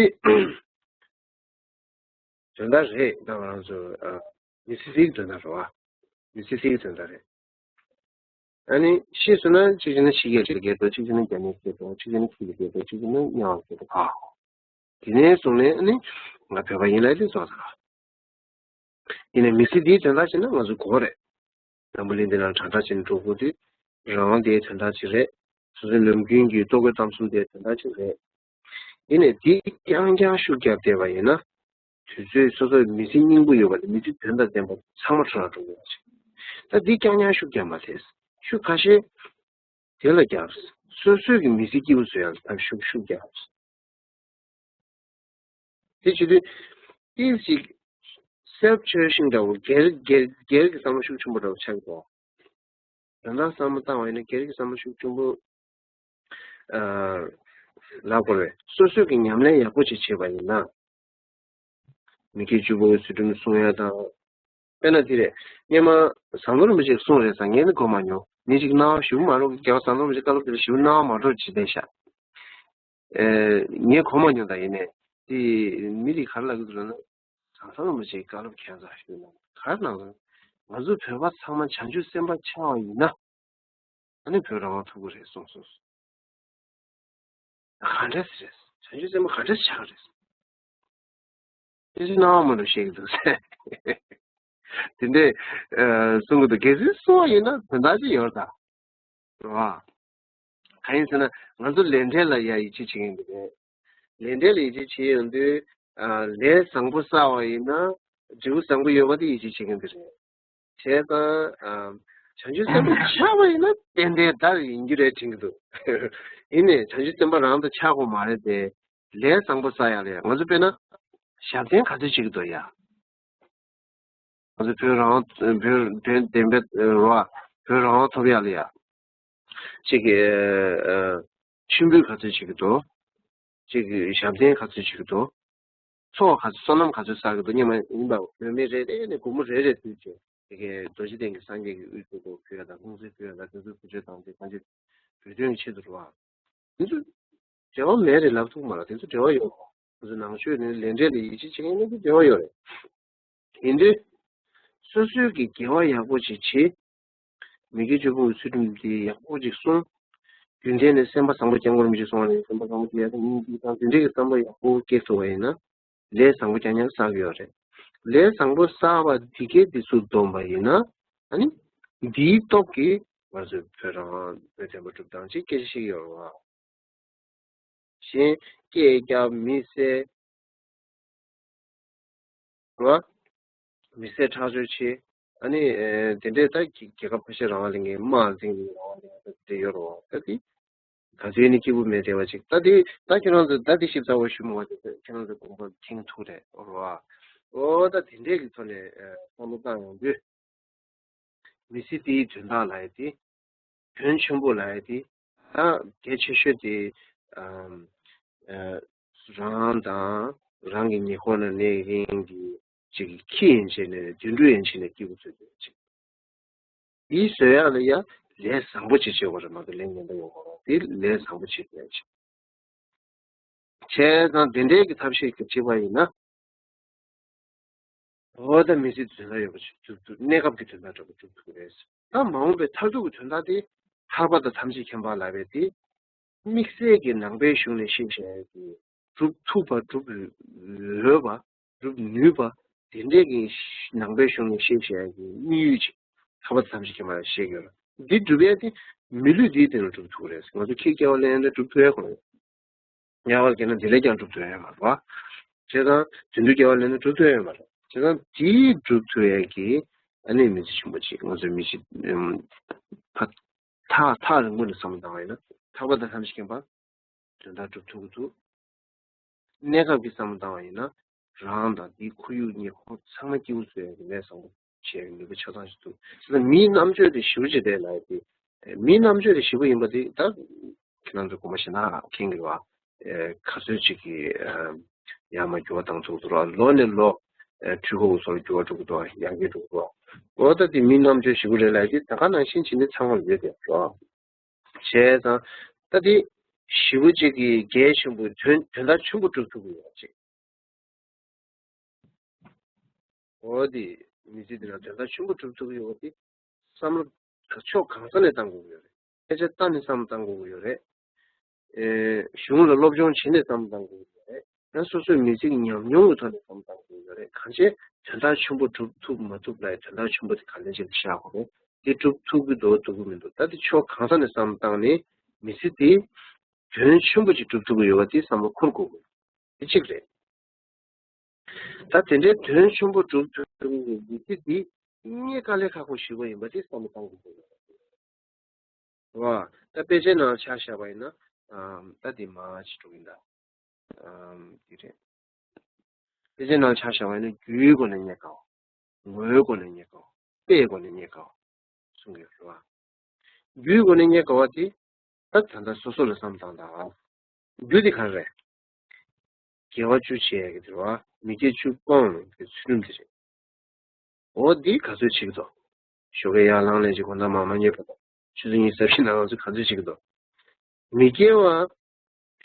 དོན་དག་རེད། ད་ང་རང་ཚོ་ཨ། མི་སེར་སའི་དོན་དག་རེད་བ། མི་སེར་སའི་དོན་དག་རེད། ཨ་ནི་ཤེས་སོང་ན་གཅིག་བྱས་ན་ཕྱི་རྒྱལ་ལ་སྐད་འདུག་གཅིག་བྱས་ན་རྒྱ་མིའི་སྐད་འདུག་གཅིག་བྱས་ན་ཁྱི་ལ་སྐད་འདུག་གཅིག་བྱས་ན་གཉའ་བ་སྐད་འདུག་ཨ། དེ་ནས་བཟུང་ནས་ཨ་ནི་ང་བོད་པ་ཡིན་ལབ་དེ་རྫོགས་ཚར། ཡིན་ནའི་མི་ཚེ་འདིའི་དོན་དག་བྱས་ན་ང་ཚོ་དགོས་རེད། འཛམ་བུ་གླིང་འདི་ནང་དྲང་དྲག་བྱས་ནས་འགྲོ་དགོས་དུས། རང་དབང་དེའི་དོན་དག་ཅིག་རེད། སོ་སོའི་ནམ་རྒྱུན་གྱི་ལྟོ་གོས་གཏམ་གསུམ་དེའི་དོན་དག་ཅིག་རེད། ཡིན་ནའི་འདི་རྐྱང་རྐྱང་ཤུགས་རྒྱབ་བསྡད་པ་ཡིན་ན། དུས་ཚོད་སོ་སོའི་མི་ཚེ་སྙིང་པོ་ཡོད་པ་དེ། མི་ཚེ་དོན་དང་ལྡན་པ་ཚང་མ་འཕྲོ་བརླག་འགྲོ་གི་ཡོད་པ་ཅིག་ད་འདི་རྐྱང་རྐྱང་ཤུགས་རྒྱབ་མ་ཐེ། ཤུགས་ཁ་ཤས་དེ་ལ་རྒྱབ། སོ་སོའི་གི་མི་ཚེ་སྐྱིད་པོ་བཟོ་ཡག་ལ་ཐབས་ཤུགས་ཤུགས་རྒྱབ། དེ་བྱེད་དུས། ཏིལ་ཞིག་self cherishing འདྲ་བོ། སྒེར་སྒེར་སྒེར་གྱི་བསམ་བློ་ཤུགས་ཆེན་པོ་འདྲ་བོ་ཆགས་འདུག་དོན་དག་བསམ་བློ་བཏང་བ་ཡིན་ན་སྒེར་གྱི་བསམ་བློ་ཤུགས་ཆེན་པོ་ཨ་ལབ་དགོས་རེད། སོ་སོས་ཀྱི་ཉམས་ལེན་ཡག་པོ་ཅིག་བྱས་པ་ཡིན་ན། མི་སྐྱེ་བཅུ་པོ་གི་ཚུལ་ཁྲིམས་སྲུང་ཡ་དང་། དཔེར་ན་དེ་རེད། སྔོན་མ་ཟམ་གདོང་རིན་པོ་ཆེས་གསུངས་རེད་ཟེར་ངས་ནི་གོ་མ་མྱོང་། མི་ཞིག་རྣ་བ་ཞིབ་མ་རོགས་ཀྱི་རྒྱལ་བ་ཟམ་གདོང་རིན་པོ་ཆེའི་བཀའ་སློབ་དེ་ལ་ཞིབ་རྣ་བ་མ་འགྲོ་ཅིག་བསྡད་ཤག་ཨེ། ངས་གོ་མ་མྱོང་། ད་ཡིན་ནས་དེ་མི་རིགས་ག་རེ་ལབ་ཀྱི་འདུག་ལབ་ན། ཟམ་གདོང་རིན་པོ་ཆེའི་བཀའ་སློབ་ཁྱད་མཚར་ཞིག་གནང་། ག་རེ་གནང་སོང་། ང་ཚོ་བོད་པ་ཚང་མ་བྱང་ཆུབ་སེམས་དཔའ་ཆགས་པ་ཡིན་ན། ཨ་ནི་བོད་རང་དབང་ཐོབ་ཀྱི་རེད་གསུངས་སོང་། ག་འདྲ་ཟེར། བྱང་ཆུབ་སེམས་དཔའ་ག་འདྲ་ཆགས་རེད། དེ་ཚོ་སྣང་བ་མ་འགྲོ་བཤད་ཀྱི་འདུག་ཟེར། དེ་འདྲས་ཨ་གསུང་གི་འདུག་གལ་སྲིད་གསུང་བ་ཡིན་ན་དོན་དག་ཅིག་ཡོད་རེད་ད། རེད་བ། གང་ཡིན་ཟེར་ན་ང་ཚོ་ལས་འབྲས་ལ་ཡ་ཡིད་ཆེས་བྱེད་མཁན་འདུག་གས། ལས་འབྲས་ལ་ཡིད་ཆེས་བྱེད་ཡོང་དུས་ཨ་ལས་བཟང་པོ་བསགས་པ་ཡིན་ན་འབྲས་བུ་བཟང་པོ་ཡོད་པ་དེ་ཡིད་ཆེས་བྱེད་མཁན་དེ་རེད། བྱས་ཙང་། ཨ། བྱང་ཆུབ་སེམས་དཔའ་ཆགས་པ་ཡིན་ན་ཏན་ཏན་བདག་ཡིན་རྒྱུ་རེད་དྲན་གྱི་འདུག་ཡིན་ནའི་བྱང་ཆུབ་སེམས་དཔའ་རང་དུ་ཆགས་དགོས་མ་རེད་དེ། ལས་བཟང་པོ་བསགས་ཡག་ལ་ཡ། ང་ཚོ་དཔེར་ན། ཞབས་བརྟན་ག་ཚོད་བྱེད་ཀྱི་འདུག་ཡ། ང་ཚོ་བོད་རང་དབང་། བོད་དོན་བདེན་པའི་རེད་བ། བོད་རང་དབང་ཐོབ་ཡག་ལ་ཡ། གཅིག་གི། ཨ། མཆོད་འབུལ་ག་ཚོད་བྱེད་ཀྱི་འདུག་གཅིག་གི་ཞབས་བརྟན་ག་ཚོད་བྱེད་ཀྱི་འདུག་ཚོགས་ག་ཚོད། བསོད་ནམས་ག་ཚོད་བསགས་ཀྱི་འདུག་སྙམ་མ་ཡིན་པ། བོད་མི་རེ་རེ་ནས་སྒོར་མོ་རེ་རེ་བསྡུས་བྱས། དེ་གའི་རྡོ་རྗེ་གདན་གྱི་སངས་རྒྱས་ཀྱི་དབུ་བཞུགས་སྐོར་ཕུལ་ཡ་དང་། ལྷུང་བཟེད་ཕུལ་ཡ་དང་། དེ་ཚོའི་བུ་བཅོལ་དང་དེ་གང་ཅི། བོད་དོན་གྱི་ཆེད་དུ་རེད་བ། དེ་ཚོ་འབྲེལ་བ་མེད་རེད་ལབ་ཐུབ་མ་རེད། དེ་ཚོ་འབྲེལ་བ་ཡོད་རེད། ང་ཚོ་ནང་ཆོས་ནས་ལས་འབྲས་ལ་ཡིད་ཆེས་བྱེད་མཁན་ནི་འབྲེལ་བ་ཡོད་རེད། ཡིན་དུས། སོ་སོའི་གི་དགེ་བ་ཡག་པོ་ཅིག་བྱེད། མི་དགེ་བཅུ་སྤོང་གི་ཚུལ་ཁྲིམས་དེ་ཡག་པོ་ཅིག་སྲུང་། རྒྱུན་ལྡན་ནས་སེམས་པ་བཟང་པོ་སྐྱབས་མགོན་རིན་པོ་ཆེས་གསུངས་པ་ནས་སེམས་པ་བཟང་པོ་སྐྱེ་ཡག་དང་སྙིང་རྗེ་དང་དེ་འདྲའི་གི་བསམ་པ་ཡག་པོ་སྐྱེ་ཐུབ་པ་ཡིན་ན། ལས་བཟང་པོ་རྐྱང་རྐྱང་བསགས་ཡོད་རེད། ལས་བཟང་པོ་བསགས་པ་འདི་གས་འདི་ཚོ་བསྡོམས་པ་ཡིན་ན། ཨ་ནི། འདིའི་སྟོབས་ཀྱིས་ང་ཚོའི་བོད་རང་དབང་བོད་བཙན་པོ་སྒྲུབ་སྟངས་ཅིག་སྐད་ཆ་བཤད་ཀྱི་ཡོད་རེད་བ། གཞན་སྐད་རྒྱབ་མི་བསད། རེད་བ། མི་བསད་ཁྲག་སྦྱོར་བྱེད། ཨ་ནི་ཨེ་དེ་འདྲས་ད་རྒྱལ་ཁབ་ཕལ་ཆེར་རང་དབང་ལེན་མཁན་དམག་འཛིང་མཁན་རང་དབང་ལེན་མཁན་དེ་ཡོད་རེད་བ། ད་དེ་ག་ཚོད་ནི་སྐྱིད་པོ་མེད་བསྡད་པ་ཅིག་ད་དེ་ད་ཁྱེད་རང་ཚོ་ད་དེ་ཞིབ་ཚགས་པོ་ཞུ་མི་དགོས། དེ་ཁྱེད་རང་ཚོ་དགོངས་པ་མཁྱེན་ཐུབ་རེད། རེད་བ། འོ་ད་དེ་འདྲས་ཀྱི་ཐོག་ནས་ཨེ་བསམ་བློ་བཏང་ཡོང་དུས། མི་ཚེ་འདིའི་དོན་དག་ལབ་ཡ་དེ། དོན་ཆེན་པོ་ལབ་ཡ་དེ། ད་གལ་ཆེ་ཤོས་དེ། ཨམ། ཨ། རང་དང་རང་གི་ཉེ་འཁོར་ན་གནས་མཁན་གྱི་ཅིག་གི་ཁྱི་ཡན་ཆད་ནས་དུད་འགྲོ་ཡན་ཆད་ནས་སྐྱིད་པོ་བཟོ་དགོས་ཅིག་དེ་བཟོ་ཡ་ལ་ཡ་ལས་བཟང་པོ་ཅིག་བྱེད་དགོས་རེད་མ་གཏོགས་ལས་ངན་པ་ཡོང་གི་མ་རེད། དེ་ལས་བཟང་པོ་བྱེད་དགོས་ཅིག་བྱས་ཙང་དེ་འདྲའི་གི་ཐབས་ཤེས་ཀྱི་བྱེད་པ་ཡིན་ན། འོ་ད་མི་ཚེ་དོན་དག་ཡོད་པ་ཞིག་སྒྲུབ་ཐུབ། གནས་སྐབས་ཀྱི་དོན་དག་འདྲ་པོ་སྒྲུབ་ཐུབ་ཀྱི་རེད། ད་མ་འོངས་པའི་མཐར་ཐུག་གི་དོན་དག་དེ་ཐར་པ་དང་ཐམས་ཅད་མཁྱེན་པ་ལབ་པའི་དེ། དམིགས་བསལ་གྱི་ནང་པའི་གཞུང་ནས་བཤད་བཞག་ཡ་གི་སྒྲུབ་ཐུབ་པ་སྒྲུབ་འོས་པ་སྒྲུབ་ནུས་པ་དེ་འདྲས་ཀྱི་ནང་པའི་གཞུང་ནས་བཤད་བཞག་ཡ་གི་དམིགས་ཡུལ་ཅིག་ཐར་པ་དང་ཐམས་ཅད་མཁྱེན་པ་ལ་བཤད་ཀྱི་ཡོད་ལ། འདི་སྒྲུབ་ཡ་དེ་མི་ལུས་འདིའི་སྟེང་ལ་སྒྲུབ་ཐུབ་ཀྱི་རེད། ང་ཚོ་ཁྱི་སྐྱེ་བ་ལེན་ཡ་འདི་སྒྲུབ་ཐུབ་ཡ་ཁོ་རེད། དམྱལ་བར་སྐྱེས་ན་འདི་ལས་ཀྱང་འགྲུབ་ཐུབ་ཡོད་མ་རེད་བ། བྱས་ཙང་དུད་འགྲོ་སྐྱེ་བ་ལེན་ན་འགྲུབ་ཐུབ་ཡོད་མ་རེད། བྱས་ཙང་དེའི་འགྲུབ་ཐུབ་ཡས་ཀྱི་ཨ་ནི་མི་ཚེ་ཆེན་པོ་ཅིག་ང་ཚོའི་མི་ཚེ་ཐག་ཐག་རིང་པོ་ནས་བསམ་བློ་བཏང་བ་ཡིན་ན་ཐར་པ་དང་ཐམས་ཅད་མཁྱེན་པ་དོན་དག་འགྲུབ་ཐུབ་ཀྱི་འདུག་གནས་སྐབས་ཀྱི་བསམ་བློ་བཏང་བ་ཡིན་ན་རང་དང་དེའི་ཁོར་ཡུག་ཉེ་འཁོར་ཚང་མ་སྐྱིད་པོ་བཟོ་ཡས་ཀྱི་ལས་བཟང་པོ་བྱེད་ཡག་ནུས་པ་ཆ་ཚང་ཞིག་འདུག་བྱས་ཙང་མིའི་རྣམ་དཔྱོད་དེ་ཞེ་པོ་ཅིག་རེད་ལབ་ཡ་དེ། མིའི་རྣམ་དཔྱོད་དེ་ཞེ་པོ་ཡིན་པ་དེ་ད་ཁྱེད་རང་ཚོ་དགོངས་པ་ཞེ་དྲག་མཁྱེན་གྱི་རེད་བ། ག་ཚོད་ཅིག་གིས་ཡར་མར་འགྱུར་བ་བཏང་ཐུབ་འདུག་ར། ལོ་ནས་ལོ་འཕྲུལ་འཁོར་གྱི་སོར་འགྱུར་བ་འགྲོ་གི་འདུག་ཡར་རྒྱས་འགྲོ་གི་འདུག་འོ་ད་དེ་མིའི་རྣམ་དཔྱོད་ཞེ་པོ་རེད་ལབ་ཡ་དེ་ད་ག་ནང་བཞིན་བྱས་ནས་ཚང་མ་ལ་ཡོད་དེ་རེད་བ། བྱས་ཙང་ད་དེ་ཞེ་པོ་ཅིག་གིས་གལ་ཆེན་པོ་དོན་དོན་དག་ཆེན་པོ་སྒྲུབ་ཐུབ་ཀྱི་ཡོད་པ་ཅིག་འོ་དེ་མི་ཚེ་འདི་ནང་དོན་དག་ཆེན་པོ་སྒྲུབ་ཐུབ་ཀྱི་ཡོད་པ་དེ་བསམ་བློ་ཕྱོགས་གང་ས་ནས་བཏང་དགོས་ཀྱི་ཡོད་རེད། སྐད་ཆ་བཏང་ནས་བསམ་བློ་བཏང་དགོས་ཀྱི་ཡོད་རེད། ཨེ། གཞུང་ལ་སློབ་སྦྱོང་བྱས་ནས་བསམ་བློ་བཏང་དགོས་ཀྱི་ཡོད་རེད། ཡང་སོ་སོའི་མི་ཚེ་གི་ཉམས་མྱོང་གི་ཐོག་ནས་བསམ་བློ་བཏང་དགོས་ཀྱི་ཡོད་རེད། གང་ཅི་དོན་དག་ཆེན་པོ་སྒྲུབ་ཐུབ་མ་ཐུབ་ལ་དོན་དག་ཆེན་པོ་དེ་ག་ལེན་བྱས་ནས་བཞག་དགོས་རེད། དེ་སྒྲུབ་ཐུབ་ཀྱི་འདུག་ཐུབ་ཀྱི་མི་འདུག་ད་དེ་ཕྱོགས་གང་ས་ནས་བསམ་བློ་བཏང་ནས་མི་ཚེ་དེ་དོན་ཆེན་པོ་ཅིག་སྒྲུབ་ཐུབ་ཀྱི་ཡོད་པ་དེ་བསམ་བློ་འཁོར་དགོས་ཀྱི་ཡོད། དེ་གཅིག་རེད། ད་དེ་འདྲའི་དོན་ཆེན་པོ་སྒྲུབ་ཐུབ་ཀྱི་མི་ཚེ་འདི་དངོས་དཀའ་ལས་ཁག་པོ་ཞིག་པ་ཡིན་པ་དེ་བསམ་བློ་གཏོང་དགོས་ཀྱི་ཡོད་རེད་བ། ད་དཔེ་ཆའི་ནང་ཆ་བཞག་པ་ཡིན་ན། ཨམ། ད་དེ་མ་ཅིག་འགྲོ་གི་ཡིན་ད། ཨམ། དེ་རེད། དཔེ་ཆའི་ནང་ཆ་བཞག་པ་ཡིན་ན་རྒྱུའི་སྒོ་ནས་རྙེད་དཀའ་བ། ངོ་བོའི་སྒོ་ནས་རྙེད་དཀའ་བ། དཔེའི་སྒོ་ནས་རྙེད་དཀའ་བ། གསུང་གི་ཡོད་རེད་བ། རྒྱུའི་སྒོ་ནས་རྙེད་དཀའ་བ་དེ། ད་ད་ལྟ་སོ་སོ་ལ་བསམ་བཏང་དང་། རྒྱུ་དེ་ག་རེ་རེད། དགེ་བ་བཅུ་བྱེད་ཡ་གི་དེ་རེད་བ། མི་དགེ་བཅུ་སྤོང་བའི་ཚུལ་ཁྲིམས་དེ་རེད། འོ་འདི་ག་ཚོད་བྱེད་ཀྱི་འདུག་ཞོགས་ཀས་ཡར་ལངས་ལས་ཀྱི་དགོང་དག་མར་མ་རྙེད་པ་དང་ཆུ་ཚོད་གཉིས་རྩ་བཞི་ནང་ང་ཚོ་ག་ཚོད་བྱེད་ཀྱི་འདུག་མི་དགེ་བ་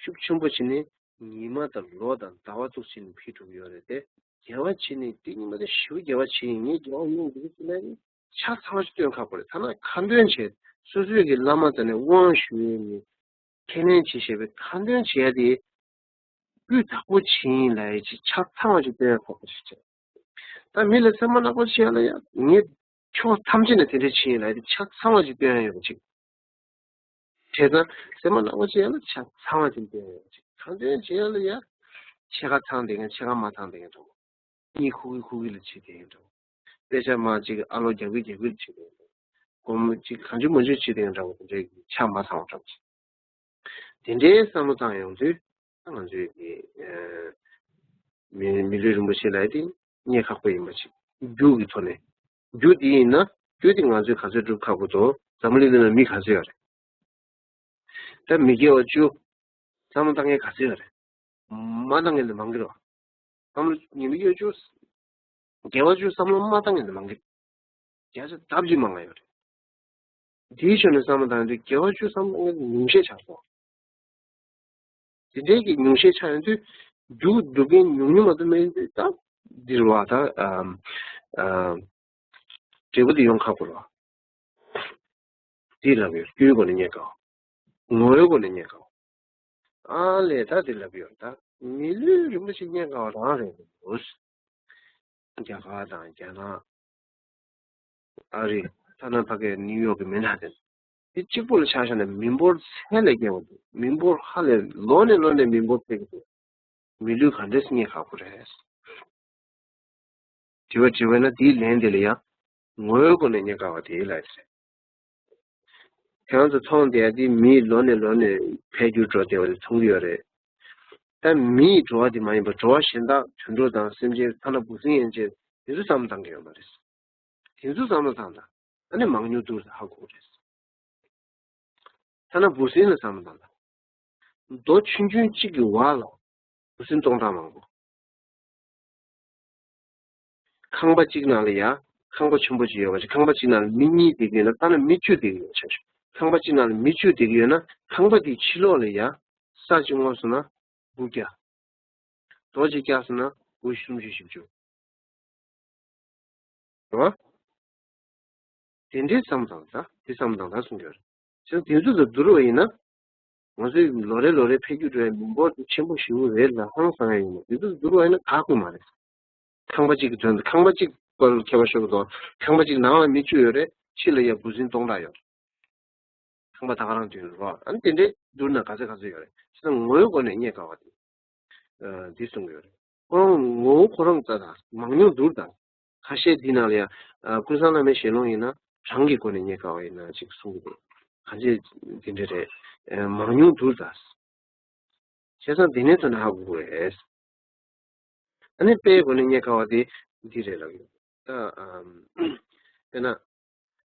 ཤུགས་ཆེན་པོ་བྱས་ནས་ཉི་མ་དང་ལོ་དང་ཟླ་བ་ཙུག་ཅིག་ནས་འཕེལ་འགྲོ་གི་ཡོད་རེད་དེ། དགེ་བ་བྱས་ནས་དེ་ཉི་མ་དེ་ཞེ་པོ་དགེ་བ་བྱས་ཡིན། ངས་དགེ་བ་ཡིན་འདུག་ཟེར་ནས་ཆ་ཚང་ཞིག་སྟོན་ཁག་པོ་རེད། ཐ་ན་ཁ་འདོན་བྱས་སོ་སོའི་གི་བླ་མ་དང་ནས་དབང་ཞུ་ཡས་ནས་ཁས་ལེན་བྱེད་བཞིན་པའི་ཁ་འདོན་བྱེད་ཡ་དེ་སྤུས་དག་པོ་བྱས་ཡིན་ལབ་ཡ་ཅིག་ཆ་ཚང་བ་ཅིག་སྟོན་ཡ་ཁག་པོ་ཞིག་བྱས། ད་མི་ལ་སེམས་པ་ནག་པོ་བྱེད་ཡ་ལ་ཡ་ངས་ཕྱོགས་ཐམས་ཅད་ནས་དེ་འདྲ་བྱས་ཡིན་ལབ་ཡ་དེ་ཆ་ཚང་བ་ཅིག་སྟོན་ཡ་ཡོད་པ་ཅིག་བྱས་ཙང་སེམས་པ་ནག་པོ་བྱེད་ཡ་ལ་ཆ་ཚང་བ་ཅིག་སྟོན་ཡ་ཡོད་པ་ཅིག་ཁ་འདོན་བྱེད་ཡ་ལ་ཡ་ཕྱེད་ཀ་ཚང་བསྡད་མཁན་ཕྱེད་ཀ་མ་ཚང་བསྡད་མཁན་འདྲ་བོ། གཉིད་ཁུག་གི་ཁུག་གི་ལ་བྱེད་བསྡད་མཁན་འདྲ་བོ། དཔེ་ཆ་མ་གཅིག་ཨ་ལོ་རྒྱག་གི་རྒྱག་གི་ལ་བྱེད་བསྡད་མཁན་འདྲ་བོ། སྒོར་མོ་གཅིག་གང་བྱུང་མང་བྱུང་བྱེད་བསྡད་མཁན་འདྲ་བོ། དེ་འདྲའི་ཆ་མ་ཚང་བ་འདྲ་བོ་ཅིག་དེ་འདྲའི་བསམ་བློ་བཏང་ཡོང་དུས་ད་ང་ཚོའི་གི་ཨ་མི་མི་ལུས་རིན་པོ་ཆེ་ལབ་ཡ་དེ་རྙེད་ཁག་པོ་ཡིན་པ་ཅིག་རྒྱུ་གི་ཐོག་ནས་རྒྱུ་དེ་ཡིན་ན་རྒྱུ་དེ་ང་ཚོས་ག་ཚོད་སྒྲུབ་ཁག་པོ་འདུག་འཛམ་བུ་གླིང་འདི་ན་མི་ག་ཚོད་ཡོད་རེད། ད་མི་དགེ་བ་བཅུ་བསམ་བློ་བཏང་མཁན་ག་ཚོད་ཡོད་རེད། མ་བཏང་མཁན་དེ་མང་གི་རེད་བ། བསམ་བློ་ཉི་མ་ཡོད་བཅུ། དགེ་བ་བཅུ་བསམ་བློ་མ་བཏང་མཁན་དེ་མང་གི་རེད། བརྒྱ་ཆ་ལྡབ་གཅིག་མང་བ་ཡོད་རེད། དེའི་ཕྱོགས་ནས་བསམ་བློ་བཏང་དུས་དགེ་བ་བཅུ་བསམ་བློ་བཏང་མཁན་དེ་ཉུང་ཤས་ཆགས་སོང་། དེ་འདྲའི་གི་ཉུང་ཤས་ཆགས་ཡོང་དུས་རྒྱུ་སྒྲུབ་མཁན་ཉུང་ཉུང་མ་གཏོགས་མེད་དུས་ད་འདིར་བ་ད་ཨམ་ཨམ་འབྲས་བུ་དེ་ཡོང་ཁག་པོ་རེད་བ། དེ་ལབ་ཡོད། རྒྱུའི་སྒོ་ནས་རྙེད་དཀའ་བ། ངོ་བོའི་སྒོ་ནས་རྙེད་དཀའ་བ། ཨ་ལས་ད་དེ་ལབ་ཡོད། ད་མི་ལུས་རིན་པོ་ཆེ་རྙེད་དཀའ་བ་རང་རེད་འདུག་རྒྱ་གར་དང་རྒྱ་ནག་ཨ་རི། ཐ་ན་ཕ་གའི་ནིའུ་ཡོག་གི་མན་ཧ་ཏན། དེ་གཅིག་པོ་ལ་ཆ་བཞག་ན་མི་འབོར་ཚད་ལས་བརྒལ་བ་འདུག་མི་འབོར་ཧ་ལས་ལོ་ནས་ལོ་ནས་མི་འབོར་འཕེལ་གྱི་འདུག་མི་ལུས་ག་འདྲས་རྙེད་ཁག་པོ་རེད། དྲི་བ་དྲི་བས་ན་དེའི་ལན་དེ་ལ་ཡང་ངོ་བོའི་སྒོ་ནས་རྙེད་དཀའ་བ་དེ་ལ་ཟེར། ཁྱེད་རང་ཚོ་མཐོང་བསྡད་ཡ་དེ་མིའི་ལོ་ནས་ལོ་ནས་འཕེལ་འགྱུར་འགྲོ་བསྡད་པ་དེ་མཐོང་གི་ཡོད་རེད། ད་མིའི་འགྲོ་བ་དེ་མ་ཡིན་པར་འགྲོ་བ་གཞན་དག་དུད་འགྲོ་དང་སེམས་ཅན་ཐ་ན་འབུ་སྲིན་ཡན་ཆད་དེ་ཚོ་བསམ་བློ་བཏང་གི་ཡོད་མ་རེད། དེ་ཚོ་བསམ་བློ་བཏང་དང་ཨ་ནི་མང་ཉུང་བསྡུར་ཧ་གོ་རེད། ཐ་ན་འབུ་སྲིན་ལ་བསམ་བློ་བཏང་དང་། རྡོ་ཆུང་ཆུང་གཅིག་གི་བར་ལ་འབུ་སྲིན་སྟོང་ཕྲག་མང་པོ། ཁང་པ་གཅིག་ནང་ལ་ཡ། ཁང་པ་ཆེན་པོ་ཅིག་ཡོད་པ་ཅིག་ཁང་པ་གཅིག་ནང་ལ་མི་གཉིས་བསྡད་ཀྱི་ཡོད་ན་ལྟ་ན་མི་བཅུ་བསྡད་ཀྱི་ཡོད་ཆ་བཞག་ཁང་པ་གཅིག་ནང་ལ་མི་བཅུ་བསྡད་ཀྱི་ཡོད་ན་ཁང་པ་དེའི་ཕྱི་ལོགས་ལ་ཡ། ས་གཅིག་སྔོག་སོང་ན་འབུ་བརྒྱ། རྡོ་གཅིག་བཀྱགས་སོང་ན་འབུ་སུམ་ཅུ་བཞི་བཅུ། རེད་བ། དེ་འདྲའི་བསམ་བཏང་ད་དེ་བསམ་བཏང་ད་གསུང་གི་ཡོད་རེད། བྱས་ཙང་དེ་ཚོ་དང་བསྡུར་བ་ཡིན་ན། ང་ཚོས་ལོ་རེ་ལོ་རེ་འཕེལ་འགྱུར་འགྲོ་བའི་མི་འབོར་དེ་ཆེན་པོ་ཞེ་པོ་རེད་ལ་ཧང་སང་ཡ་ཡིན་ན་དེ་ཚོ་བསྡུར་བ་ཡིན་ན་ག་དགོས་མ་རེད། ཁང་པ་གཅིག་གི་དོན་དུ་ཁང་པ་གཅིག་པར་ཁྱད་པར་ཤོར་གི་འདུག་ཁང་པ་གཅིག་ནང་ལ་མི་བཅུ་ཡོད་རེད། ཕྱི་ལ་ཡ་འབུ་སྲིན་སྟོང་ཕྲག་ཡོད་རེད། ཁང་པ་ད་ག་རང་དུས་རེད་བ། ཨ་ནི་དེ་འདྲའི་བསྡུར་ན་ག་ཚོད་ག་ཚོད་ཡོད་རེད། བྱས་ཙང་ངོ་བོའི་སྒོ་ནས་རྙེད་དཀའ་བ་དེ། ཨ་འདི་གསུང་གི་ཡོད་རེད། ཁོ་རང་ངོ་བོ་ཁོ་རང་རྩ་དང་མང་ཉུང་བསྡུར་དང་། ཁ་ཤས་འདི་ནང་ལ་ཡང་ཀུན་བཟང་བླ་མའི་ཞལ་ལུང་ཡིན་ན་གྲངས་ཀྱི་སྒོ་ནས་རྙེད་དཀའ་བ་ཡིན་ན་ཅིག་གསུང་གི་འདུག་གང་ཅི་འདི་འདྲ་རེད། མང་ཉུང་བསྡུར་དང་། བྱས་ཙང་འདི་ནས་ཐོན་ན་ཧ་གོ་གི་རེད། ཨ་ནི་དཔེའི་སྒོ་ནས་རྙེད་དཀའ་བ་དེ་འདི་རེད་ལབ་ཡོད། ད་དཔེར་ན།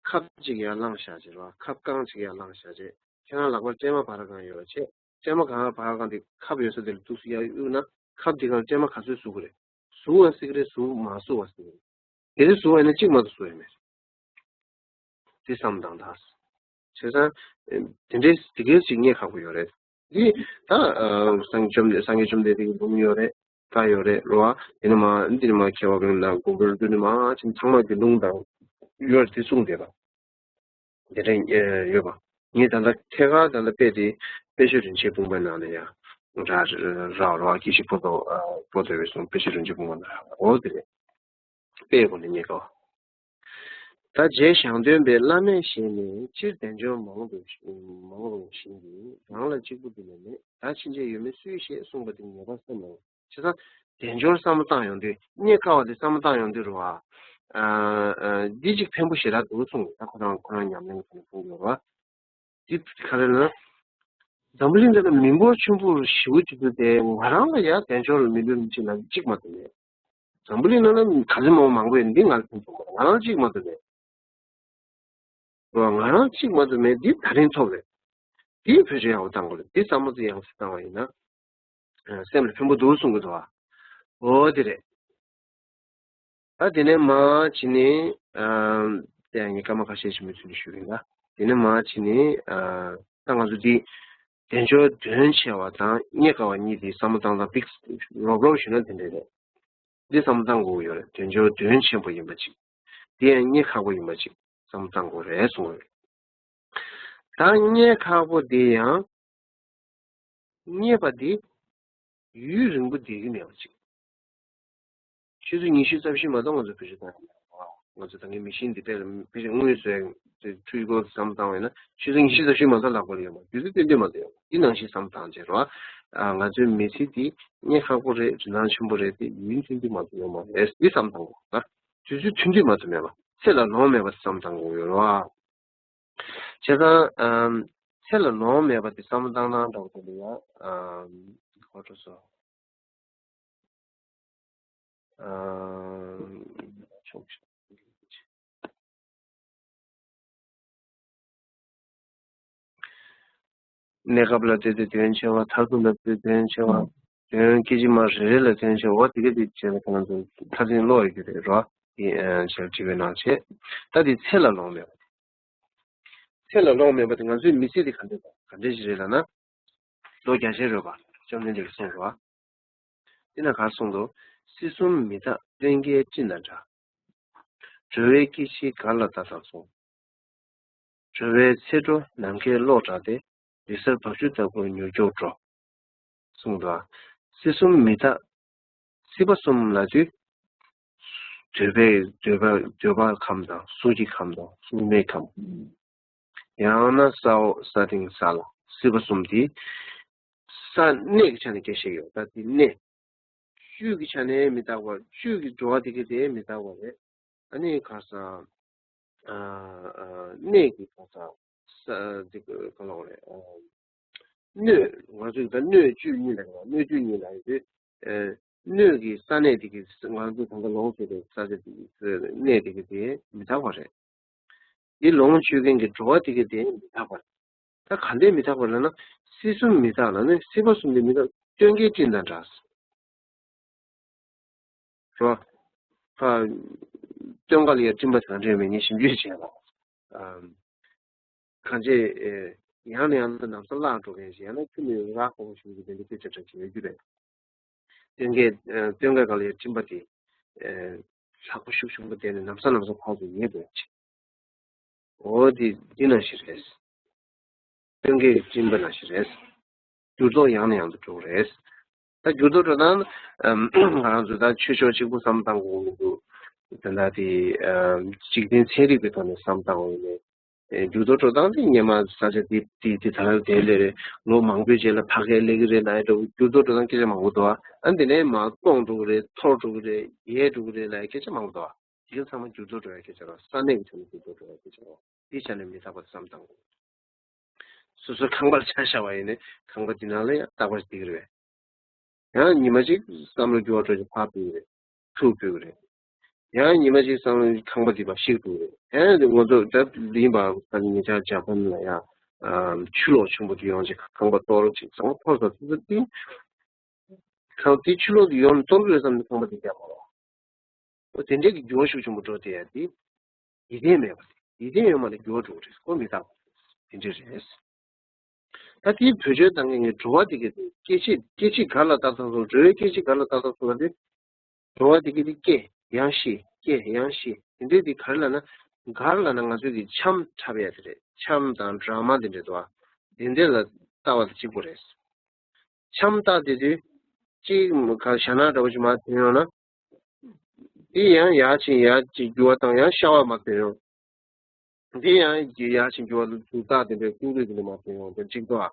ཁབ་ཅིག་ཡར་བླངས་བཞག་བྱས་རོ། ཁབ་རྐང་ཅིག་ཡར་བླངས་བཞག་བྱས། ཁྱེད་རང་ལག་པར་སྲན་མ་བར་སྒང་ཡོད་བྱས། སྲན་མ་གང་བར་སྒང་དེ་ཁབ་ཡོད་ས་དེ་ལ་ཏོག་ཙམ་ཡར་གཡུག་ན་ཁབ་དེ་སྒང་སྲན་མ་ག་ཚོད་ཟུག་གི་རེད། ཟུག་བ་སྲིད་ཀྱི་རེད། ཟུག་མ་ཟུག་བ་སྲིད་ཀྱི་རེད། དེ་རེད་ཟུག་བ་ཡིན་ན་གཅིག་མ་གཏོགས་ཟུག་ཡོད་མེད། དེ་བསམ་བཏང་ད། བྱས་ཙང་། དེ་འདྲའི་དེ་གའི་ཅིག་རྙེད་ཁག་པོ་ཡོད་རེད། འདི་ད་སངས་རྒྱས་བཅོམ་ལྡན་སངས་རྒྱས་བཅོམ་ལྡན་འདས་ཀྱི་ལུང་ཡོད་རེད། ད་ཡོད་རེད་རོ། དེ་ནི་མ་འདི་ནི་མ་མཁས་པ་གང་ན་དགོངས་པར་འདུ་ནི་མ་ཅིན་ཚང་མ་གི་ལུང་དང་ཡོད་དེ་གསུངས་བསྡད་པ། དེ་འདྲ་ཡོད་པ། ངས་ད་ལྟ་ཐད་ཀར་ད་ལྟ་དཔེ་དེ་དཔེ་ཆོས་རིན་ཆེན་སྤུངས་པའི་ནང་ལ་ཡང་ར་ར་རོ་སྐྱེ་ཤི་པོ་ཏོ་པོ་ཏོ་བའི་གསུང་དཔེ་ཆོས་རིན་ཆེན་སྤུངས་པ་ན་འོ་དེ་རེད། དཔེའི་སྒོ་ནས་རྙེད་དཀའ་བ། ད་རྗེ་ཞང་སྟོན་པས་བླ་མེད་བཞེས་ནས་སྤྱིར་དལ་འབྱོར་མང་རུང་མང་རུང་བཞིན་གྱི་རང་ལ་གཅིག་པུ་དེ་ལས་མེད་ད་ཕྱིན་ཆད་ཡོད་མེད་སུས་ཤེས་གསུངས་པ་དེ་ངེས་པར་བསམ་མྱོང་། བྱས་ཙང་དལ་འབྱོར་བསམ་བློ་བཏང་ཡོང་དུས་རྙེད་དཀའ་བ་དེ་བསམ་བློ་བཏང་ཡོང་དུས་རུ་བ། འདི་གཅིག་ཕན་པོ་ཞེ་དྲག་འདུག་གསུངས། ད་ཁོ་རང་ཁོ་རང་ཉམས་ལེན་གྱི་ཐོག་ནས་གསུངས་ཡོད་པ། འདི་ག་རེ་ལ། འཛམ་བུ་གླིང་འདི་ལ་མི་འབོར་ཆེན་པོ་ཞེ་པོ་ཅིག་འདུག་སྟེ་ང་རང་ལ་ཡང་དལ་འབྱོར་ལ་མི་ལུས་མི་ཅིག་ལ་གཅིག་མ་གཏོགས་མེད། འཛམ་བུ་གླིང་ནང་ལ་ག་ཚོད་མང་པོ་མང་པོ་ཡོད་འདི་ང་ལ་ཕན་ཐོགས་མ་རེད། ང་རང་གཅིག་མ་གཏོགས་མེད། ང་རང་གཅིག་མ་གཏོགས་མེད་འདི་ད་རིང་ཐོབ་རེད། འདི་བེད་སྤྱོད་ཡག་པོ་བཏང་དགོས་རེད། འདི་བསམ་བློ་ཡག་པོ་བཏང་བ་ཡིན་ན། སེམས་ལ་ཕན་པོ་འདུག་གསུང་གི་འདུག་ཨ། འོ་དེ་རེད། ད་དེ་ནས་མ་ཕྱི་ནས་ཨམ། དེ་ཡང་ངས་སྐར་མ་ཁ་ཤས་ཤིག་མི་ཚུན་ཞུ་གི་ཡིན་ད། དེ་ནས་མ་ཕྱི་ནས་ཨ། ད་ང་ཚོ་འདི་དལ་འབྱོར་དོན་ཆེ་བ་དང་རྙེད་དཀའ་བ་གཉིས་དེ་བསམ་བློ་བཏང་སྟངས་པིག་རོབ་རོབ་ཞུས་ན་དེ་འདྲ་རེད། འདི་བསམ་བློ་བཏང་དགོས་ཀྱི་ཡོད་རེད། དལ་འབྱོར་དོན་ཆེན་པོ་ཡིན་པ་ཅིག་དེ་ཡང་རྙེད་ཁག་པོ་ཡིན་པ་ཅིག་བསམ་བློ་བཏང་དགོས་རེད་གསུངས་ཡོད། ད་རྙེད་ཁག་པོ་དེ་ཡང་། རྙེད་པ་འདི་ཡུན་རིང་པོ་བསྡད་ཀྱི་མེད་པ་ཅིག་ཆུ་ཚོད་ཉི་ཤུ་རྩ་བཞི་མ་གཏོགས་ང་ཚོ་བེད་སྤྱོད་གཏོང་ཡ་མེད་པ། ང་ཚོ་ད་གིན་མི་ཤིན་འདི་དཔེ་ལ་དཔེ་ཆ་དངོས་སུ་ཡང་འཕྲུལ་འཁོར་བསམ་བཏང་བས་ན་ཆུ་ཚོད་ཉི་ཤུ་རྩ་བཞི་མ་གཏོགས་ལྷག་པ་ཡོད་མ་རེད། དུས་ཚོད་ཏན་ཏན་མ་གཏོགས་ཡོད་མ་རེད། འདི་ནང་བཞིན་བསམ་བཏང་བྱས་རོགས། ང་ཚོའི་མི་ཚེ་འདི་རྙེད་ཁག་པོ་རེད། རིན་ཐང་ཆེན་པོ་རེད། དེ་ཡུན་ཐུང་དུ་མ་གཏོགས་ཡོད་མ་རེད། འདི་བསམ་བཏང་དགོས་ན་དུས་ཚོད་ཐུང་དུ་མ་གཏོགས་མེད་པ་ཚེ་ལ་ལོང་མེད་པ་བསམ་བཏང་དགོས་ཡོད་རོགས། བྱས་ཙང་། ཨམ། ཚེ་ལ་ལོང་མེད་པ་དེ་བསམ་བློ་བཏང་སྟངས་འདྲ་བོ་དེ་ལ་ཡང་། ཨམ། གོ་འགྲོ་སོ། ཨམ། ཆུང་ཆུང་། གནས་སྐབས་ལ་ལྟོས་ཏེ་དོན་ཆེ་བ། མཐར་ཐུག་ལ་ལྟོས་ཏེ་དོན་ཆེ་བ། དོན་སྐད་ཅིག་མ་རེ་རེ་ལ་དོན་ཆེ་བ། འོ་དེ་ག་དེ་བྱས་ལ་ཁོ་རང་ཚོ་ཁ་སེང་ཀློག་ཡོད་ཀྱི་རེད་རོ། དེ་ཨ་ཞལ་བྲིས་པའི་ནང་བྱས། ད་དེ་ཚེ་ལ་ལོང་མེད་པ། ཚེ་ལ་ལོང་མེད་པ་དེ་ང་ཚོའི་མི་ཚེ་དེ་ག་འདྲ་ག་འདྲ་ཞིག་རེད་ལབ་ན། ལོ་བརྒྱ་ཆའི་རོལ་པ། བཅོམ་ལྡན་འདས་ཀྱིས་གསུངས་པ། དེ་ན་གར་གསུངས་འདུག། སྲིད་གསུམ་མི་རྟག་སྟོན་ཀའི་སྤྲིན་དང་འདྲ། འགྲོ་བའི་སྐྱེ་འཆི་གར་ལ་བལྟ་དང་མཚུངས། འགྲོ་བའི་ཚེ་འགྲོ་ནམ་མཁའི་གློག་འདྲ་སྟེ། ལུས་གསལ་འབབ་ཆུ་ལྟ་བུར་མྱུར་མགྱོགས་འགྲོ། གསུངས་འདུག། སྲིད་གསུམ་མི་རྟག། སྲིད་པ་གསུམ་ལབ་དུས། འདོད་པའི་འདོད་པ་འདོད་པ་ཁམས་དང་གཟུགས་ཀྱི་ཁམས་དང་གཟུགས་མེད་ཁམས། ཡང་ན་ས་འོག་ས་སྟེང་ས་ལ་སྲིད་པ་གསུམ་དེ། ས་གནས་ཀྱི་ཆ་ནས་སྐད་ཆ་ཡོད། ད་དེ་གནས། བཅུད་ཀྱི་ཆ་ནས་མི་རྟག་པ། བཅུད་ཀྱི་འགྲོ་བ་དེ་ག་དེ་མི་རྟག་པ་རེད། ཨ་ནི་ག་ས། ཨ་ཨ་གནས་ཀྱི་ག་ས། ས་དེ་ག་ག་ལ་བ་རེད། ཨ་སྣོད། ང་ཚོས་ད་སྣོད་བཅུད་གཉིས་ལ་ག་སྣོད་བཅུད་གཉིས་ལ་ཡོད་དུས། ཨ་སྣོད་ཀྱི་ས་གནས་དེ་ག་ང་ཚོས་ད་ལྟ་ལོངས་སྤྱོད་པའི་ས་ཆ་དེ་ག་གནས་དེ་ག་དེ་མི་རྟག་པ་རེད། འདི་ལོངས་སྤྱོད་མཁན་གྱི་འགྲོ་བ་དེ་ག་དེ་མི་རྟག་པ་རེད། ད་ག་འདྲས་མི་རྟག་པ་ལབ་ན། སྲིད་གསུམ་མི་རྟག་ལབ་ན་སྲིད་པ་གསུམ་དེ་མི་རྟག། སྟོན་ཀའི་སྤྲིན་དང་འདྲ། རོ། ཕ། སྟོན་ཀ་ལ་ཡ་སྤྲིན་པ་དང་འདྲ་མེད་ངས་ཞིབ་འཇུག་བྱས་ལ། ཨམ། གང་ཅི། ཨེ། ཡང་ནས་ཡང་དུ་ན་བཟའ་བརླག་འགྲོ་མཁན་ཞིག་ཡང་ན་ཁྱོན་ནས་རག་ཁོག་ཞིག་གི་དེ་འདྲ་སྐད་ཆ་དྲག་ཅིག་ཡོད་རྒྱུ་རེད། སྟོན་ཀའི། ཨེ། སྟོན་ཀ་སྒང་ལ་ཡ་སྤྲིན་པ་དེ། ཨེ། ལྷག་པ་ཤུགས་ཆེན་པོ་བསྡད་ནས་ན་བཟའ་ན་བཟའ་ཁོག་ཏུ་ཡོད་པའི་ཆེད། འོ་དེ་འདི་ནང་བཞིན་རེད། སྟོན་ཀའི་སྤྲིན་པ་ནང་བཞིན་རེད། འགྱུར་ལྡོག་ཡང་ནས་ཡང་དུ་འགྲོ་གི་རེད། ད་འགྱུར་ལྡོག་འགྲོ་སྟངས། ཨམ། ང་རང་ཚོ་ད་ཆོས་ཕྱོགས་གཅིག་པུ་བསམ་བློ་བཏང་དགོས་མི་འདུག། ད་ལྟ་དེ། ཨམ། འཇིག་རྟེན་ཚན་རིག་པའི་ཐོག་ནས་བསམ་བློ་བཏང་དགོས་ཡིན་ནའི། ཨེ། འགྱུར་ལྡོག་འགྲོ་སྟངས་དེ་སྔོན་མ་ས་ཆ་དེ་དེ་དེ་ད་ལྟ་དེ་ལས་རེད། ལོ་མང་པོའི་རྗེས་ལ་ཕ་གིར་སླེབས་ཀྱི་རེད་ལབ་ཡ་འདྲ་བོ། འགྱུར་ལྡོག་འགྲོ་སྟངས་སྐད་ཆ་མང་པོ་འདུག་ཨ། ཨ་འདི་ནས་མར་སྟོངས་འགྲོ་གི་རེད། འཐོར་འགྲོ་གི་རེད། ཡལ་འགྲོ་གི་རེད་ལབ་ཡ་སྐད་ཆ་མང་པོ་འདུག་ཨ། དེ་ག་ཚང་མ་འགྱུར་ལྡོག་འགྲོ་ཡ་སྐད་ཆ་རེད། ས་གནས་ཀྱི་ཆ་ནས་འགྱུར་ལྡོག་འགྲོ་ཡ་སྐད་ཆ་རེད། དེའི་ཆ་ནས་མི་རྟག་པ་བསམ་བཏང་དགོས། སོ་སོའི་ཁང་པར་ཆ་བཞག་པ་ཡིན་ནའི་ཁང་པ་དེ་ནང་ལ་ཡང་རྟག་པར་བསྡད་ཀྱི་རེད། ཡང་ཉི་མ་གཅིག་བསམ་བློ་འགྱུར་བ་འགྲོ་ཅིག་ཕར་ཕུད་ཀྱི་རེད། ཚུར་ཕུད་ཀྱི་རེད། ཡང་ཉི་མ་གཅིག་བསམ་བློ་ཁང་པ་དེ་ཕར་བཤིག་འགྲོ་གི་རེད། ཡང་དེ་ང་ཚོ་ད་ཡིན་པ་ད་ཉེ་ཆར་ཇ་པན་ལ་ཡང་ཆུ་ལོག་ཆེན་པོ་དེ་ཡོང་ཅིག་ཁང་པ་གཏོར་ཅིག་ཚང་མ་གཏོར་ས་ཚུར་ཚུར་དེ། ཁང་དེ་ཆུ་ལོག་དེ་ཡོང་གཏོར་གི་རེད་བསམ་ནས་ཁང་པ་དེ་རྒྱབ་པ་རེད། ཨོ་དེ་འདྲའི་གི་འགྱུར་བ་ཤུགས་ཆེན་པོ་འགྲོ་བསྡད་ཡ་དེ། ཡིད་བརྟན་མེད་པ་རེད། ཡིད་བརྟན་ཡོད་མ་རེད། འགྱུར་བ་འགྲོ་གི་རེད། ཁོ་མི་རྟག་པ་རེད། དེ་འདྲ་རེད། ད་དེའི་བེད་སྤྱོད་བཏང་མཁན་གྱི་འགྲོ་བ་དེ་ག་དེ་སྐྱེ་འཆི་སྐྱེ་འཆི་གར་ལ་བཏགས་ཚར་སོང་། འགྲོ་བའི་སྐྱེ་འཆི་གར་ལ་བཏགས་ཚར་སོང་ལབ་དུས། འགྲོ་བ་དེ་ག་དེ་སྐྱེ་ཡང་ཤི་སྐྱེ་ཡང་ཤི། དེ་འདྲའི་དེ་ག་རེ་ལབ་ན། གར་ལབ་ན་ང་ཚོས་ཀྱི་འཆམ་འཁྲབ་ཡ་དེ་རེད། འཆམ་དང་ཌ་ར་མ་དེ་འདྲ་འདུག་ཨ། དེ་འདྲ་ལ་ལྟ་བ་དང་གཅིག་པ་རེད། འཆམ་ལྟ་དེ་དུས། གཅིག་ག་ཞྭ་ནག་འདྲ་བོ་ཞིག་མར་ཐོན་ཡོང་ན། དེ་ཡང་ཡར་ཕྱིན་ཡར་ཅིག་རྒྱུ་བ་དང་ཡང་ཤ་བ་མར་ཐོན་ཡོང་། དེ་ཡང་ཡར་ཕྱིན་རྒྱུ་བ་ལ་དུག་རྟགས་དེ་འདྲའི་ཀུ་རུ་དེ་འདྲ་མར་ཐོན་ཡོང་། དེ་གཅིག་ཏོ། ཨ།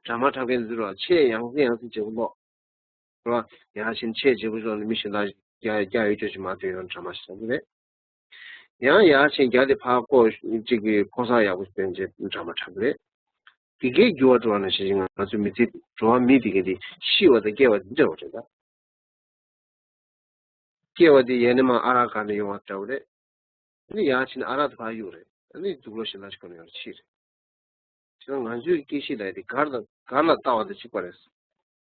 ཌ་ར་མ་འཁྲབ་མཁན་ཚོས་ར་ཆེས་ཡང་སེ་ཡང་སེ་བརྗེ་པོ་ཀློག། རེད་བ། ཡར་ཕྱིན་ཆེས་བརྗེ་པོ་ཀློག་ནས་མི་གཞན་དག་རྒྱ་རྒྱ་ཡོད་ཅོག་ཅིག་མར་ཐོན་ཡོང་། ཌ་ར་མ་ཞིག་བཟོ་གི་རེད། ཡང་ཡར་ཕྱིན་རྒྱ་དེ་ཕར་བསྐོར་གཅིག་གི་ཕོ་གསར་ཡག་པོ་སྟོན་བྱས་ཌ་ར་མ་འཁྲབ་གི་རེད། དེ་གའི་འགྱུར་བ་འགྲོ་བ་ནང་བཞིན་ང་ཚོའི་མི་ཚེ་འགྲོ་བ་མི་དེ་གའི་དེ་ཤི་བ་དང་སྐྱེ་བ་དེ་འདྲ་བ་རེད་ད། སྐྱེ་བ་དེ་ཡས་ནས་མར་ཨ་རག་ག་ནས་ཡོང་བ་འདྲ་བ་རེད། ཨ་ནི་ཡར་ཕྱིན་ཨ་རག་ཏུ་ཕར་གཡུག་རེད། ཨ་ནི་དུག་ལོག་ཞིག་ལ་ཞིག་གོ་ནས་ཡོང་ཕྱིར། བྱས་ན་ང་ཚོའི་སྐྱེ་ཤི་ལབ་ཡ་དེ་གར་ལ་གར་ལ་ལྟ་བ་དང་གཅིག་པ་རེད།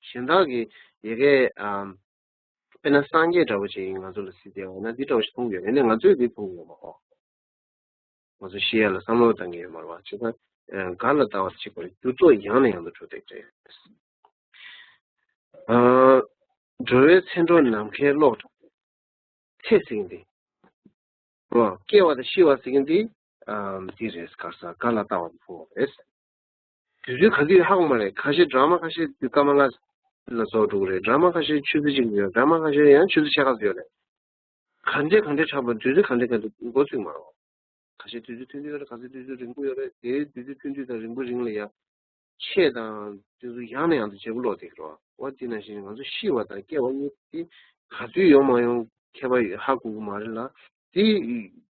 གཞན་དག་གི་ཡ་གའི་ཨམ། དཔེར་ན་སངས་རྒྱས་འདྲ་བོ་ཅིག་ང་ཚོ་ལ་གཟིགས་བསྡད་པ་ཡིན་ན་འདི་འདྲ་བོ་ཞིག་མཐོང་གི་ཡོད་རེད། ཨ་ནི་ང་ཚོས་འདི་མཐོང་གི་ཡོད་མ་རེད། ང་ཚོ་ཤི་ཡ་ལ་བསམ་བློ་བཏང་གི་ཡོད་མ་རེད་བ། བྱས་ཙང་། ཨ། གར་ལ་ལྟ་བ་དང་གཅིག་པ་རེད། འགྱུར་ལྡོག་ཡང་ནས་ཡང་དུ་འགྲོ་བསྡད་ཀྱི་རེད། ཨ། འགྲོ་བའི་ཚེ་འགྲོ་ནམ་མཁའི་གློག་འདྲ། ཚེ་ཟེར་མཁན་དེ། ཨོ། སྐྱེ་བ་དང་ཤི་བ་ཟེར་མཁན་དེ། ཨ། འདི་རེད། གར་ས་གར་ལ་ལྟ་བ་དང་མཚུངས་པ་རེད། དུས་ཚོད་ག་དུས་ཧ་གོ་མ་རེད། ཁ་ཤས་ཌ་ར་མ་ཁ་ཤས་དུས་སྐར་མ་ལྔ་ལ་རྫོགས་འགྲོ་གི་རེད། ཌ་ར་མ་ཁ་ཤས་ཆུ་ཚོད་གཅིག་ཡོད། ཌ་ར་མ་ཁ་ཤས་ཡང་ཆུ་ཚོད་ཕྱེད་ཀ་ཙམ་ཡོད་རེད། ག་འདྲས་ག་འདྲས་འཁྲབ་པ་དུས་ཚོད་ག་འདྲས་ག་འདྲས་འགོ་ཚུགས་མ་རེད། ཁ་ཤས་དུས་ཚོད་ཐུང་ཐུང་ཡོད་རེད། ག་ཚོད་དུས་ཚོད་རིང་པོ་ཡོད་རེད། དེའི་དུས་ཚོད་ཐུང་ཐུང་དང་རིང་པོ་རིང་ལ་ཡ། ཆད་དང་དུས་ཚོད་ཡང་ནས་ཡང་དུ་བརྗེ་པོ་ལོག་བསྡད་ཀྱི་རེད་བ། འོ་དེ་ནང་བཞིན་ང་ཚོ་ཤི་བ་དང་སྐྱེ་བ་གཉིས་དེ་ག་དུས་ཡོང་མ་ཡོང་ཁྱད་པར་ཧ་གོ་གི་མ་རེད་ལ། དེ་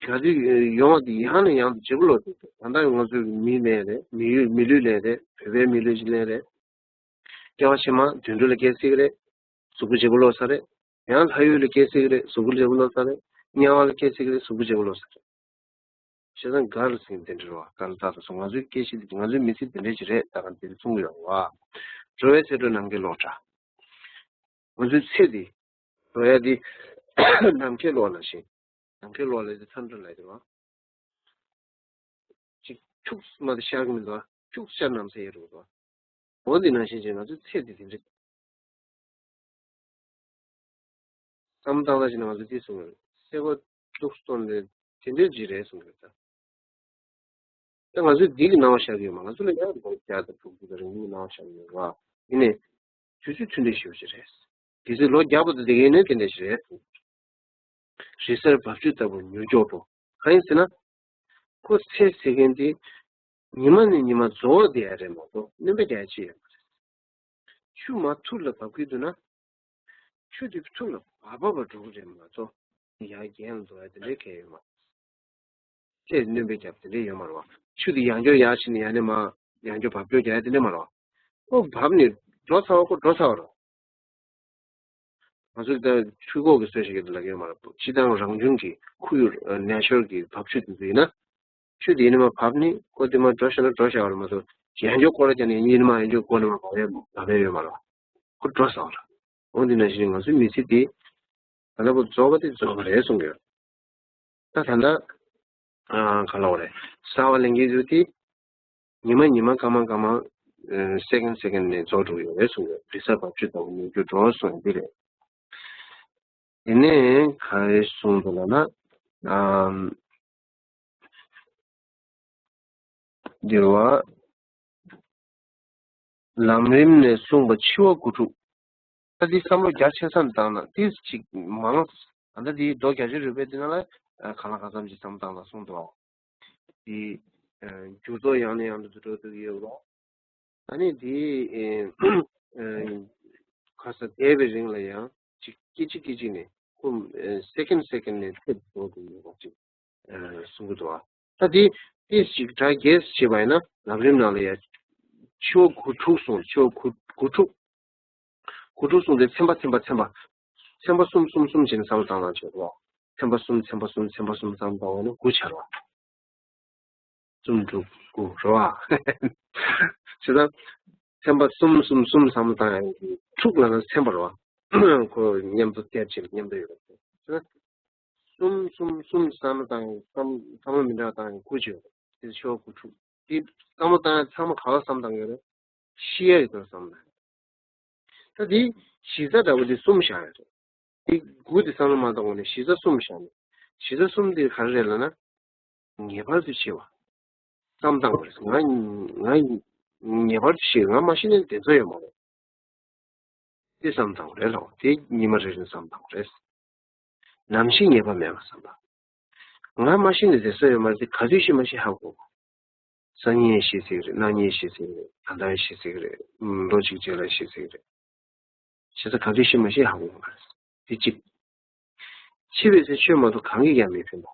ག་དུས་ཡོང་བ་དེ་ཡང་ནས་ཡང་དུ་བརྗེ་པོ་ལོག་བསྡད་ཀྱི་རེད། ད་ལྟ་ང་ཚོའི་མིའི་ལན་རེད། མི་ཡུལ་མི་ལུས་ལན་རེད། བོད་པའི་མི་ལུས་ཀྱི་ལན་རེད། སྐྱེ་བ་ཕྱི་མ་དུད་འགྲོ་ལ་སྐྱེ་སྲིད་ཀྱི་རེད། གཟུགས་པོ་བརྗེ་པོ་ལོག་ས་རེད། ཡང་ལྷ་ཡུལ་ལ་སྐྱེ་སྲིད་ཀྱི་རེད། གཟུགས་པོ་བརྗེ་པོ་ལོག་ས་རེད། དམྱལ་བ་ལ་སྐྱེ་སྲིད་ཀྱི་རེད། གཟུགས་པོ་བརྗེ་པོ་ལོག་ས་རེད། བྱས་ཙང་གར་ཟེར་མཁན་དེ་འདྲ་རེད་བ། གར་ལ་ལྟ་དང་མཚུངས། ང་ཚོའི་སྐད་ཆ་འདི། ང་ཚོའི་མི་ཚེ་འདི་འདྲ་ཞིག་རེད། ད་ག་འདིར་གསུང་གི་ཡོད་རེད་བ། འགྲོ་བའི་ཚེ་འགྲོ་ནམ་མཁའི་གློག་འདྲ། ང་ཚོའི་ཚེ་འདི། འགྲོ་ཡ་འདི་ནམ་མཁའི་གློག་ནང་བཞིན། ནམ་མཁའི་གློག་ལབ་དུས་ཚ་འདྲ་ལབ་ཡ་རེད་བ། ཅིག་འཁྱུག་མ་དེ་ཤར་གི་མི་འདུག་བ། འཁྱུག་ཤར་ནམ་ཟེར་ཡ་རེད་བ། འོ་འདི་ནང་བཞིན་བྱས་ང་ཚོའི་ཚེ་འདི་དེ་འདྲ། བསམ་བློ་བཏང་ས་ཞིག་ན་ང་ཚོ་འདི་གསུང་གི་རེད། སེ་གོལ་གཏུགས་སོང་ནས་དེ་འདྲའི་ཅིག་རེད་གསུང་གི་རེད་ད། ད་ང་ཚོས་འདི་གི་སྣང་བ་ཤར་གི་ཡོད་མ། ང་ཚོ་ལ་ཡང་ལོ་བརྒྱ་དང་དྲུག་ཅུ་དང་རིང་ལུགས་སྣང་བ་ཤར་གི་ཡོད་ར། ཡིན་ནའི་དུས་ཚོད་ཐུང་ཐུང་ཞེ་པོ་ཅིག་རེད། དུས་ཚོད་ལོ་བརྒྱ་པོ་དང་དེ་གའི་ནས་དེ་འདྲ་ཞིག་རེད། རི་གཟར་རྦབ་ཆུ་ལྟ་བུ་མྱུར་མགྱོགས་འགྲོ། གང་ཡིན་ཟེར་ན། ཁོ་ཚེ་ཟེར་མཁན་དེ་ཉི་མ་ནས་ཉི་མ་རྫོགས་བསྡད་ཡ་རེད་མ་གཏོགས་སྣོན་པ་རྒྱག་ཡ་ཅི་ཡོད་མ་རེད། ཆུ་མར་ཐུར་ལ་འབབ་ཀྱི་འདུག་ན། ཆུ་དེ་ཐུར་ལ་བབས་བབས་པ་འགྲོ་གི་རེད་མ་གཏོགས་ཡར་རྒྱན་ལ་འགྲོ་ཡ་དེ་འདྲའི་གང་ཡང་ཡོད་མ་རེད། ཚེ་སྣོན་པ་རྒྱབ་དེ་འདྲའི་ཡོད་མ་རེད་བ། ཆུ་དེ་ཡང་བསྐྱར་ཡར་ཕྱིན་ནས་ཡར་ནས་མར་ཡང་བསྐྱར་བབས་བསྐྱར་རྒྱག་ཡ་དེ་འདྲ་མ་རེད་བ། ཁོ་བབས་ནས་འགྲོ་ཚར་བ་ཁོ་འགྲོ་ཚར་བ་རེད། ང་ཚོ་ད་ཆུ་འགོག་གི་སྲོལ་ཞིག་གི་ལ་གི་ཡོད་མ་རེད། སྤྱིར་བཏང་རང་བྱུང་གི་ཁོར་ཡུག་ནེ་ཅར་གི་བབས་ཆུ་དེ་ཚོ་ཡིན་ན། ཆུ་དེ་ཡིན་ན་མར་བབས་ནས་ཁོ་དེ་མར་འགྲོ་ཤེས་ན་འགྲོ་ཤེས་པ་རེད་མ་གཏོགས་ཡང་བསྐྱར་སྐོར་ར་རྒྱག་ནས་ཡིན་ན་མར་ཡང་བསྐྱར་སྐོར་ནས་མར་བབས་ཡ་བབས་ཡ་ཡོད་མ་རེད། ཁོ་འགྲོ་ཚར་བ་རེད། འོ་འདི་ནང་བཞིན་ང་ཚོའི་མི་ཚེ་དེ་ད་ལྟ་བུ་རྫོགས་པ་དེ་རྫོགས་པ་རེད་གསུང་གི་ཡོད། ད་ད་ལྟ་ཨ་ག་ལབ་དགོས་རེད། གསར་པ་ལེན་གྱི་ཚུལ་དེ་ཉི་མ་ཉི་མ་སྐར་མ་སྐར་མ་ཨ་སེ་ཀན་སེ་ཀན་ནས་རྫོགས་འགྲོ་གི་ཡོད་རེད་གསུངས་ཡོད། རི་གཟར་རྦབ་ཆུ་ལྟ་བུ་མྱུར་མགྱོགས་འགྲོ་གསུངས་ཡོད་འདི་རེད། དེ་ནས་ག་རེ་གསུངས་འདུག་ལབ་ན། ཨམ། འདིར་བ། ལམ་རིམ་ནས་གསུངས་པ་འཆི་བ་དགུ་ཕྲུགས། ད་འདི་བསམ་བློ་རྒྱ་ཆེ་ས་ནས་བཏང་ན་ཏིས་ཅིག་མང་། ད་ལྟ་འདི་མདོ་རྒྱ་ཆེར་རིག་པའི་འདི་ནང་ལ་གང་ལ་གང་འཚམ་ཅིག་བསམ་བློ་བཏང་ན་གསུངས་འདུག་བ། འདི་འགྱུར་ལྡོག་ཡང་ནས་ཡང་དུ་འགྲོ་འདུག་ཡོད་རོགས། ཨ་ནི་འདི་ཁ་ས་འདས་པའི་རིང་ལ་ཡང་ཅིག་སྐད་ཅིག་སྐད་ཅིག་ནས་ཁོ་སེ་ཀན་སེ་ཀན་ནས་ཐེབས་འགྲོ་འདུག་ཡོད་པ་ཅིག་གསུང་གི་འདུག་བ། ད་འདི་ཏིས་ཅིག་སྒྲ་རྒྱས་སུ་བྱས་པ་ཡིན་ན་ལམ་རིམ་ནང་ལ་ཡང་འཆི་བ་དགུ་ཕྲུགས་གསུངས། འཆི་བ་དགུ་དགུ་ཕྲུགས། དགུ་ཕྲུགས་གསུངས་ཏེ་ཚན་པ་ཚན་པ་ཚན་པ། ཚན་པ་གསུམ་གསུམ་གསུམ་བྱས་ནས་བསམ་བློ་བཏང་བཏང་བྱས་རོགས། ཚན་པ་གསུམ་ཚན་པ་གསུམ་ཚན་པ་གསུམ་བསམ་བློ་བཏང་བ་ན་དགུ་ཆགས་རོགས། གསུམ་དྲུག་དགུ་རོགས། བྱས་ཙང་ཚན་པ་གསུམ་གསུམ་གསུམ་བསམ་བློ་བཏང་ཡང་དྲུག་ལ་ན་ཚན་པ་རོགས། ཁོ་མཉམ་དུ་སྟེར་བྱས་མཉམ་དུ་ཡོད་པ་རེད། བྱས་ཙང་གསུམ་གསུམ་གསུམ་བསམ་བློ་བཏང་ཡང་བསམ་བསམ་བློ་མི་འདྲ་བ་བཏང་ཡང་དགུ་ཆགས་ཡོད་པ་རེད། དེ་འཆི་བ་དགུ་ཕྲུགས་དེ་བསམ་བློ་བཏང་ཡང་ཚང་མ་ག་བ་བསམ་བཏང་ཡོད་རེད། ཤི་ཡ་ཡོད་དོ་བསམ་ན། ད་དེ་གཞི་རྩ་འདྲ་བོ་དེ་གསུམ་བཞག་ཡོད་རེད། དེ་དགུ་དེ་བསམ་བློ་མ་གཏོང་བ་ནས་གཞི་རྩ་གསུམ་བཞག་ནས། གཞི་རྩ་གསུམ་དེ་ག་རེ་རེད་ལབ་ན། ངེས་པར་དུ་འཆི་བ་བསམ་བཏང་བ་རེད། ང་ང་ངེས་པར་དུ་ཤི། ང་མ་ཤི་ན་བདེ་འཚོ་ཡོད་མ་རེད། དེ་བསམ་བཏང་བ་རེད་ལགས། དེ་ཉི་མ་རེ་རེ་བསམ་བཏང་བ་རེད། ནམ་ཤི་ངེས་པ་མེད་པ་བསམ་པ། ང་མ་ཤི་ན་བདེ་འཚོ་ཡོད་མ་རེད་དེ་ག་དུས་ཤི་མ་ཤི་ཧ་གོ། སང་ཉིན་ཤི་སྲིད་རེད། གནངས་ཉིན་ཤི་སྲིད་རེད། ད་ལྟ་ཤི་སྲིད་རེད། ལོ་གཅིག་རྗེས་ལ་ཤི་སྲིད་རེད། བྱས་ཙང་ག་དུས་ཤི་མ་ཤི་ཧ་གོ་མ་རེད། དེ་གཅིག། འཆི་བའི་ཚེ་ཆོས་མ་གཏོགས་གང་གིས་ཀྱང་མི་ཕན་པ།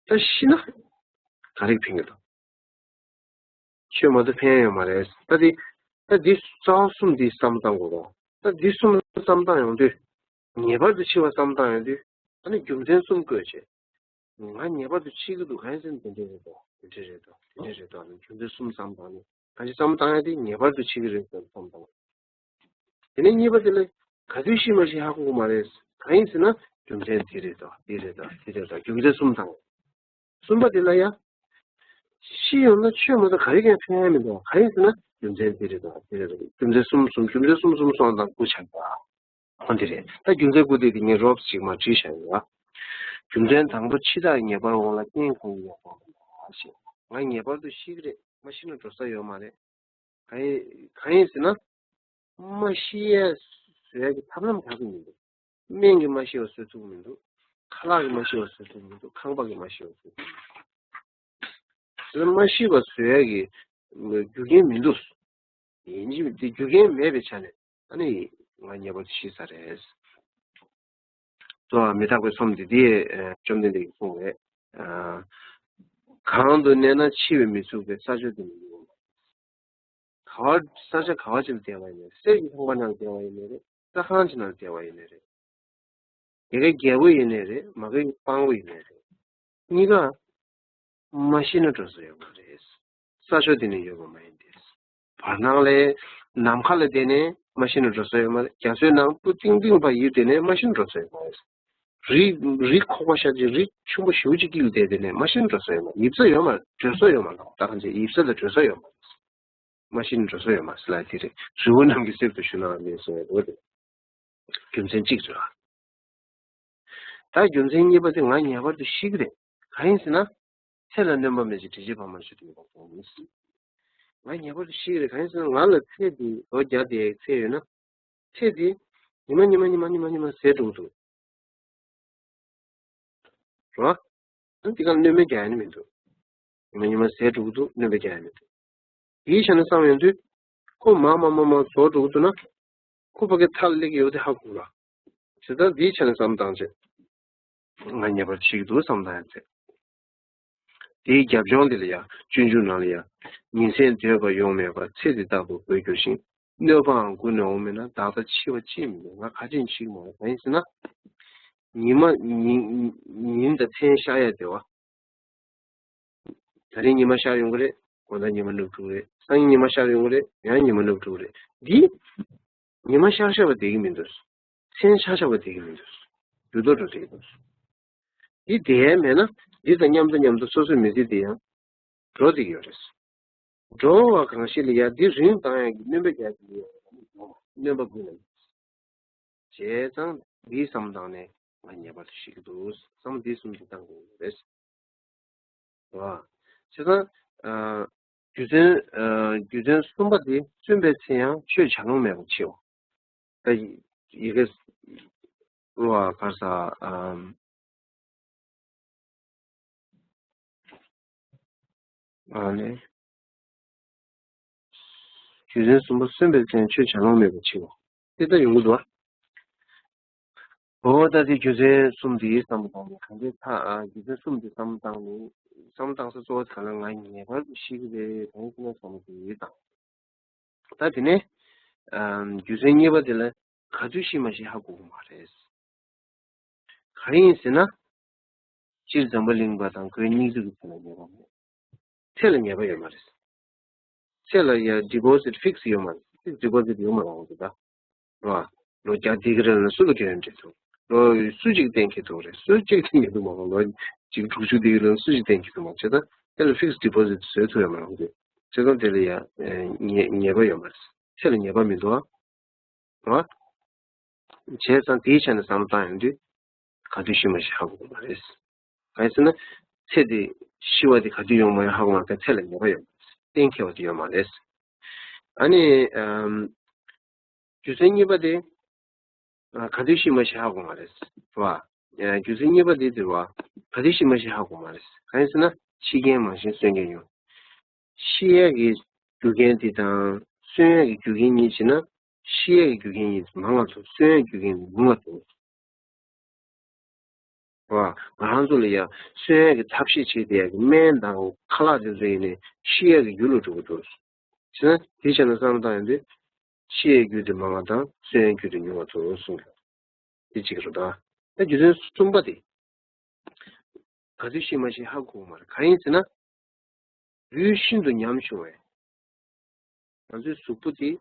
ད་ཤི་ན་ག་རེ་ཕན་གྱི་འདུག། ཆོས་མ་གཏོགས་ཕན་ཡོད་མ་རེད། ད་འདི་ད་འདི་རྩ་བ་གསུམ་འདི་བསམ་བཏང་དགོས་རོགས། ད་འདི་གསུམ་བསམ་བཏང་ཡོང་དུས། ངེས་པར་དུ་འཆི་བ་བསམ་བཏང་ཡོང་དུས། ཨ་ནི་རྒྱུ་མཚན་གསུམ་བཀོད་བྱས། ང་ངེས་པར་དུ་འཆི་གི་འདུག། གང་ཡིན་ཟེར་ན་དེ་འདྲས་རེད་དོ། དེ་འདྲས་རེད་དོ། དེ་འདྲས་རེད་དོ། ཨ་ནི་རྒྱུ་མཚན་གསུམ་བསམ་བཏང་ནས་གང་ཞིག་བསམ་བཏང་ཡ་དེ་ངེས་པར་དུ་འཆི་གི་རེད་ཟེར་བསམ་བཏང་། དེ་ནས་གཉིས་པ་དེ་ལ་ག་དུས་ཤི་མ་ཤི་ཧ་གོ་གི་མ་རེད། གང་ཡིན་ཟེར་ན་རྒྱུ་མཚན་དེ་རེད་དོ། དེ་རེད་དོ། དེ་རེད་དོ། རྒྱུ་མཚན་གསུམ་བཏང་། གསུམ་པ་དེ་ལ་ཡ། ཤི་ཡོང་ན་ཆོས་མ་གཏོགས་ག་རེ་ཀྱང་ཕན་ཡ་མི་འདུག། གང་ཡིན་ཟེར་ན་རྒྱུ་མཚན་དེ་རེད་དོ། དེ་རེད་དོ། རྒྱུ་མཚན་གསུམ་གསུམ་རྒྱུ་མཚན་གསུམ་གསུམ་སོང་དང་དགུ་ཆགས་པ། འོ་འདི་རེད། ད་རྒྱུ་མཚན་དགུ་དེ་དེ་ངས་རོབ་ཅིག་མར་བྲིས་བཞག་ཡོད་ལ། རྒྱུ་མཚན་དང་པོ་འཆི་བདག་ངེས་པར་འོང་ལ་རྐྱེན་གང་ཡིན་ཡང་སྤང་མི་ནུས་ཞེས། ང་ངེས་པར་དུ་ཤི་གི་རེད། མ་ཤི་ན་འགྲོ་ས་ཡོད་མ་རེད། གང་ཡིན་གང་ཡིན་ཟེར་ན། མ་ཤི་ཡ་བཟོ་ཡ་གི་ཐབས་ལམ་ག་གི་མི་འདུག། སྨན་གྱིས་མ་ཤི་བ་བཟོ་ཐུབ་མི་འདུག། ཁ་ལག་གིས་མ་ཤི་བ་བཟོ་ཐུབ་མི་འདུག། ཁང་པ་གིས་མ་ཤི་བ་བཟོ་ཐུབ་མི་འདུག། མ་ཤི་བ་བཟོ་ཡ་གི་རྒྱུ་རྐྱེན་མི་འདུག། ཡིན་གཅིག་དེ་རྒྱུ་རྐྱེན་མེད་པའི་ཆ་ནས་ཨ་ནི་ང་ངེས་པར་དུ་ཤི་ས་རེད། གཙོ་བོ་མི་རྟག་པའི་ཚོམས་འདི་དེ་བཅོམ་ལྡན་འདས་ཀྱིས་གསུངས་རེད། གང་དུ་གནས་ན་འཆི་བས་མི་ཚུགས་པའི་ས་ཕྱོགས་དེ་ནི་ཡོད། ག་བ་ས་ཆ་ག་བ་ཅིག་ལ་བསྡད་པ་ཡིན་ནའི་རེད། གསེར་གྱི་ཁང་པ་ནང་ལ་བསྡད་པ་ཡིན་ནའི་རེད། ས་ཁང་ཅིག་ནང་ལ་བསྡད་པ་ཡིན་ནའི་རེད། དེ་གའི་རྒྱལ་པོ་ཡིན་ནའི་རེད། མ་གི་དཔང་པོ་ཡིན་ནའི་རེད། གཉིས་ཀ་མ་ཤི་ན་འགྲོ་ས་ཡོད་མ་རེད། ས་ཕྱོགས་དེ་ནས་ཡོད་པ་མ་ཡིན་ཏེ། བར་སྣང་ལས་ནམ་མཁའ་ལ་བསྡད་ནས་མ་ཤི་ན་འགྲོ་ས་ཡོད་མ་རེད། རྒྱ་མཚོའི་ནང་སྤུ་ཏིང་ཏིང་བ་ཡིབ་བསྡད་ནས་མ་ཤི་ན་འགྲོ་ས་ཡོད་མ་རེད། རི་རི་ཁོག་པ་ཤ་ཅིག་རི་ཆུང་པོ་ཞེ་པོ་ཅིག་དཀྱིལ་ལ་བསྡད་བསྡད་ནས་མ་ཤི་ན་འགྲོ་ས་ཡོད་མ་རེད། ཡིབ་ས་ཡོད་མ་རེད། བྲོས་ས་ཡོད་མ་རེད། ད་གང་ཅི་ཡིབ་ས་ལ་བྲོས་ས་ཡོད་མ་རེད། མ་ཤི་ནས་འགྲོ་ས་ཡོད་མ་རེད་ལ། དེ་རེད། རི་བོ་རྣམས་ཀྱི་གསེབ་ཏུ་ཞུགས་ན་མེད་ཟེར་བའི་ལོ་རེད། རྒྱུ་མཚན་གཅིག་རེད། ད་རྒྱུ་མཚན་གཉིས་པ་དེ་ང་ངེས་པར་དུ་ཤི་གི་རེད། གང་ཡིན་ཟེར་ན། ཚེ་ལ་སྣོན་པ་མེད་ཅིང་དྲི་ཞིམ་པ་མ་ཞུ་དུ་ཡོད་པ་གོང་མིན། ང་ངེས་པར་དུ་ཤི་གི་རེད། གང་ཡིན་ཟེར་ན་ང་ལ་ཚེ་འདི་ལོ་བརྒྱ་དེ་ཚེ་ཡོད་ན། ཚེ་འདི་ཉི་མ་ཉི་མ་ཉི་མ་ཉི་མ་ཟད་འགྲོ་གི་འདུག་རོ། ཨ་འདི་ག་ལ་སྣོན་པ་རྒྱག་ཡ་ནི་མི་འདུག་ཉི་མ་ཉི་མ་ཟད་འགྲོ་གི་འདུག་སྣོན་པ་རྒྱག་ཡ་མི་འདུག་དེའི་ཆ་ནས་བསམ་ཡོང་དུས། ཁོ་མ་མ་མ་མ་རྫོགས་འགྲོ་གི་འདུག་ན། ཁོ་ཕ་གི་མཐའ་ལ་སླེབས་ཀྱི་ཡོད་དེ་ཧ་གོ་ལ། བྱས་ཙང་དེའི་ཆ་ནས་བསམ་བཏང་བྱས། ང་ངེས་པར་ཤི་གི་འདུག་བསམ་བཏང་ཡ་ཚེ། དེའི་རྒྱབ་ལྗོངས་འདི་ལ་ཡ། སྤྱོད་འཇུག་ནང་ལ་ཡ། ཉིན་མཚན་སྡོད་པ་ཡོང་མེད་པར་ཚེ་འདི་རྟག་ཏུ་འགོར་འགྱུར་ཞིང་། གནོད་པའང་མགུ་ནས་འོང་མིན་ན། བདག་ལྟ་འཆི་བ་ཅིས་མི་འདོད། ང་ག་ཅི་ཡིན་ཤེས་ཀྱི་མ་རེད། གང་ཡིན་ཟེར་ན། ཉི་མ་ཉིན་ཉིན་དང་མཚན་ཤར་ཡ་དེ་བ། ད་རིང་ཉི་མ་ཤར་ཡོང་གི་རེད། དགོང་དག་ཉི་མ་ནུབ་འགྲོ་གི་རེད། སང་ཉིན་ཉི་མ་ཤར་ཡོང་གི་རེད། ཡང་ཉི་མ་ནུབ་འགྲོ་གི་རེད། འདི། ཉི་མ་ཤར་ཤར་བ་བསྡད་ཀྱི་མི་འདུག་མཚན་ཤར་ཤར་བ་བསྡད་ཀྱི་མི་འདུག་འགྱུར་ལྡོག་འགྲོ་བསྡད་ཀྱི་འདུག་འདི་བསྡད་ཡ་མེད་ན་འདི་དང་མཉམ་དུ་མཉམ་དུ་སོ་སོའི་མི་ཚེ་འདི་ཡང་འགྲོ་བསྡད་ཀྱི་ཡོད་རེད། འགྲོ་བ་གང་ཞིག་ལ་ཡ་འདི་རིང་བཏང་ཡ་གི་སྣོན་པ་རྒྱག་གི་ཡོད། སྣོན་པ་དགོས་ན། བྱས་ཙང་འདིའི་བསམ་བཏང་ནས་ང་ངེས་པར་དུ་ཤི་གི་འདུག་བསམ་འདི་གསུམ་གྱི་བཏང་དགོས་ཀྱི་རེད། བ། བྱས་ཙང་། ཨ། རྒྱུ་མཚན། ཨ། རྒྱུ་མཚན་གསུམ་པ་དེ་བརྩོན་པའི་ཚེ་ཡང་ཆོས་བྱ་ལོང་མེད་པར་འཆིའོ། ད་ཡི་གེ་བ་གར་ས། ཨ། ཨ་ནི། རྒྱུ་མཚན་གསུམ་པ་བརྩོན་པའི་ཚེ་ཡང་ཆོས་བྱ་ལོང་མེད་པར་འཆིའོ། དེ་ལྟར་ཡོང་གི་འདུག་བ། འོ་ད་དེ་རྒྱུ་མཚན་གསུམ་འདིའི་བསམ་བློ་བཏང་ནས་གང་འདྲའི་ཐ་ཨ་རྒྱུ་མཚན་གསུམ་འདི་བསམ་བློ་བཏང་ནས་བསམ་བློ་བཏང་ས་གཙོ་བོ་གང་ལ་ང་ངེས་པར་དུ་ཤི་གི་རེད་དང་ཤི་ན་བསམ་བློ་འདི་དང་། ད་དེ་ནས་ཨ་རྒྱུ་མཚན་གཉིས་པ་དེ་ལ་ག་དུས་ཤི་མ་ཤི་ཧ་གོ་གི་མ་རེད། གང་ཡིན་ཟེར་ན། སྤྱིར་འཛམ་བུ་གླིང་པ་དང་ཁོའི་སྙིང་སྡུག་གི་ཚེ་ལ་ངེས་པ་མེད། ཚེ་ལ་ངེས་པ་ཡོད་མ་རེད། ཚེ་ལ་ཡ་deposit fix ཡོད་མ་རེད། fix deposit ཡོད་མ་རེད་འོང་གི་ད། རེད་བ། ལོ་བརྒྱ་འདི་གི་རིང་ལ་སུ་གི་དྲན་འདྲི་འདུག་ལོ་སུ་གཅིག་གཏན་འཁེལ་འདུག་རེད། སུ་གཅིག་གཏན་འཁེལ་འདུག་མ་གོ་ལོ་གཅིག་དྲུག་ཅུ་འདི་གི་རིང་སུ་གཅིག་གཏན་འཁེལ་འདུག་མ་བྱས་ད། དེ་ལ་fix deposit བཟོས་ཐུབ་ཡོད་མ་རེད་འོང་གི། བྱས་ཙང་དེ་ལ་ཡ་ངེས་ངེས་པ་ཡོད་མ་རེད། ཚེ་ལ་ངེས་པ་མི་འདུག་ཨ། རེད་བ། བྱས་ཙང་དེའི་ཆ་ནས་བསམ་བློ་བཏང་ཡོང་དུས། ག་དུས་ཤི་མ་ཤི་ཧ་གོ་གི་མ་རེད། གང་ཡིན་ཟེར་ན། ཚེ་འདི་ཤི་བ་འདི་ག་དུས་ཡོང་མ་ཡོང་ཧ་གོ་མ་ཐག་ཚེ་ལ་ངེས་པ་ཡོད་མ་རེད། གཏན་འཁེལ་བ་དེ་ཡོད་མ་རེད། ཨ་ནི། ཨམ། རྒྱུ་མཚན་གཉིས་པ་དེ། ཨ། ག་དུས་ཤི་མ་ཤི་ཧ་གོ་མ་རེད། རེད་བ། ཨ། རྒྱུ་མཚན་གཉིས་པ་དེ་དེ་རེད་བ། ག་དུས་ཤི་མ་ཤི་ཧ་གོ་མ་རེད། གང་ཡིན་ཟེར་ན། འཆི་རྐྱེན་མང་ཞིང་གསོན་རྐྱེན་ཉུང་། ཤི་ཡས་ཀྱི་རྒྱུ་རྐྱེན་དེ་དང་གསོན་ཡས་ཀྱི་རྒྱུ་རྐྱེན་གཉིས་བྱས་ན། ཤི་ཡས་ཀྱི་རྒྱུ་རྐྱེན་གཉིས་མང་ང་འདུག་གསོན་ཡས་ཀྱི་རྒྱུ་རྐྱེན་ཉུང་ང་འདུག་རེད་བ། ང་རང་ཚོ་ལ་ཡ་གསོན་ཡས་ཀྱི་ཐབས་ཤེས་བྱེད་བསྡད་ཡས་ཀྱི་སྨན་དང་ཁ་ལག་དེ་ཚོ་ཡིན་ནའི་ཤི་ཡས་ཀྱི་རྒྱུ་ལ་འགྲོ་གི་འདུག་བྱས་ན་དེ་བྱས་ན་བསམ་བློ་བཏང་ཡོང་དུས། ཤི་ཡས་རྒྱུ་དེ་མང་བ་དང་གསོན་ཡས་རྒྱུ་དེ་ཉུང་བ་ཚོར་གསུངས་ཡོད། དེ་གཅིག་རེད་ད། ད་རྒྱུ་མཚན་གསུམ་པ་དེ། ག་དུས་ཤི་མ་ཤི་ཧ་གོ་གི་མ་རེད། གང་ཡིན་ཟེར་ན། ལུས་ཤིན་ཏུ་ཉམ་ཆུང་བས། ང་ཚོའི་གཟུགས་པོ་དེ།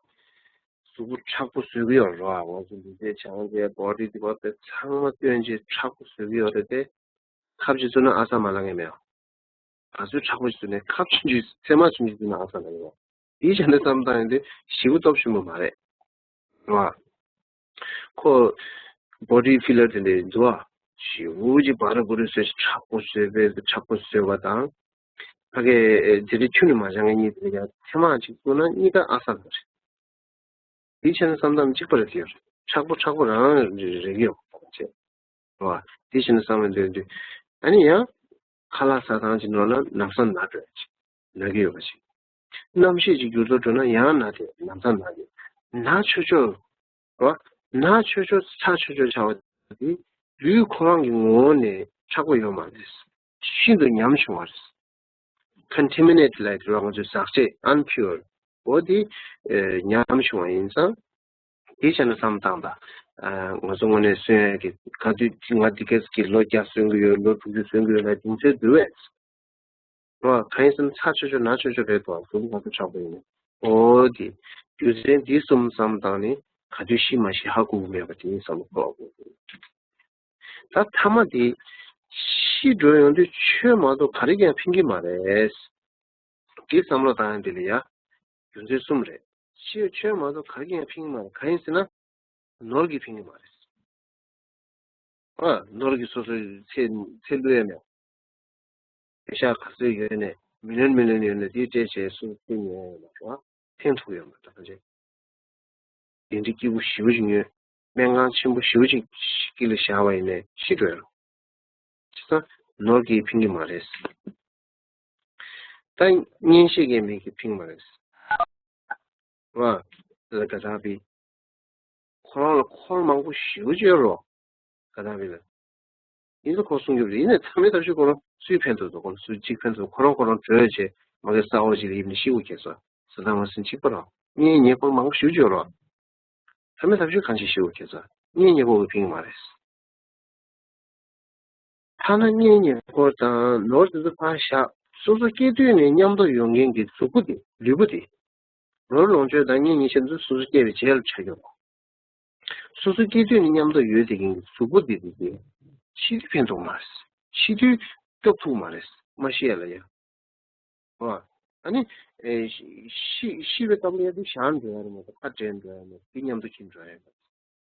གཟུགས་པོ་མཁྲེགས་པོ་བཟོ་གི་ཡོད་རེད་བ། ང་ཚོ་ལུས་རྩལ་སྦྱང་རེད། བོ་ཌི་དེ་བ་དེ་ཚང་མ་སྟོན་བྱས་མཁྲེགས་པོ་བཟོ་གི་ཡོད་རེད་དེ། ཁབ་ཅིག་བཙུགས་ན་ཨ་ས་མ་ལང་ངེས་མེད། ག་ཚོད་མཁྲེགས་པོ་ཞིག་བཙུགས་ནས་ཁབ་ཆུང་ཆུང་ཚེར་མ་ཆུང་ཆུང་བཙུགས་ན་ཨ་ས་ལང་ངེས་མེད། དེའི་ཆ་ནས་བསམ་བཏང་ཡོང་དུས་ཞེ་པོ་སྟོབས་ཆེན་པོ་མ་རེད། རེད་བ། ཁོ་བོ་ཌི་ཕི་ལར་དེ་འདྲ་འདུག་བ། ཞེ་པོ་ཅིག་བ་ར་བུ་ར་བཟོས་ཤིག་མཁྲེགས་པོ་བཟོས་པའི་མཁྲེགས་པོ་བཟོས་པ་དང་། ཕ་གི་དེ་འདྲའི་ཁྱོན་ནས་མ་སྦྱང་མཁན་གཉིས་དེ་ལ་ཡང་ཚེར་མ་ཅིག་བཙུགས་ན་གཉིས་ཀ་ཨ་ས་ལ་རེད། དེའི་ཆ་ནས་བསམ་སྟངས་གཅིག་པ་རེད་དེ་ཡོད་རེད། མཁྲེགས་པོ་མཁྲེགས་པོ་རང་རེད་ཀྱི་ཡོད་པ་བྱས། རེད་བ། དེའི་ཆ་ནས་བསམ་བློ་འདོན་དུས། ཨ་ནི་ཡང་། ཁ་ལག་ཟ་སྟངས་ཀྱི་ནང་ལ་ལམ་སང་ན་འགྲོ་ཡ་ཅིག་ན་གི་ཡོད་པ་ཅིག་རྣམ་ཤེས་ཀྱི་འགྱུར་ལྡོག་འགྲོ་ན་ཡང་ན་དེ་ལམ་སང་ན་གི་ན་ཆོག་ཆོག་རེད་བ། ན་ཆོག་ཆོག་ཚ་ཆོག་ཆོག་བྱ་བ་དེ་ལུས་ཁོ་རང་གི་ངོ་བོ་ནས་མཁྲེགས་པོ་ཡོད་མ་རེད། ཤིན་ཏུ་ཉམ་ཆུང་བ་རེད། Contaminated like རེད་བ། ང་ཚོས་ཟག་བཅས་unpure། འོ་དེ་ཉམ་ཆུང་བ་ཡིན་ཙང་། དེའི་ཆ་ནས་བསམ་བཏང་དང་། ང་ཚོ་དངོས་གནས་གསོན་ཡས་ཀྱི་ག་དུས་ང་འདི་གས་ཀྱི་ལོ་བརྒྱ་གསོན་གྱི་ཡོད། ལོ་དྲུག་ཅུ་གསོན་གྱི་ཡོད་ལ་དེང་ཚོད་འདུག་བས། རོ། གང་ཡིན་ཟེར་ན་ཚ་ཆོག་ཆོག་ན་ཆོག་ཆོག་རེད་དོ། གཟུགས་ང་ཚོ་མཁྲེགས་པོ་ཡིན། འོ་དེ། རྒྱུ་མཚན་འདི་གསུམ་བསམ་བཏང་ནས་ག་དུས་ཤི་མ་ཤི་ཧ་གོ་གི་མེད་པ་དེ་བསམ་བློ་འཁོར་བ་དགོས། ད་མཐའ་མ་དེ། ཤི་འགྲོ་ཡོང་དུས་ཆོས་མ་གཏོགས་ག་རེ་ཀྱང་ཕན་གྱི་མ་རེད། དེ་བསམ་བློ་བཏང་ཡ་དེ་ལ་ཡ། དོན་ཚན་གསུམ་རེད། ཤི་ཆོས་མ་གཏོགས་ག་གིས་ཡང་ཕན་གྱི་མ་རེད། གང་ཡིན་ཟེར་ན། ནོར་གྱིས་ཕན་གྱི་མ་རེད། ཨ། ནོར་གྱིས་སོ་སོའི་ཚེ་ཚེ་བླུ་ཡ་མེད། པེ་ཤག་ག་ཚོད་ཡོད་ནས་མི་ལོན་མི་ལོན་ཡོད་ནས་དེའི་སྤྲད་བྱས་སུ་ཚེ་ཉོ་ཡ་མེད་པ། ཕན་ཐོགས་ཡོད་མ་རེད། ད་ག་ཅེ། དེ་འདྲའི་སྐྱིད་པོ་ཞེ་པོ་ཅིག་ཉོས། སྨན་ཁང་ཆེན་པོ་ཞེ་པོ་ཅིག་དཀྱིལ་ལ་བཞག་པ་ཡིན་ནས་ཤི་འགྲོ་ཡ་རེད། བྱས་ཙང་ནོར་གྱིས་ཕན་གྱི་མ་རེད། ད་གཉེན་བཤེས་ཀྱིས་མི་གིས་ཕན་གྱི་མ་རེད། བ། ལ་ག་ད་བི། ཁོ་རང་ལ་འཁོར་མང་པོ་ཞེ་པོ་ཅིག་ཡོད་རོ། ག་ད་བི་ལ། ཡིན་ཙང་ཁོ་སྲུང་སྐྱོབ་རེད། ཡིན་ནའི་མཐའ་མའི་ཐབས་ཤེས་ཁོ་རང་སུས་ཕན་ཐོགས་འདུག་ཁོ་རང་སུ་གཅིག་ཕན་ཐོགས། ཁོ་རང་ཁོ་རང་བྲོས་བྱས་མ་གི་ས་འོག་ཅིག་ལ་ཡིབ་ནས་ཤི་དགོས་ཁྱེད་ཚོ། ས་དང་མ་སྲིན་གཅིག་པ་རོ། གཉེན་ཉེ་འཁོར་མང་པོ་ཞེ་པོ་ཅིག་ཡོད་རོ། མཐའ་མའི་ཐབས་ཤེས་གང་ཞིག་ཤི་དགོས་ཁྱེད་ཚོ། གཉེན་ཉེ་འཁོར་གྱིས་ཕན་གྱི་མ་རེད། ཐ་ན་གཉེན་ཉེ་འཁོར་དང་ནོར་དེ་ཚོ་ཕར་བཞག་སོ་སོ་སྐྱེ་དུས་ནས་མཉམ་དུ་ཡོང་མཁན་གྱི་གཟུགས་པོ་དེ། ལུས་པོ་དེ། ནོར་ལོངས་སྤྱོད་དང་གཉེན་ཉེ་ཤ་འདི་སོ་སོ་སྐྱེ་བའི་རྗེས་ལ་ཆགས་ཡོང་། སོ་སོ་སྐྱེ་དུས་ནས་མཉམ་དུ་ཡོད་བསྡད་མཁན་གྱི་གཟུགས་པོ་དེ་དེ་དེ་ཤི་དུས་ཕན་ཐོགས་མ་རེད། ཤི་དུས་སྐྱོབ་ཐུབ་མ་རེད། མ་ཤི་ཡ་ལ་ཡ། ཨ་ནི། ཨེ། ཤི་ཤི་བའི་སྐབས་ལ་ཡ་དེ་བཞག་འགྲོ་ཡ་རེད་མ་གཏོགས་ཁ་བྲལ་འགྲོ་ཡ་མ་གཏོགས་དེ་མཉམ་དུ་ཁྱིམ་འགྲོ་ཡ་མ་གཏོགས།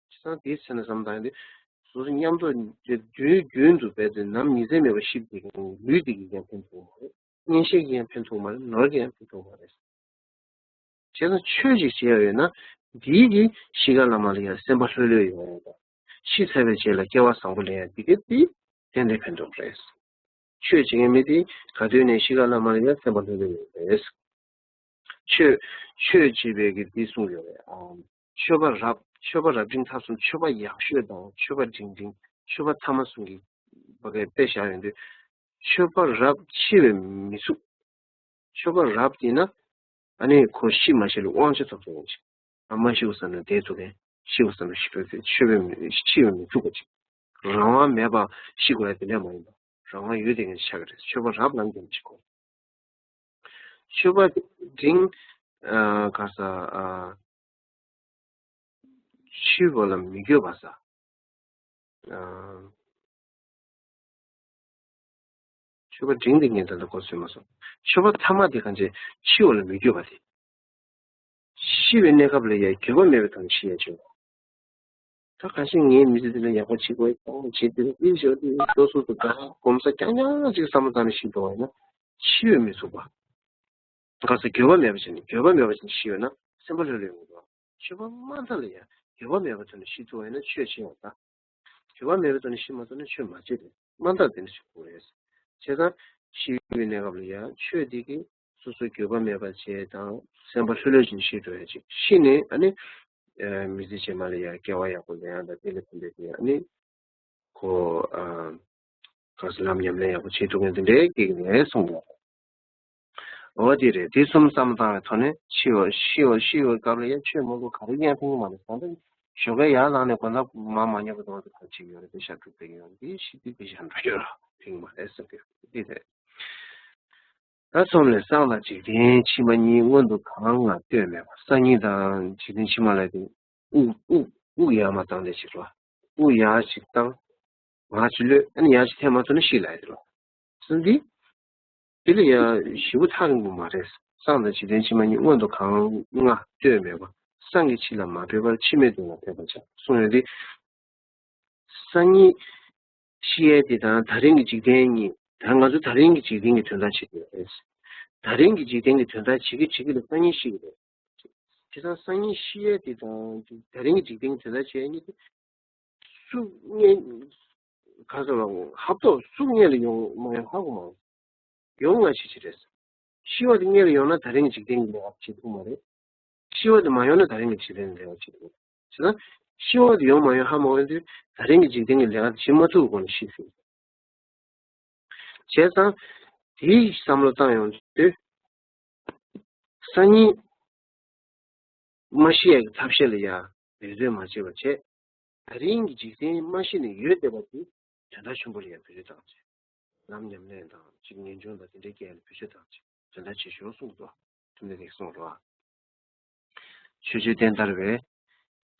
བྱས་ཙང་དེའི་ཚེ་ན་བསམ་བཏང་ཡ་དེ། སོ་སོ་མཉམ་དུ་དེ་དུས་རྒྱུན་དུ་བས་དེ་ནམ་ཉི་ཚེ་མེད་པར་ཤི་བསྡད་མཁན་ལུས་དེ་གིས་ཀྱང་ཕན་ཐོགས་མ་རེད། གཉེན་བཤེས་ཀྱིས་ཀྱང་ཕན་ཐོགས་མ་རེད། ནོར་གྱིས་ཀྱང་ཕན་ཐོགས་མ་རེད། བྱས་ཙང་ཆོས་ཅིག་བྱས་ཡོད་ན། འདིའི་གི་གཤིས་ཀ་ལ་མ་ལ་ཡ་སེམས་པ་ལྷོད་ལྷོད་ཡོང་ཡ་དང་། ཤི་ཚར་བའི་རྗེས་ལ་སྐྱེ་བ་བཟང་པོ་ལེན་ཡ་འདི་ག་དེ་ཏན་ཏན་ཕན་ཐོགས་རེད། ཆོས་བྱེད་མཁན་མི་དེ་ག་དུས་ནས་གཤིས་ཀ་ལ་མ་ལ་ཡ་སེམས་པ་ལྷོད་ལྷོད་ཡོང་རེད། ཆོས་ཆོས་བྱེད་པའི་གི་འདི་གསུངས་ཡོད་རེད། ཨ། ཆོས་པ་རབ་ཆོས་པ་རབ་འབྲིང་ཐ་གསུམ། ཆོས་པ་ཡག་ཤོས་དང་ཆོས་པ་འབྲིང་འབྲིང་། ཆོས་པ་ཐ་མ་གསུམ་གྱི་བ་གའི་དཔེ་བཞག་ཡོང་དུས། ཆོས་པ་རབ་ཆེ་བས་མི་ཚུགས། ཆོས་པ་རབ་ཡིན་ན། ཨ་ནི་ཁོ་ཤི་མ་ཤི་ལ་དབང་ཆ་ཐོབ་ཐུབ་མཁན་ཅིག་ཨ། མ་ཤི་བ་བསམ་ན་བསྡད་ཐུབ་མཁན། ཤི་བ་བསམ་ན་ཤི་ཐུབ་མཁན། ཆོས་པའི་མི་ཤི་བས་མི་ཚུགས་པ་ཅིག་རང་དབང་མེད་པ་ཤི་དགོས་ཡ་དེ་འདྲ་མ་ཡིན་པ། རང་དབང་ཡོད་དེ་མཁན་ཅིག་ཆགས་ཀྱི་རེད། ཆོས་པ་རབ་ལམ་རྒྱུན་ཅིག་གོ་ཆོས་པ་འབྲིང་། ཨ། ག་ས། ཨ། ཆོས་པ་ལ་མི་འགྱོད་པ་ས། ཨ། ཆོས་པ་འབྲིང་དེ་ངས་ད་ལྟ་གོ་ཚོད་མ་སོང་། ཆོས་པ་ཐ་མ་དེ་གང་ཅི་ཤི་བ་ལ་མི་འགྱོད་པ་དེ། ཤི་བའི་གནས་སྐབས་ལ་ཡང་འགྱོད་པ་མེད་པའི་ཐོག་ནས་ཤི་ཡ་བྱུང་། ད་གང་ཤེས་ངའི་མི་ཚེ་འདི་ལ་ཡག་པོ་བྱེད་དགོས། ཡག་པོ་བྱེད་དེ་ལ་ཨེ་ཞོ་དེ་ལོ་སོ་སོ་དགའ་གོམས་ས་རྐྱང་རྐྱང་ཅིག་བསམ་བློ་བཏང་ནས་ཤི་འགྲོ་བ་ཡིན་ན་ཤི་བས་མི་ཚུགས་པ། ག་ས་འགྱོད་པ་མེད་པ་བྱས་ནས་འགྱོད་པ་མེད་པ་བྱས་ནས་ཤི་བས་ན་སེམས་པ་ལྷོད་ལྷོད་ཡོང་གི་འདུག་ཆོས་པ་དམའ་མཐའ་ལ་ཡང་འགྱོད་པ་མེད་པ་ཐོག་ནས་ཤི་ཐུབ་པ་ཡིན་ན་ཆོས་བྱེད་ཡོང་ད། འགྱོད་པ་མེད་པའི་ཐོག་ནས་ཤི་མ་ཐུབ་ན་ཆོས་མ་བྱེད་དེ་དམའ་མཐའ་དེ་ནས་ཤི་དགོས་རེད། བྱས་ཙང་ཤི་བའི་གནས་སྐབས་ལ་ཡང་ཆོས་འདི་གིས་སོ་སོ་འགྱོད་པ་མེད་པ་བྱས་དང་སེམས་པ་ལྷོད་ལྷོད་བྱས་ནས་ཤི་འགྲོ་ཡ་ཅིག་ཤི་ནས་ཨ་ནི། མི་ཚེ་རྗེས་མ་ལ་ཡང་སྐྱེ་བ་ཡག་པོ་ལེན་ཡ་དང་དེ་ལས་ཕན་པའི་དེ་ཨ་ནི། ཁོ། ཨ། ག་ས་ལམ་ཉམས་ལེན་ཡག་པོ་བྱེད་ཐུབ་མཁན་དེ་འདྲའི་སྐྱེ་གི་རེད་གསུངས་པ། འོ་དེ་རེད། དེ་གསུམ་བསམ་བློ་བཏང་བའི་ཐོག་ནས་ཤི་བ་ཤི་བ་ཤི་བའི་སྐབས་ལ་ཡང་ཆོས་མང་པོ་ག་རེ་ཡང་ཕན་གྱི་མ་རེད། ད་ལྟ་ཞོགས་ཀས་ཡར་ལངས་ནས་དགོང་དག་མ་མ་ཉལ་བ་དང་དུ་ག་ཅིག་ཡོད་རེད། དེ་ཤ་དྲུག་པའི་ཡོད་རེད། དེ་ཤི་དེ་དེ་ཤ་འགྲོ་ཡོད་ར་ཕན་གྱི་མ་རེད་བསམ་གི་དེ་རེད། ད་ཚོམས་ལས་སྲང་དང་འཇིག་རྟེན་ཕྱི་མ་གཉིས། སྔོན་དུ་གང་སྔ་ལྟོས་མེད་པ། སང་ཉིན་དང་འཇིག་རྟེན་ཕྱི་མ་ལ་དེ་དབུགས་དབུགས་དབུགས་ཡར་མར་བཏང་ནས་ཅིག་རོ། དབུགས་ཡར་ཅིག་བཏང་། ང་ཅིག་གློད། ཨ་ནི་ཡར་ཅིག་ཐེངས་མ་ཐུབ་ན་ཤི་ལ་ཡ་དེ་རོ། སོང་དེ། དེ་ལ་ཡ་ཞེ་པོ་ཐག་རིང་པོ་མ་རེད། སྲང་དང་འཇིག་རྟེན་ཕྱི་མ་གཉིས། སྔོན་དུ་གང་སྔ་ལྟོས་མེད་པ། སང་གི་ཕྱི་ལ་མ་ཕེབས་པར་ཕྱི་མའི་དོན་ལ་ཕེབས་པར་བྱ་གསུངས་ཡོད་དེ། སང་ཉིན་ཤི་ཡས་དེ་དང་ད་རིང་གི་འཇིག་རྟེན་གཉིས། ད་ང་ཚོ་ད་རིང་གི་འཇིག་རྟེན་གྱི་དོན་དག་བྱེད་ཀྱི་ཡོད་རེད། ད་རིང་གི་འཇིག་རྟེན་གྱི་དོན་དག་བྱེད་ཀྱི་བྱེད་ཀྱི་ལ་སང་ཉིན་ཤི་གི་རེད། བྱས་ཙང་སང་ཉིན་ཤི་ཡས་དེ་དང་ད་རིང་གི་འཇིག་རྟེན་གྱི་དོན་དག་བྱེད་ཡས་གཉིས་དེ་སུ་སྔོན་ག་ཚོད་ལ་ཧབ་ཐོབ་སུ་སྔོན་ལ་ཡོང་མ་ཡོང་ཧ་གོ་མ་ཡོང་། ཡོང་ང་ཅི་ཅི་རེད། ཤི་བ་དེ་སྔོན་ལ་ཡོང་ན་ད་རིང་གི་འཇིག་རྟེན་གྱི་ལས་ཀ་བྱེད་ཐུབ་མ་རེད། ཤི་བ་དེ་མ་ཡོང་ན་ད་རིང་གི་འཇིག་རྟེན་གྱི་ལས་ཀ་བྱེད་ཐུབ། བྱས་ན་ཤི་བ་དེ་ཡོང་མ་ཡོང་ཧ་མ་གོ་དུས་ད་རིང་གི་འཇིག་རྟེན་གྱི་ལས་ཀ་དེ་བྱེད་མ་ཐུབ་པའི་སྒོ་ནས་ཤི་ཟིན། བྱས་ཙང་དེའི་བསམ་བློ་བཏང་ཡོང་དུས་སང་ཉིན་མ་ཤི་ཡག་གི་ཐབས་ཤེས་ལ་ཡ་འབད་བརྩོན་མ་བྱས་པ་བྱས། ད་རིང་གི་འཇིག་རྟེན་མ་ཤི་ནས་ཡོད་བསྡད་པ་དེ་དོན་དག་ཆེན་པོ་ལ་ཡ་འབད་བརྩོན་བཏང་བྱས། ལམ་ཉམས་ལེན་དང་གཅིག་ངེས་འབྱུང་དང་དེ་འདྲའི་སྐད་ལ་བེད་སྤྱོད་བཏང་ཅིག་དོན་དག་ཆེ་ཤོས་གསུངས་འདུག་ཐུན་མོང་ལེགས་གསུངས་རོགས། ཆོས་སྤྱོད་བསྟན་དར་བས།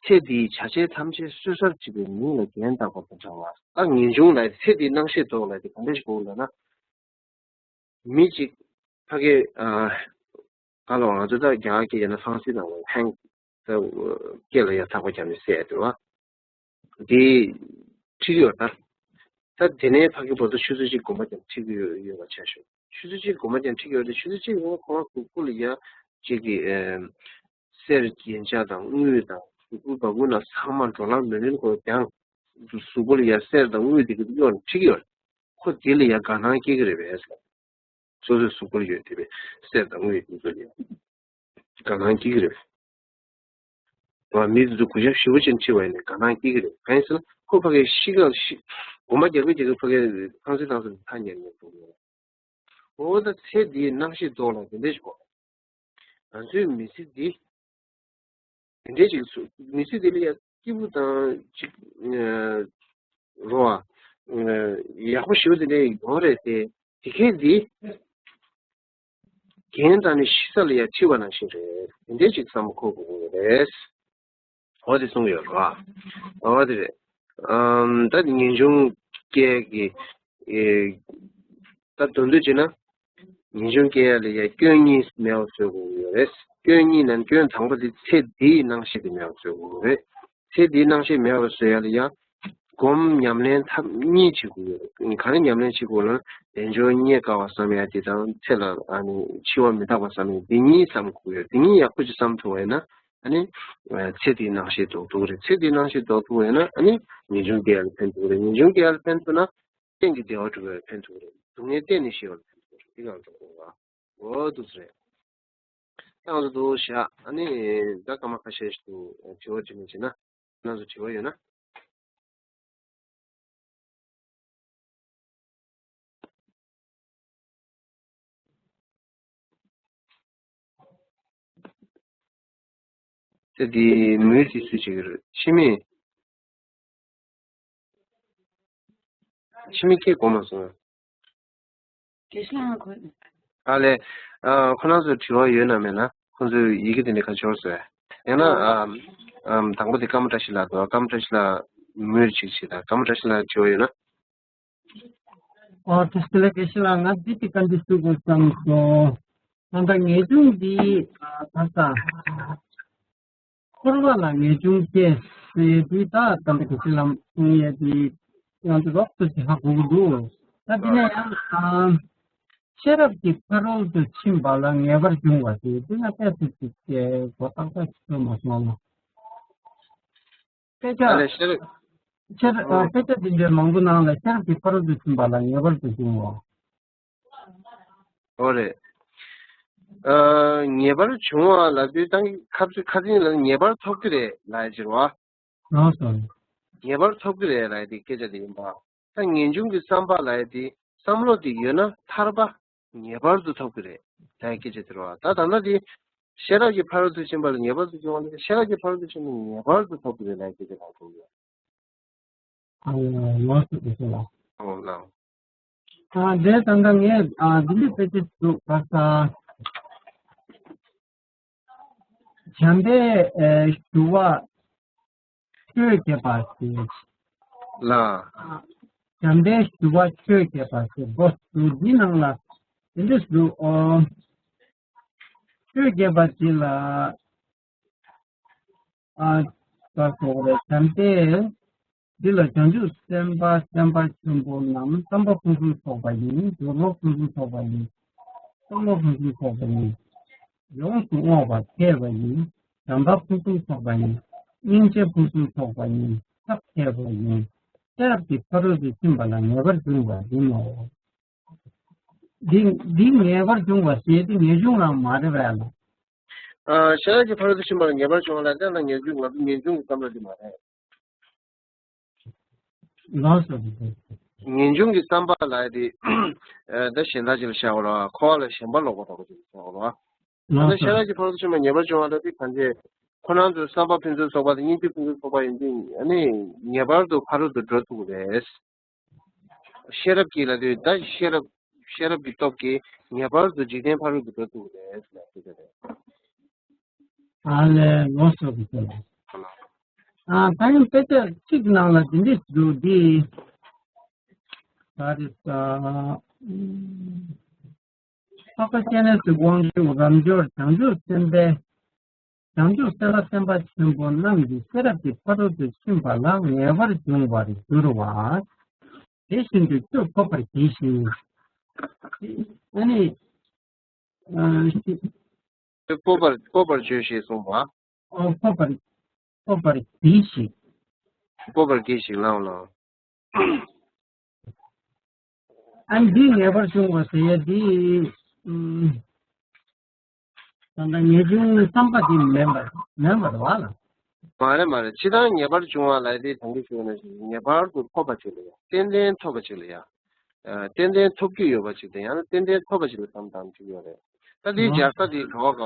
ཚེ་འདིའི་བྱ་བྱེད་ཐམས་ཅད་སོ་སོར་བྱེད་པའི་མིང་ལ་རྒྱན་བཏགས་པ་དང་འདྲ་བར། ད་ངེས་འབྱུང་ལ་ཚེ་འདིའི་སྣང་ཤས་རྫོགས་ལ་དེ་ག་འདྲ་ཞིག་གོ་ལབ་ན། མི་གཅིག་ཕ་གི་ཨ། ག་ལ་བ་ང་ཚོ་ད་རྒྱ་གར་སྐད་ཡིན་ན་ཧྥ་རན་སི་དང་ཧན་ད་སྐད་ལ་ཡ་ཚགས་པ་རྒྱབ་ནས་བཤད་འདུག་བ། འདི་ཁྲིད་ཀྱི་ཡོད་ད། ད་དེ་ནས་ཕ་གི་བར་དུ་ཆུ་ཚོད་གཅིག་གོམ་པ་རྒྱབ་ཁྲིད་ཀྱི་ཡོད་ཡོད་པ་ཆ་བཞག་ཆུ་ཚོད་གཅིག་གོམ་པ་རྒྱབ་ཁྲིད་ཀྱི་ཡོད་དེ་ཆུ་ཚོད་གཅིག་ཡོང་ཁོ་རང་གཟུགས་པོ་ལ་ཡ་གཅིག་གི་ཨེམ། གསེར་རྒྱན་ཆ་དང་དངུལ་དང་གཟུགས་པོ་བ་ཀུན་ལ་ཚང་མ་འགྲོ་ལམ་མེ་མེན་ཁོ་ཀྱང་གཟུགས་པོ་ལ་ཡ་གསེར་དང་དངུལ་དེ་གི་གཡོག་ཁྲིད་ཀྱི་ཡོད། ཁོ་དེ་ལ་ཡ་དགའ་སྣང་སྐྱེ་གི་རེད་པས། སོ་སོའི་གཟུགས་པོར་ཡོད་དེ་བས་གསེར་དང་དངུལ་དེ་ཚོ་ལ་ཡ་དགའ་སྣང་སྐྱེ་གི་རེད། ང་མི་དེ་ཚོ་གུས་ཞབས་ཞེ་པོ་ཅན་ཁྲིད་པ་ཡིན་ནའི་དགའ་སྣང་སྐྱེ་གི་རེད། གང་ཡིན་ཟེར་ན་ཁོ་ཕ་གིའི་ཤི་ཁ་ཤི་གོམ་པ་རྒྱག་གི་རྒྱག་གི་ཕ་གིའི་ཁང་སེ་ཐང་སེ་ཐག་ཉེ་ཉེ་འགྲོ་གི་ཡོད། འོ་ད་ཚེ་འདིའི་རྣམ་ཤེས་རྫོགས་ལ་དེ་འདྲས་ཞིག་གོ། ང་ཚོའི་མི་ཚེ་འདི་དེ་འདྲས་ཅིག་སུ་མི་ཚེ་འདི་ལ་ཡང་སྐྱིད་པོ་དང་ཅིག་རོ་བ་ཡག་པོ་ཞེ་པོ་དེ་འདྲས་ཡོང་རེད་དེ། དེ་གས་འདི་རྒན་དང་ནི་ཤི་ས་ལ་ཡང་ཁྲིད་པ་ནང་བཞིན་རེད། དེ་འདྲས་ཅིག་བསམ་བློ་འཁོར་དགོས་ཀྱི་རེད། འོ་དེ་གསུངས་ཡོད་རེད་བ། འོ་དེ་རེད། ཨམ་ད་ངེས་འབྱུང་སྐྱེ་གི་ཨེ། ད་དོན་དུ་བྱས་ན། ངེས་འབྱུང་སྐྱེ་ཡ་ལ་ཡ་སྐྱོན་གཉིས་མེད་པ་བཟོ་དགོས་ཀྱི་ཡོད་རེད། སྐྱོན་གཉིས་ནང་སྐྱོན་དང་པོ་དེ་ཚེ་འདིའི་སྣང་ཤས་དེ་མེད་པ་བཟོ་དགོས་ཀྱི་རེད། ཚེ་འདིའི་སྣང་ཤས་མེད་པ་བཟོ་ཡ་ལ་ཡ། སྒོམ་ཉམས་ལེན་ཐབས་གཉིས་བྱེད་དགོས་ཡོད་རེད། ག་རེ་ཉམས་ལེན་བྱེད་དགོས་ལ་དལ་འབྱོར་རྙེད་དཀའ་བ་བསམ་ཡ་དེ་དང་ཚེ་ལ་ཨ་ནི་འཆི་བ་མི་རྟག་པ་བསམ་ཡ་དེ་གཉིས་བསམ་དགོས་ཡོད། དེ་གཉིས་ཡག་པོ་ཅིག་བསམ་ཐུབ་པ་ཡིན་ན་ཨ་ནི་ཚེ་འདིའི་སྣང་ཤས་ལྡོག་ཐུབ་ཀྱི་རེད། ཚེ་འདིའི་སྣང་ཤས་ལྡོག་ཐུབ་པ་ཡིན་ན་ཨ་ནི་ངེས་འབྱུང་སྐྱེ་ཡ་ལ་ཕན་ཐོགས་རེད། ངེས་འབྱུང་སྐྱེ་ཡ་ལ་ཕན་ཐོགས་ན། རྟེན་གྱི་བདེ་བ་སྒྲུབ་པར་ཕན་ཐོགས་རེད། སྡུག་བསྔལ་གཏན་ནས་ཞི་བར་ཕན་ཐོགས་རེད། འདི་གང་འགྲོ་དགོས་པ། འོ་འདུག་སེ་རེད། ཏང་དུ་འདུག་བཞག་ཨ་ནི་ད་སྐར་མ་ཁ་ཤས་ཤིག་ཏུ་དྲི་བ་དྲི་མི་བྱེད་ན་ཁོ་རང་ཚོ་དྲི་བ་ཡོད་ན། དེ་དེ་མུས་ཏེ་སུ་ཞིག་རེད། ཕྱི་མི། ཕྱི་མི་ཁྱེད་གོ་མ་སོང་། དགེ་བཤེས་ལགས་ཁོ། ཨ་ལས། ཨ་ཁོ་རང་ཚོ་དྲི་བ་ཡོད་ན་མེད་ན་ཁོ་ཚོས་ཡི་གེ་དེ་ནས་ཁ་འཆོར་སོང་། ཡང་ན་ཨ་ཨ་དང་པོ་དེ་ཀ་མ་བཀྲ་ཤིས་ལགས་འདུག་ཀ་མ་བཀྲ་ཤིས་ལགས་མུར་ཅིག་བྱེད་དང་། ཀ་མ་བཀྲ་ཤིས་ལགས་དྲི་བ་ཡོད་ན། ཨོ་དེ་སྐད་ལ་དགེ་བཤེས་ལགས་ང་འདི་ཅིག་བཀའ་འདྲི་ཞུ་དགོས་བསམ་སོང་། ད་ལྟ་ངེས་འབྱུང་འདི་ཨ་ད་ལྟ། འཁོར་བ་ལ་ངེས་འབྱུང་སྐྱེ་ཟེར་དུས་ད་ད་ལྟ་གི་ཚེ་ལམ་གསུང་ཡས་དེ་ང་ཚོ་རོབ་ཏུ་ཅིག་ཧ་གོ་གི་འདུག་ད་དེ་ནས་ཡང་ཨ་ཤེས་རབ་ཀྱི་ཕ་རོལ་ཏུ་ཕྱིན་པ་ལ་ངེས་པར་འབྱུང་བ་དེ་དེ་ང་ཏོག་ཙམ་ཅིག་གོ་རྟོགས་ཏོག་ཙམ་ཡོད་མ་སོང་ལ། དཔེ་ཆ། ཨ་ལས་ཤེས་རབ། ཤེས་རབ་ཨ་དཔེ་ཆ་འདི་འདྲའི་མང་པོ་ནང་ལ་ཤེས་རབ་ཀྱི་ཕ་རོལ་ཏུ་ཕྱིན་པ་ལ་ངེས་པར་དུ་འབྱུང་བ། ཨོ་རེད། ཨ། ངེས་པར་འབྱུང་བ་ལབ་དུས་ད་ཁ་ཁ་ཚིག་ལ་ངེས་པར་ཐོབ་ཀྱི་རེད་ལབ་ཡ་ཅིག་རེད་བ། ལགས་སོ། ངེས་པར་ཐོབ་ཀྱི་རེད་ལབ་ཡ་དེ་སྐད་ཆ་དེ་ཡིན་པ། ད་ངེས་འབྱུང་གི་བསམ་པ་ལབ་ཡ་དེ་བསམ་བློ་དེ་ཡོད་ན་ཐར་པ་ངེས་པར་དུ་ཐོབ་ཀྱི་རེད་ལབ་ཡ་སྐད་ཆ་དེ་རེད་བ། ད་ད་ལྟ་དེ་ཤེས་རབ་ཀྱི་ཕ་རོལ་ཏུ་ཕྱིན་པ་ལ་ངེས་པར་དུ་འབྱུང་བ་ལ་ཤེས་རབ་ཀྱི་ཕ་རོལ་ཏུ་ཕྱིན་པ་ངེས་པར་དུ་ཐོབ་ཀྱི་རེད་ལབ་ཡ་སྐད་ཆ་དེ་རེད་བ། ཨ་ལགས་སོ། དགེ་བཤེས་ལགས། ཨོ་ལགས། ཨ་དེ་ད་ལྟ་ངས་ཨ་འདི་འདྲའི་དཔེ་ཆ་ཞིག་འདུག་ག་ས། བྱམས་པའི་ཨེ་ཞུ་བ་ཆོས་བརྒྱད་པ་ཞེས། ལགས། བྱམས་པའི་ཞུ་བ་ཆོས་བརྒྱད་པ་ཞེས་འགོ་འཛུགས། འདི་ནང་ལ་འདི་འདྲ་ཞིག་འདུག་ཨོ། ཆོས་བརྒྱད་པ་འདི་ལ། ཨ། ད་སོགས་རེད། བྱམས་པས་འདི་ལ་བྱང་ཆུབ་སེམས་དཔའ་སེམས་དཔའ་ཆེན་པོ་རྣམས་བསམ་པ་ཕུན་སུམ་ཚོགས་པ་ཡིན། འདོད་པ་ཕུན་སུམ་ཚོགས་པ་ཡིན། བསམ་བློ་ཕུན་སུམ་ཚོགས་པ་ཡིན། ཡོངས་སུ་བསྔོ་བ་མཁས་པ་ཡིན། བྱམས་པ་ཕུན་སུམ་ཚོགས་པ་ཡིན། སྙིང་རྗེ་ཕུན་སུམ་ཚོགས་པ་ཡིན། ཐབས་མཁས་པ་ཡིན། ཤེས་རབ་ཀྱི་ཕ་རོལ་ཏུ་ཕྱིན་པ་ལ་ངེས་པར་འབྱུང་བ་ཡིན་ནོ། འདི་འདི་ངེས་པར་འབྱུང་བ་ཞེས་འདི་ངེས་འབྱུང་རང་མ་རེད་པས་ལ། ཨ། ཤེས་རབ་ཀྱི་ཕ་རོལ་ཏུ་ཕྱིན་པ་ལ་ངེས་པར་འབྱུང་བ་ལ་བརྟེན་ན་ངེས་འབྱུང་ང་ཚོ་ངེས་འབྱུང་གི་བསམ་བློ་འདི་མ་རེད། ལགས་སོ། ངེས་འབྱུང་གི་བསམ་པ་ལ་དེ་ཨ་ད་གཞན་དག་ཅིག་ལ་བཞག་པ་ལ་འཁོར་བ་ལ་ཞེན་པ་ལོག་པ་འདྲ་པོ་ཅིག་བཞག་པ་ལ། ད་ལགས་སོ། ཤེས་རབ་ཀྱི་ཕ་རོལ་ཏུ་ཕྱིན་པ་ངེས་པར་འབྱུང་བ་ལ་དེ་གང་བྱས་ཁོ་རང་ཚོའི་བསམ་པ་ཕུན་སུམ་ཚོགས་པ་དང་སྙིང་རྗེ་ཕུན་སུམ་ཚོགས་པ་ཡིན་དུས་ཨ་ནི་ངེས་པར་དུ་ཕ་རོལ་ཏུ་འགྲོ་ཐུབ་ཀྱི་རེད། ཤེས་རབ་ཀྱིས་ལབ་དུས་ད་ཤེས་རབ་ཤེས་རབ་ཀྱི་སྟོབས་ཀྱིས་ངེས་པར་དུ་འཇིག་རྟེན་ཕ་རོལ་ཏུ་འགྲོ་ཐུབ་ཀྱི་རེད་ཟེར་ནས་ཞུ་གི་རེད། ཨ་ལས་ལོ་སོ་གི་ཟེར། ཨ་ད་ཡང་དཔེ་ཆ་གཅིག་ནང་ལ་འདི་འདྲས་འདུག་འདི། ད་རེས་ཨ། འཕགས་པ་སྤྱན་རས་གཟིགས་དབང་ཕྱུག་རབ་འབྱོར་བྱང་ཆུབ་སེམས་དཔའི། བྱང་ཆུབ་སེམས་དཔའ་སེམས་དཔའ་ཆེན་པོ་རྣམས་ཀྱི་ཤེས་རབ་ཀྱི་ཕ་རོལ་ཏུ་ཕྱིན་པ་ལ་ངེས་པར་འབྱུང་བར་འགྱུར་བ། དེ་བཞིན་དུ་ཁྱོད་འཕགས་པར་གྱིས་ཤིག་ཨ་ནི། ཨ་ཤི། སྤོབས་པར་སྤོབས་པར་གྱིས་ཤིག་གསུངས་པ། ཨོ་སྤོབས་པར་སྤོབས་པར་གྱིས་ཤིག་སྤོབས་པར་གྱིས་ཤིག་ལའོ་ལའོ། ཨ་ནི་འདི་ངེས་པར་འབྱུང་བ་ཟེར་ཡ་འདི། ཨུམ། ད་ལྟ་ངེས་འབྱུང་བསམ་པ་འདི་མེད་པར་མེད་པར་བ་ལ། མ་རེད་མ་རེད། ཕྱི་དང་ངེས་པར་འབྱུང་བ་ལ་དེ་དང་གི་ཞུ་ན་ཞིག་ངེས་པར་དུ་ཐོབ་པ་ཅིག་ལ་ཡ། ཏན་ཏན་ཐོབ་པ་ཅིག་ལ་ཡ། ཨ་ཏན་ཏན་ཐོབ་ཀྱི་ཡོད་པ་ཅིག་དང་ཡང་ན་ཏན་ཏན་ཐོབ་པ་ཅིག་ལ་བསམ་བཏང་གི་ཡོད་རེད། ད་དེའི་སྦྱར་ས་དེ་ག་བ་ག་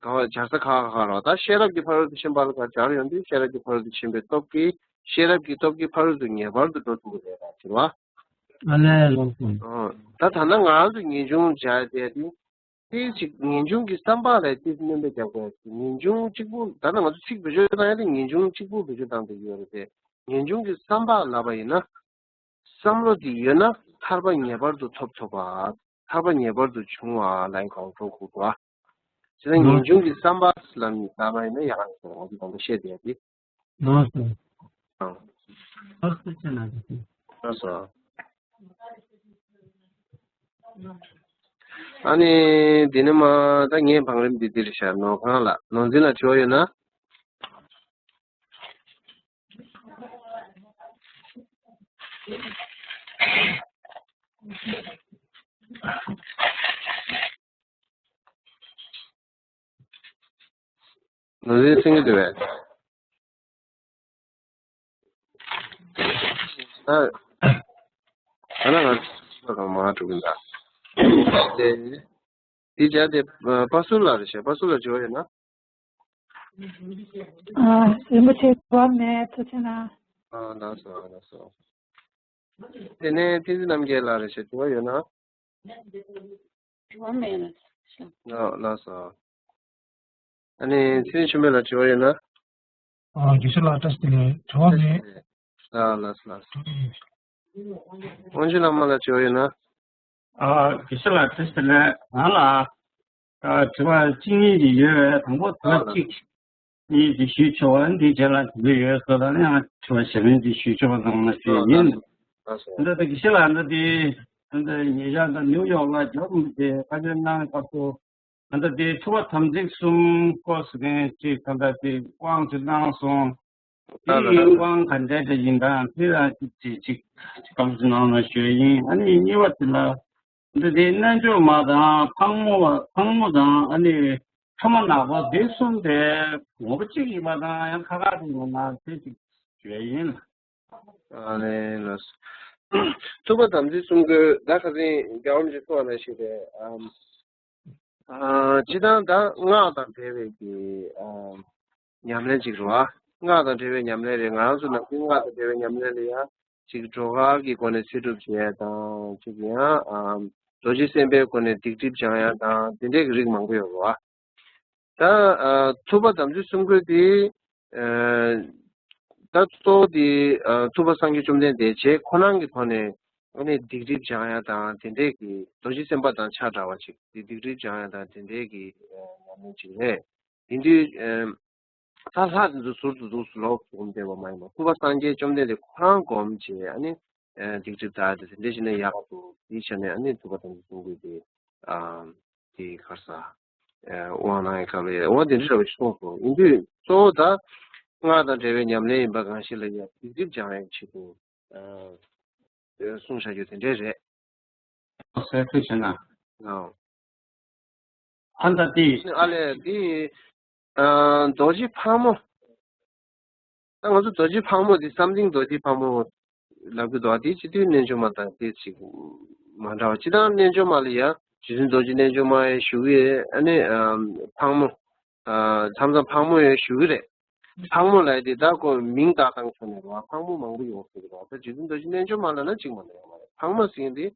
ག་བ་སྦྱར་ས་ག་ག་ག་རོ། ད་ཤེས་རབ་ཀྱི་ཕ་རོལ་ཏུ་ཕྱིན་པ་ལ་ག་སྦྱར་ཡོང་དུས་ཤེས་རབ་ཀྱི་ཕ་རོལ་ཏུ་ཕྱིན་པའི་སྟོབས་ཀྱིས་ཤེས་རབ་ཀྱི་སྟོབས་ཀྱི་ཕ་རོལ་ཏུ་ངེས་པར་དུ་འགྲོ་ཐུབ་ཀྱི་རེད་ད་ཟེར་བ། ཨ་ལས་ལོངས་སུ། ཨོ། ད་ད་ལྟ་ང་རང་ཚོ་ངེས་འབྱུང་སྦྱར་ཡ་དེ་དེ་ཅིག་ངེས་འབྱུང་གི་བསམ་པ་ལ་དེ་སྣོན་པ་རྒྱག་དགོས། ངེས་འབྱུང་གཅིག་པུ་ད་ལྟ་ང་ཚོ་ཚིག་བེད་སྤྱོད་བཏང་ཡ་དེ་ངེས་འབྱུང་གཅིག་པུ་བེད་སྤྱོད་བཏང་བསྡད་ཡོད་རེད་དེ། ངེས་འབྱུང་གི་བསམ་པ་ལབ་པ་ཡིན་ན། བསམ་བློ་དེ་ཡོད་ན་ཐར་པ་ངེས་པར་དུ་ཐོབ་ཐུབ་པ། ཐར་པ་ངེས་པར་དུ་འབྱུང་བ་ལ་ཡང་གང་འགྲོ་དགོས་པ། དེ་ལ་ངེས་འབྱུང་གི་བསམ་པ་ལ་ནི་ལབ་པ་ཡིན་ན་ཡག་གི་རེད། ང་ཚོ་གང་འདྲ་བཤད་བསྡད་ཡ་དེ། ལགས་སོ། ཨང་། ལགས་སོ་ཆེ་ན་དེ། ལགས་སོ། ཨ་ནི་འདི་ནི་མ་ད་ངའི་བང་རིམ་འདི་འདིར་བཞག་ནོར་ཁང་ལ་ནོར་འཛིན་ལ་དྲི་བ་ཡོད་ན། ནོར་འཛིན་སེང་གེ་འདུག་བས། ཨ། ཨ་ན་ང་ཚོ་གང་མང་འགྲོ་གི་འདུག་དེ་དེ་བྱ་དེ་པ་སུ་ལ་རེ་བྱ་པ་སུ་ལ་བྱོས་ཡོད་ན། ཨ། རིན་པོ་ཆེ་དྲི་བ་མེད། ཐུགས་རྗེ་གནང་། ཨ། ལགས་སོ་ལགས་སོ། དེ་ནས་བསྟན་འཛིན་རྣམ་རྒྱལ་ལགས་རེ་བྱ་དྲི་བ་ཡོད་ན། དྲི་བ་མེད་ལགས་སོ། ལགས་ལགས་སོ། ཨ་ནི་ཚེ་རིང་ཆོས་འཕེལ་ལ་དྲི་བ་ཡོད་ན། ཨ། དགེ་བཤེས་ལགས་བཀྲ་ཤིས་བདེ་ལེགས། དྲི་བ་མེད། ལགས་ལགས་ལགས། དབང་ཕྱུག་བླ་མ་ལ་དྲི་བ་ཡོད་ན། ཨ། དགེ་བཤེས་ལགས་བཀྲ་ཤིས་བདེ་ལེགས། ང་ལ་ཨ་དྲི་བ་གཅིག་གཉིས་ཅིག་ཡོད་པས། དང་པོ་དྲི་བ་གཅིག་གཉིས་ཅིག་ཞུས་ཆོག་པ། འདིའི་རྗེས་ལ་དྲི་བ་ཡོད་སོགས་ལ་ཡང་དྲི་བ་གཞན་མིན་ཅིག་ཞུས་ཆོག་པ་གནང་ན་ཞུ་ཡིན། ལགས་སོ། འདི་ལྟ་དགེ་བཤེས་ལགས་འདི་དེ་འདི་ཉེ་ཆར་འདི་ནིའུ་ཡོག་ལ་རྒྱབ་དེ་བཀའ་ཆོས་གནང་སྐབས་སུ། ད་ལྟ་དེ་ཐུབ་པ་དམ་ཚིག་གསུམ་སྐོར་ཟེར་མཁན་ཅིག་ད་ལྟ་དེ་དབང་དུ་གནང་སོང་། དེ་ཡི་དབང་ག་འདྲ་འདྲ་ཡིན་དང་དེ་ལ་ཅིག་ཅིག་ཅིག་བཀའ་འདྲི་གནང་ན་ཞུ་ཡིན། ཨ་ནི་གཉིས་པ་དེ་ལ་འདི་དེ་རྣལ་འབྱོར་མ་དང་ཕག་མོ་བ་ཕག་མོ་དང་ཨ་ནི་ཁྲོ་མོ་ནག་པོ་དེ་གསུམ་དེ་ངོ་བོ་གཅིག་ཡིན་པ་དང་ཡང་ཁ་ཁ་དེ་ངོ་མ་དེ་ཅིག་ཞུ་ཡིན། ཨ་ནི་ལགས་སོ། ཐུབ་པ་དམ་ཚིག་གསུམ་པོ་ད་ཁ་སང་རྒྱལ་བ་རིན་པོ་ཆེས་གསུངས་པ་ནང་བཞིན་རེད། ཨ། ཨ། སྤྱིར་བཏང་ད་སྔགས་དང་འབྲེལ་བའི་གི་ཨ་ཉམས་ལེན་ཅིག་རེད་བ། སྔགས་དང་འབྲེལ་བའི་ཉམས་ལེན་རེད། ང་རང་ཚོ་ནང་བཞིན་སྔགས་དང་འབྲེལ་བའི་ཉམས་ལེན་ལ་ཡང་ཅིག་སྒྲོལ་དཀར་གྱི་སྒོ་ནས་ཚེ་སྒྲུབ་བྱེད་ཡ་དང་ཅིག་ཡང་ཨ་རྡོ་རྗེ་སེམས་དཔའི་སྒོ་ནས་སྡིག་སྒྲིབ་སྦྱང་ཡ་དང་དེ་འདྲའི་གི་རིགས་མང་པོ་ཡོད་རེད་བ། ད་ཨ་ཐུབ་པ་དམ་ཚིག་གསུམ་པོ་དེ་ཨ་ད་གཙོ་བོ་དེ་ཨ་ཐུབ་པ་སངས་རྒྱས་བཅོམ་ལྡན་འདས་རྗེ་ཁོ་རང་གི་ཐོག་ནས་ཨ་ནི་སྡིག་སྒྲིབ་སྦྱང་ཡ་དང་དེ་འདྲས་ཀྱི་རྡོ་རྗེ་སེམས་དཔའ་དང་ཆ་འདྲ་བ་ཅིག་དེ་སྡིག་སྒྲིབ་སྦྱང་ཡ་དང་དེ་འདྲས་ཀྱི་ཨ་ཉམས་ལེན་ཅིག་རེད། ཡིན་དུས་ཨ་ད་ལྷ་དེ་ཚོ་ཟུར་དུ་འདུག་སུ་ལོག་སུ་སྒོམ་བསྡད་པ་མ་ཡིན་པ། ཐུབ་པ་སངས་རྒྱས་བཅོམ་ལྡན་འདས་ཁོ་རང་སྒོམ་བྱས་ཨ་ནི་ཨ་སྡིག་སྒྲིབ་དག་དེ་དེ་འདྲས་བྱས་ན་ཡག་འདུག་དེའི་ཆ་ནས་ཨ་ནི་ཐུབ་པ་དམ་ཚིག་གསུམ་པོ་དེ་ཨ་དེ་ག་རེ་ཟ། ཨ་དབང་གནང་ཡའི་སྐབས་ལ་ཡ་འོ་དེ་འདྲ་འདྲ་བ་ཞིག་གསུངས་སོང་། ཡིན་དུས་གཙོ་བོ་ད་སྔགས་དང་འབྲེལ་བའི་ཉམས་ལེན་ཡིན་པ་གང་ཞིག་ལ་ཡ་སྡིག་སྒྲིབ་སྦྱང་ཡའི་ཆེད་དུ་ཨ་གསུངས་བཞག་རྒྱུ་དེ་འདྲས་རེད། གསལ་ཐུབ་བྱས་ན། ཨོ། ཨ་ད་དེ། ཨ་ལས་དེ་ཨ་རྡོ་རྗེ་ཕག་མོ། ད་ང་ཚོ་རྡོ་རྗེ་ཕག་མོ་དེ་བསམ་གཏན་རྡོ་རྗེ་ཕག་མོ་ལབ་ཀྱི་འདུག་བ། དེ་སྤྱི་མཐུན་རྣལ་འབྱོར་མ་དང་དེ་ཅིག་མ་འདྲ་བ། སྤྱིར་བཏང་རྣལ་འབྱོར་མ་ལ་ཡང་རྗེ་བཙུན་རྡོ་རྗེ་རྣལ་འབྱོར་མ་ཡང་ཞུ་གི་ཡོད། ཨ་ནི་ཨ་ཕག་མོ་ཨ་མཚམས་མཚམས་ཕག་མོ་ཡང་ཞུ་གི་རེད། ཕག་མོ་ལབ་ཡ་དེ་ད་ཁོ་མིང་བཏགས་སྟངས་ཆ་ནས་རེད་བ། ཕག་མོ་མང་པོ་ཡོང་སྲིད་ཀྱི་རེད་བ། ད་རྗེ་བཙུན་རྡོ་རྗེ་རྣལ་འབྱོར་མ་ལབ་ན་གཅིག་མ་གཏོགས་ཡོད་མ་རེད། ཕག་མོ་ཟེར་མཁན་དེ་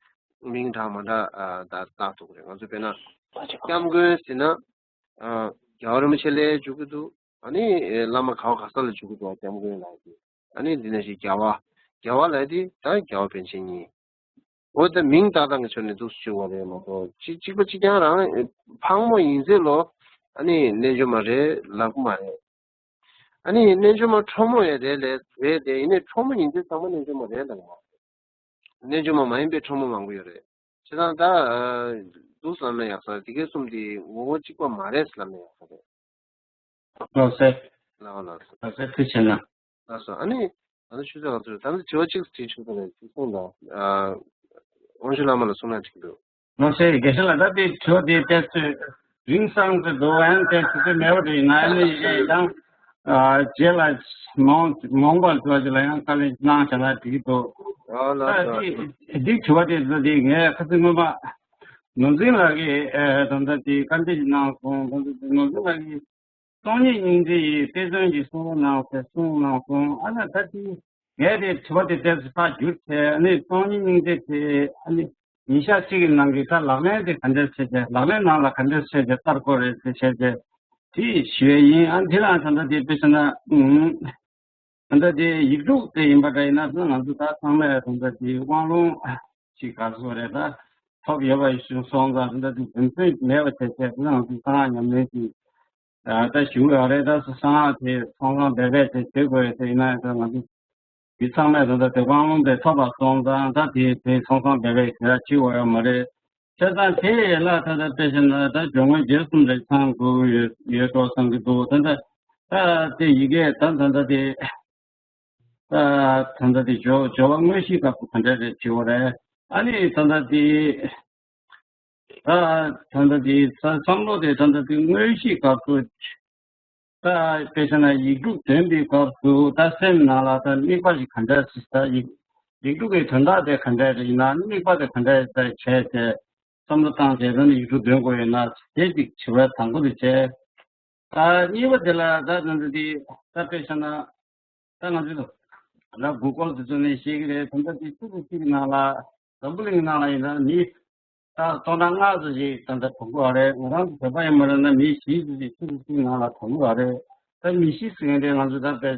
མིང་འདྲ་མ་འདྲ་ཨ་ད་བཏགས་འདུག་རེད། ང་ཚོ་དཔེར་ན་སྐྱབས་མགོན་ཟེར་ན། ཨ་རྒྱལ་བ་རིན་པོ་ཆེ་ལབ་འཇུག་གི་འདུག་ཨ་ནི་བླ་མ་ག་བ་ག་ས་ལ་འཇུག་གི་འདུག་སྐྱབས་མགོན་ལབ་ཡ་དེ། ཨ་ནི་འདི་ནང་བཞིན་རྒྱལ་བ། རྒྱལ་བ་ལབ་ཡ་དེ་ད་རྒྱལ་བ་པཎ་ཆེན་ཉིད། འོ་ད་མིང་བཏགས་སྟངས་ཀྱི་ཆ་ནས་འདུག་སེ་བྱུང་བ་རེད་མ་གཏོགས་གཅིག་གཅིག་པ་གཅིག་རྐྱང་རང་ཕག་མོ་ཡིན་ཚེ་ལོ། ཨ་ནི་རྣལ་འབྱོར་མ་རེད་ལབ་ཀྱི་མ་རེད། ཨ་ནི་རྣལ་འབྱོར་མ་ཁྲོ་མོ་ཡང་རེད་ལས་རེད་དེ། ཡིན་ནའི་ཁྲོ་མོ་ཡིན་ཚེ་ཚང་མ་རྣལ་འབྱོར་མ་རེད་ལབ་ཀྱི་མ་རེད། རྣལ་འབྱོར་མ་མ་ཡིན་པའི་ཁྲོ་མོ་མང་པོ་ཡོད་རེད། བྱས་ཙང་ད་འདུག་བསམ་ན་ཡག་ས་དེ་གའི་གསུམ་དེ་ངོ་བོ་གཅིག་པ་མ་རེད་ལབ་ན་ཡག་ས་རེད། ལགས་སེ། ལགས་ལགས་སོ། ལགས་སེ། ཐུགས་རྗེ་ཆེ་གནང་། ལགས་སོ། ཨ་ནི་ད་ལྟ་ཆུ་ཚོད་ག་ཚོད་རེད། ད་ལྟ་དྲི་བ་གཅིག་དྲིས་ཆོག་ས་རེད། ཅིག་གསུངས་དང་། ཨ། དབང་ཕྱུག་བླ་མ་ལ་གསུང་ན་འགྲིག་གི་འདུག་ལགས་སེ། དགེ་བཤེས་ལགས། ད་དེ་དྲི་བ་དེ་ཏོག་ཙམ་རིང་སང་ཟེར་འདུག་ཨ་ནི་དེ་དུས་ཚོད་མེད་པ་རེད། ཡིན་ན་ཨ་ནི་ཡང་ཨ་རྗེས་ལ་མང་མང་པར་དྲི་བ་དེ་ལ་ཡང་དཀའ་ལས་གནང་བྱས་ན་འགྲིག་གི་འདུག་ཨ་ལགས་ད་སོ། དེ་དེ་དྲི་བ་དེ་ད་དེ་ངས་ཁ་སང་སྔོན་མ་ནོར་འཛིན་ལགས་ཀྱིས་ཨ་ད་ལྟ་དེ་བཀའ་འདྲི་ཞིག་གནང་སོང་། ད་ལྟ་དེ་ནོར་འཛིན་ལགས་ཀྱིས། སྟོང་ཉིད་སྙིང་རྗེ་ཡི་དཔེ་མཚོན་གྱི་གསུང་རབ་གནང་ཟེར་གསུང་གནང་སོང་། ཨ་ན་ད་དེ་ངས་དེ་དྲི་བ་དེ་ཏོག་ཙམ་ཕར་བསྒྱུར་བྱས། ཨ་ནི་སྟོང་ཉིད་སྙིང་རྗེ་དེ་ཨ་ནི་ཉིན་ཞག་གཅིག་གི་ནང་གི་ད་ལག་ལེན་དེ་ག་འདྲ་བྱས་བྱས། ལག་ལེན་ནང་ལ་ག་འདྲ་བྱས་བྱས་བསྟར་དགོས་རེད་ཟེར་བྱས་བྱས་དེ་ཞུ་ཡས་ཡིན། ཨ་དེ་ལའང་ད་ལྟ་དེ་དཔེ་བྱས་ན་ཨུམ། ད་ལྟ་དེ་ཡིག་དྲུག་དེ་ཡིན་པ་འདྲ་ཡིན་ན། ང་ཚོ་ད་ཚང་མས་ད་ལྟ་དེ་དབང་ལུང་ཅིག་ག་ཚོད་རེད་ད་ཐོབ་ཡོད་པ་ཞིག་སོང་ཙང་། ད་ལྟ་དེ་རྒྱུ་མཚན་མེད་པ་བྱས་བྱས་ད་ང་ཚོ་གསང་སྔགས་ཉམས་ལེན་ཅིག་ད་ཞུ་ཡོད་རེད། ད་གསང་སྔགས་དེ་ཚང་ཚང་སྦས་པས་དེ་བྱེད་དགོས་ཡོད་དེ། ཡིན་ན་ད་ང་ཚོ་དེ་ཚང་མས་ད་ལྟ་དེ་དབང་ལུང་དེ་ཐོབ་པ་སོང་ཙང་། ད་དེ་དེ་ཚང་ཚང་སྦས་པས་དེ་ལ་བྱེད་དགོས་ཡོད་མ་རེད། བྱས་ཙང་དེ་ཡན་ལག་ད་ལྟ་དཔེ་བྱས་ན་ད་སྦྱོར་དངོས་རྗེས་གསུམ་རེ་ཚང་དགོས་ཡོད་ཡོད་འགྲོ་བསམ་གྱི་འདུག་ད་ལྟ་ད་དེ་ཡི་གེ་ད་ད་ལྟ་དེ་ད་ད་ལྟ་དེ་སྦྱོར་སྦྱོར་བ་དངོས་གཞིའི་སྐབས་སུ་ག་འདྲ་རེད་བྱེད་དགོས་རེད། ཨ་ནི་ད་ལྟ་དེ་ད་ད་ལྟ་དེ་ས་བསམ་བློ་དེ་ད་ལྟ་དེ་དངོས་གཞིའི་སྐབས་སུ། ད་དཔེ་བྱས་ན་ཡིག་དྲུག་འདོན་པའི་སྐབས་སུ་ད་སེམས་ནང་ལ་ད་དམིགས་པ་ཞིག་ག་འདྲ་ཞིག་ད་ཡིག་ཡིག་དྲུག་གི་དོན་དག་དེ་ག་འདྲ་རེད། ཡིན་ན་དམིགས་པ་དེ་ག་འདྲ་ཞིག་ད་བྱས་ཏེ་བསམ་བློ་བཏང་བྱས་ད་ནི་ཡིག་དྲུག་འདོན་དགོས་ཡོད་ན། དེ་གཅིག་དྲི་བ་དང་པོ་དེ་བྱས། ད་གཉིས་པ་དེ་ལ་ད་ད་འདི་ད་དཔེ་བྱས་ན། ད་ང་ཚོས་ད་གུ་ཀོལ་དེ་ཚོ་ནས་ཤེས་ཀྱི་རེད། ད་ལྟ་དེ་ཆུ་ཚོད་གཅིག་གི་ནང་ལ་འཛམ་བུ་གླིང་གི་ནང་ལ་ཡིན་ན་མི་ད་སྟོང་ཕྲག་ལྔ་ཙམ་ཞིག་ད་ལྟ་གྲོངས་ཀྱི་ཡོད་རེད། ང་རང་ཚོ་བོད་པ་ཡིན་པ་རེད་ན་མི་བཞི་ཙམ་ཞིག་ཆུ་ཚོད་གཅིག་ནང་ལ་གྲོངས་ཀྱི་ཡོད་རེད། ད་མི་བཞི་ཟེར་མཁན་དེ་ང་ཚོ་ད་དཔེ་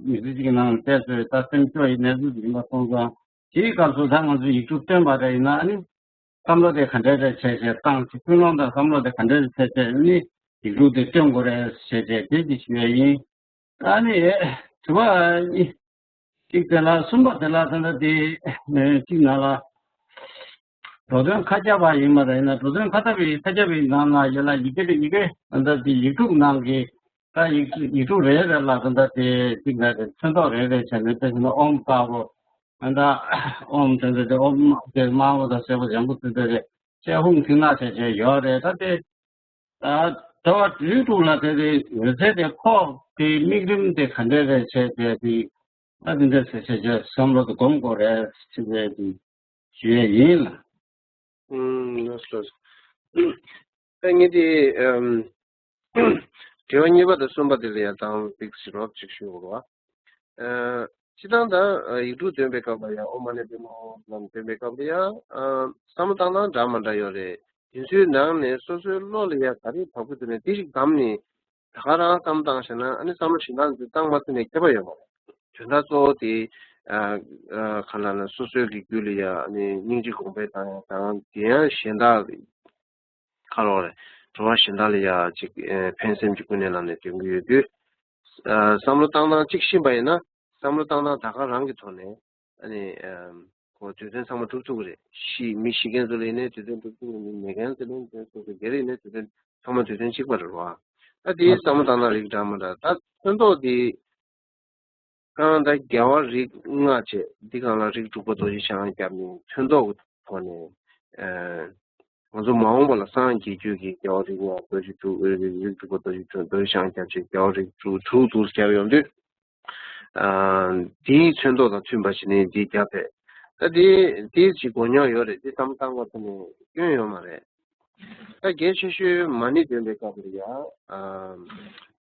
མི་ཚེ་གཅིག་གི་ནང་ལ་བལྟས་ཚོད་ད་སེམས་སྐྱོ་ཡི་གནས་ཚུལ་ཞིག་ཡིན་པ་སོང་ཙང་། དེའི་སྐབས་སུ་ད་ང་ཚོ་ཡིག་དྲུག་བཏོན་པ་རེད། ཡིན་ན་ཨ་ནི་བསམ་བློ་དེ་ག་འདྲ་རེ་བྱས་བྱས་བཏང་ཅིག་ཀུན་སློང་དང་བསམ་བློ་དེ་ག་འདྲ་རེ་བྱས་བྱས་ནི་ཡིག་དྲུག་དེ་སྟོན་དགོས་རེད་ཟེར་བྱས་དེ་ཅིག་ཞུ་ཡ་ཡིན། ཨ་ནི་དྲི་བ་གཅིག་དེ་ལ། གསུམ་པ་དེ་ལ་ད་ལྟ་དེ་གཅིག་ནང་ལ་འགྲོ་དོན་མཁའ་ཁྱབ་པ་ཡིན་པ་རེད་ན། འགྲོ་དོན་མཁའ་ཁྱབ་པའི་མཁའ་ཁྱབ་པའི་ནང་ལ་ཡོད་ལ་ཡི་གེ་དེ་ཡི་གེ་ད་ལྟ་དེ་ཡིག་དྲུག་ནང་གི་ད་ཡིག་ཡིག་དྲུག་རེ་རེ་ལ་ད་ལྟ་དེ་གཅིག་ནང་དེ་ཚོན་མདོག་རེ་རེ་བྱས་ནས་དཔེ་བྱས་ན་ཨོཾ་ལྟ་བུ། ཨ་ད་ཨོཾ་དེ་འདྲ་དེ་ཨོཾ་དེ་དམར་པོ་དང་སེར་པོ་ལྗང་གུ་དེ་འདྲ་རེད། ཤེར་ཕུང་མཐིང་ནག་བྱས་བྱས་ཡོད་རེད། ད་དེ་ད་དྲི་བ་དྲུག་དྲུག་ལ་དེ་དེ་འོད་ཟེར་དེ་ཕོག་དེ་དམིགས་རིམ་དེ་ག་འདྲ་རེད་བྱས་བྱས་དེ་ད་དེ་འདྲ་བྱས་བྱས་བྱས་བསམ་བློ་དེ་སྒོམ་དགོས་རེད་ཟེར་བྱས་དེ་ཞུ་ཡས་ཡིན་ལ། ཨུམ། ལགས་སོ། ད་ངས་དེ་ཨམ། དྲི་བ་གཉིས་པ་དང་གསུམ་པ་དེ་ལ་ཡང་དང་པིག་ཞིག་རོབ་ཅིག་ཞུ་དགོས་པ། ཨ། སྤྱིར་བཏང་ད་ཡིག་དྲུག་འདོན་པའི་སྐབས་ལ་ཡང་ཨོཾ་མ་ཎི་པདྨེ་ཧཱུྃ་ལབ་འདོན་པའི་སྐབས་ལ་ཡང་ཨ། བསམ་བློ་བཏང་སྟངས་འདྲ་མ་འདྲ་ཡོད་རེད། དེ་ཚོའི་ནང་ནས་སོ་སོའི་བློ་ལ་ཡང་ག་རེ་བབས་ཀྱི་འདུག་ནས་དེ་ཞིག་བདམས་ནས་ད་ག་རང་བསམ་བཏང་བྱས་ན། ཨ་ནི་བསམ་བློ་གཞན་དག་ཚོས་བཏང་མ་ཐུབ་ནས་ཁྱད་པར་ཡོད་མ་རེད། དོན་དག་གཙོ་བོ་དེ་ཨ། ཨ། ག་ལ་ལ་སོ་སོའི་གི་རྒྱུད་ལ་ཡང་ཨ་ནི་སྙིང་རྗེ་གོང་འཕེལ་བཏང་ཡ་དང་། དེ་ཡང་གཞན་དག་ག་ལ་རེད། འགྲོ་བ་གཞན་དག་ལ་ཡ་ཅིག་ཨེ། ཕན་སེམས་ཀྱི་ཀུན་ནས་བསླངས་ནས་འདོན་གྱི་ཡོད་དུས། ཨ། བསམ་བློ་བཏང་སྟངས་གཅིག་ཤེས་པ་ཡིན་ན། བསམ་བློ་བཏང་སྟངས་ད་ག་རང་གི་ཐོག་ནས་ཨ་ནི་ཨ། ཁོ་དུས་ཚོད་ཚང་མ་སྒྲུབ་ཐུབ་ཀྱི་རེད། ཤི་མི་ཤི་མཁན་ཚོ་ལ་ཡིན་ནའི་དུས་ཚོད་སྒྲུབ་ཐུབ་ཀྱི་རེད། མི་མེད་མཁན་ཚོ་ལ་ཡིན་ནའི་དུས་ཚོད་སྒེར་ཡིན་ནའི་དུས་ཚོད་ཚང་མ་དུས་ཚོད་གཅིག་པ་རེད་བ། ད་དེའི་བསམ་བློ་བཏང་སྟངས་རིགས་འདྲ་མི་འདྲ། ད་ཚོན་མདོག་དེ། གང་ལྟར་རྒྱལ་བ་རིགས་ལྔ་བྱས། འདི་སྒང་ལ་རིགས་དྲུག་པ་རྡོ་རྗེ་འཆང་བརྒྱབ་ནས་ཚོན་མདོག་གི་ཐོག་ནས། ཨ། ང་ཚོ་མ་འོངས་པ་ལ་སངས་རྒྱས་རྒྱུ་གི་རྒྱལ་བ་རིགས་ལྔ་རྡོ་རྗེ་དྲུག་རིགས་དྲུག་པ་རྡོ་རྗེ་དྲུག་རྡོ་རྗེ་འཆང་བརྒྱབ་བྱས་རྒྱལ་བ་རིགས་དྲུག་དྲུག་དྲུག་བརྒྱབ་ཡོང་དུས། ཨ། དེའི་ཚོན་མདོག་དང་མཐུན་པ་ཞིག་ནས་འདི་བརྒྱབ་པས། ད་དེ་དེ་ཅིག་གོ་མྱོང་ཡོད་རེད། དེ་བསམ་བློ་བཏང་བ་དེ་ནས་སྐྱོན་ཡོད་མ་རེད། ད་གལ་ཆེ་ཤོས་མ་ཎི་འདོན་པའི་སྐབས་ལ་ཡ།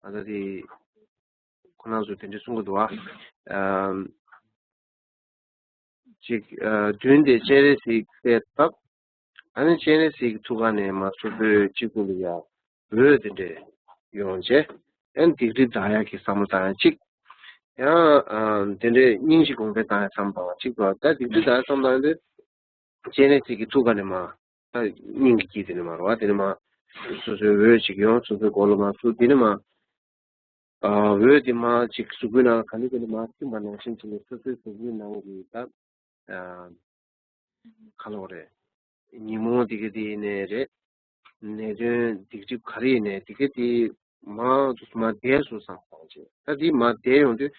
ཨ། ད་དེ། ཁོ་རང་ཚོས་དེ་འདྲ་གསུང་གི་འདུག་ཨ། ཨམ། ཅིག་ཨ། མདུན་དེ་སྤྱན་རས་གཟིགས་གསལ་བཏབ། ཨ་ནི་སྤྱན་རས་གཟིགས་ཀྱི་ཐུགས་ཀ་ནས་མར་སོ་སོའི་སྤྱི་བོ་ལ་ཡ་འོད་དེ་འདྲ་ཡོང་བྱས། ཨ་ནི་སྡིག་སྒྲིབ་དག་ཡག་གི་བསམ་བློ་བཏང་ཡ་གཅིག་ཡང་ཨ། དེ་འདྲའི་སྙིང་རྗེ་གོང་འཕེལ་བཏང་ཡ་བསམ་བློ་བཏང་ཡ་གཅིག་འདུག་ད་སྡིག་སྒྲིབ་དག་ཡ་བསམ་བློ་བཏང་ཡ་དེ། སྤྱན་རས་གཟིགས་ཀྱི་ཐུགས་ཀ་ནས་མར་ད་སྙིང་གི་དཀྱིལ་དེ་ནས་མར་རེད་བ། དེ་ནས་མར་སོ་སོའི་འོད་ཅིག་ཡོང་། སོ་སོའི་མགོ་ལ་མར་ཚུར་དེ་ནས་མར་ཨ་འོད་དེ་མར་ཅིག་གཟུགས་པོའི་ནང་ག་ནས་ག་ནས་མར་ཐིམ་པ་ནང་བཞིན་བྱས་ནས་སོ་སོའི་གཟུགས་པོའི་ནང་གི་ད་ཨ་ག་ལབ་དགོས་རེད། ཉོན་མོངས་དེ་ག་དེ་ཡིན་ནའི་རེད། ནད་གདོན་སྡིག་སྒྲིབ་ག་རེ་ཡིན་ནའི་དེ་ག་དེ་མར་དུ་མར་འདས་སོང་བསམ་བསམ་བྱས། ད་དེ་མར་འདས་ཡོང་དུས་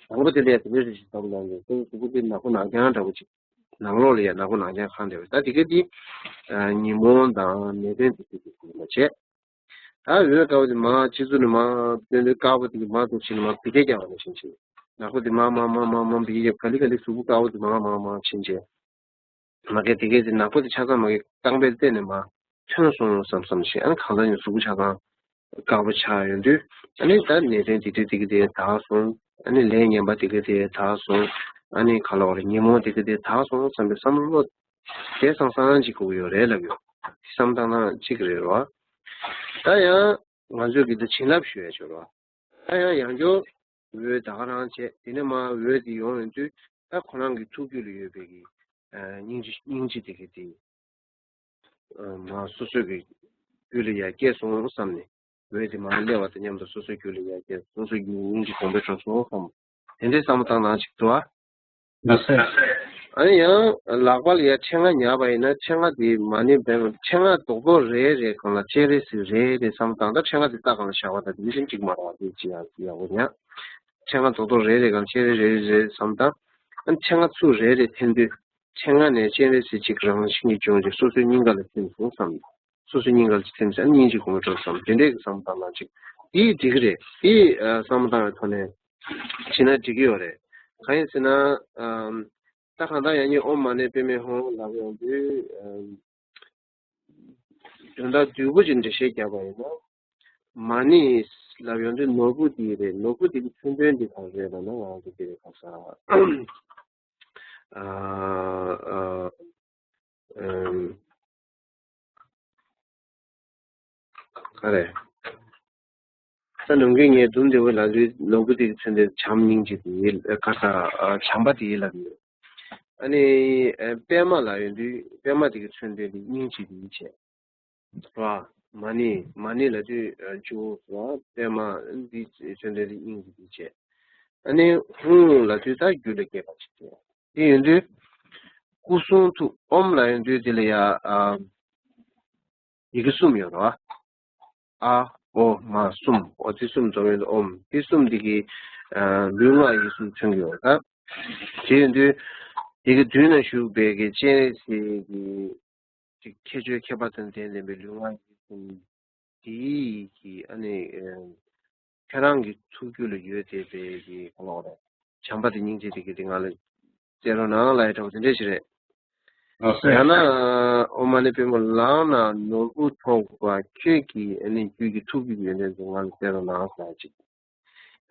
དང་པོ་དེ་ལས་དེ་འདྲ་ཞིག་བསམ་བློ་བཏང་ནས་གཟུགས་པོ་དེ་ནག་པོ་ནག་རྐྱང་འདྲ་པོ་ཅིག་ནང་ལོགས་ལ་ཡ་ནག་པོ་ནག་རྐྱང་གང་འདྲ་པོ། ད་དེ་ག་དེ་ཉོན་མོངས་དང་ནད་གདོན་དེ་ག་དེ་ཡིན་པ་བྱས། ད་འོད་དཀར་པོ་དེ་མར་ཕྱི་ཚུལ་ནས་མར་སྟོན་དུས་དཀར་པོ་དེ་གིས་མར་འདུག་ཕྱིན་ནས་མར་བི་དེ་རྒྱག་པ་ནང་བཞིན་བྱས། ནག་པོ་དེ་མར་མར་མར་མར་མར་བི་དེ་རྒྱབ་ག་ལེ་ག་ལེ་གཟུགས་པོ་དཀར་པོ་དེ་མར་མར་མར་ཕྱིན་བྱས། མ་གི་དེ་གས་དེ་ནག་པོ་དེ་ཆ་ཚང་མ་གི་རྐང་པའི་རྩེ་ནས་མར་ཐོན་སོང་བསམ་བསམ་བྱས། ཨ་ནི་གང་ལྟར་ཡང་གཟུགས་པོ་ཆ་ཚང་དཀར་པོ་ཆགས་ཡོང་དུས། ཨ་ནི་ད་ནད་གདོན་དེ་དུས་དེ་ག་དེ་དག་སོང་། ཨ་ནི་ལས་ངན་པ་དེ་ག་དེ་དག་སོང་། ཨ་ནི་ག་ལབ་དགོས་རེད། ཉོན་མོངས་དེ་ག་དེ་དག་སོང་བསམ་པའི་བསམ་བློ་དེ་སང་སང་ཅིག་དགོས་ཀྱི་ཡོད་རེད་ལབ་ཡོད། བསམ་བཏང་ན་ཅིག་རེད་རོ། ད་ཡང་ང་ཚོས་གི་ད་བྱིན་རླབས་ཞུ་ཡ་ཆོག་རོ། ད་ཡང་ཡང་བསྐྱར་འོད་ད་ག་རང་བྱས། དེ་ནས་མར་འོད་དེ་ཡོང་ཡོང་དུས་ད་ཁོ་རང་གི་ཐུགས་རྒྱུད་ལ་ཡོད་པའི་གི་ཨ་སྙིང་རྗེ་སྙིང་རྗེ་དེ་ག་དེ་ཨ་མར་སོ་སོའི་གི་རྒྱུད་ལ་ཡར་སྐྱེས་སོང་བསམ་ནས། འོད་དེ་མར་སླེབས་པ་དང་མཉམ་དུ་སོ་སོའི་རྒྱུད་ལ་ཡར་སྐྱེས། སོ་སོའི་རྒྱུད་སྙིང་རྗེ་གོང་འཕེལ་འགྲོ་སོང་བསམ། དེ་འདྲའི་བསམ་བློ་བཏང་སྟངས་ཅིག་འདུག་ཨ། ལགས་སོ། ཨ་ནི་ཡང་ལག་པ་ལ་ཡ་ཕྲེང་བ་ཉར་བ་ཡིན་ན། ཕྲེང་བ་དེ་མ་ཎི་འབེབས། ཕྲེང་བ་རྡོག་རྡོག་རེ་རེ་སྒང་ལ་སྤྱན་རས་གཟིགས་རེ་རེ་བསམ་བློ་བཏང་། ད་ཕྲེང་བ་དེ་རྟ་སྒང་ལ་བཞག་པ་དང་དེ་བཞིན་གཅིག་མ་རེད་བ། དེ་ཅི་ཡག་ཡག་པོ་ཉར། ཕྲེང་བ་རྡོག་རྡོག་རེ་རེ་སྒང་ལ་སྤྱན་རས་གཟིགས་རེ་རེ་བསམ་བཏང་། ཨ་ནི་ཕྲེང་བ་ཚུར་རེ་རེ་འཐེན་དུས་ཕྲེང་བ་ནས་སྤྱན་རས་གཟིགས་གཅིག་རང་བཞིན་གྱིས་བྱུང་སྟེ་སོ་སོའི་སྙིང་ག་ལ་ཐིམ་སོང་བསམ། སོ་སོའི་སྙིང་ག་ལ་ཐིམ་ཚེ་སྙིང་རྗེ་གོང་འཕེལ་འགྲོ་བསམ། དེ་འདྲའི་བསམ་བློ་བཏང་ན་ཅིག་དེ་འགྲིག་གི་རེད། དེ་ཨ་བསམ་བློ་བཏང་བའི་ཐོག་ནས་བྱས་ན་འགྲིག་གི་ཡོད་རེད། གང་ཡིན་ཟེར་ན་ཨམ། ད་གང་ལྟར་ཡང་སྙིང་ཨོཾ་མ་ཎི་པདྨེ་ཧཱུྃ་ལབ་ཡོང་དུས་ཨམ། དོན་དག་བསྡུས་པོ་ཅིག་འགྲེལ་བཤད་བརྒྱབ་པ་ཡིན་ན། མ་ཎི་ལབ་ཡོང་དུས་ནོར་བུ་དེ་རེད། ནོར་བུ་དེ་གི་མཚོན་དོན་དེ་ག་རེ་རེད་ལབ་ན། ང་ཚོ་དེ་རེད་ཁ་ས། ཨ་ཨ་ཨམ། ག་རེ། ད་ནམ་རྒྱུན་ངས་མདུན་དེ་བོ་ལ་ལུས་ནོར་བུ་དེ་གི་མཚོན་དོན་བྱམས་སྙིང་རྗེ་དེ་ཡིན། ཨ་ག་ས་ཨ་བྱམས་པ་དེ་ཡིན་ལབ་ཡོད། ཨ་ནི་ཨ་པདྨ་ལབ་ཡོང་དུས་པདྨ་དེ་གི་མཚོན་དོན་དེ་སྙིང་རྗེ་དེ་ཡིན་བྱས། ར། མ་ཎི། མ་ཎི་ལབ་དུས་ཨ་ཇོ་བོ་ར། པདྨ་འདི་མཚོན་དོན་དེ་སྙིང་རྗེ་དེ་བྱས། ཨ་ནི་ཧཱུྃ་ལབ་དུས་ད་རྒྱུད་ལ་སྐྱེས་པ་ཅིག་དེ་ཡིན་དུས་སྐུ་གསུང་ཐུགས། ཨོཾ་ལབ་ཡོང་དུས་དེ་ལ་ཡ་ཨ་ཡི་གེ་གསུམ་ཡོད་རེད་བ། ཨ་ཨོ་མ་གསུམ། ཨོ་དེ་གསུམ་འཛོམས་ཡོད་འདུག་ཨོཾ། དེ་གསུམ་དེ་གིས་ཨ་ལུས་ངག་ཡིད་གསུམ་མཚོན་གྱི་ཡོད་རེད་ད། དེ་ཡིན་དུས་དེ་གི་མདུན་ན་བཞུགས་པའི་གི་སྤྱན་རས་གཟིགས་ཀྱི་ཅིག་ཁྱད་ཆོས་ཁྱད་པར་དང་ལྡན་ལྡན་པའི་ལུས་ངག་ཡིད་གསུམ་དེ་གི་ཨ་ནི་ཨ་ཁྱེད་རང་གི་ཐུགས་རྒྱུད་ལ་ཡོད་བསྡད་པའི་གི་ག་ལབ་དགོས་རེད། བྱམས་པ་དང་སྙིང་རྗེ་དེ་གི་དེ་ང་ལ་སྩལ་རོགས་གནང་ལབ་ཡ་འདྲ་བོ་དེ་འདྲ་ཞིག་རེད། ལགས་སོ། ཡང་ན་ཨོཾ་མ་ཎི་པདྨེ་ཧཱུྃ། ལག་ན་ནོར་བུ་ཐོགས་པ། ཁྱོད་ཀྱི་ཨ་ནི་རྒྱུད་ཀྱི་ཐུགས་ཀྱི་ཡོན་ཏན་དེ་ང་ལ་སྩལ་རོགས་གནང་ལབ་ཡ་ཅིག་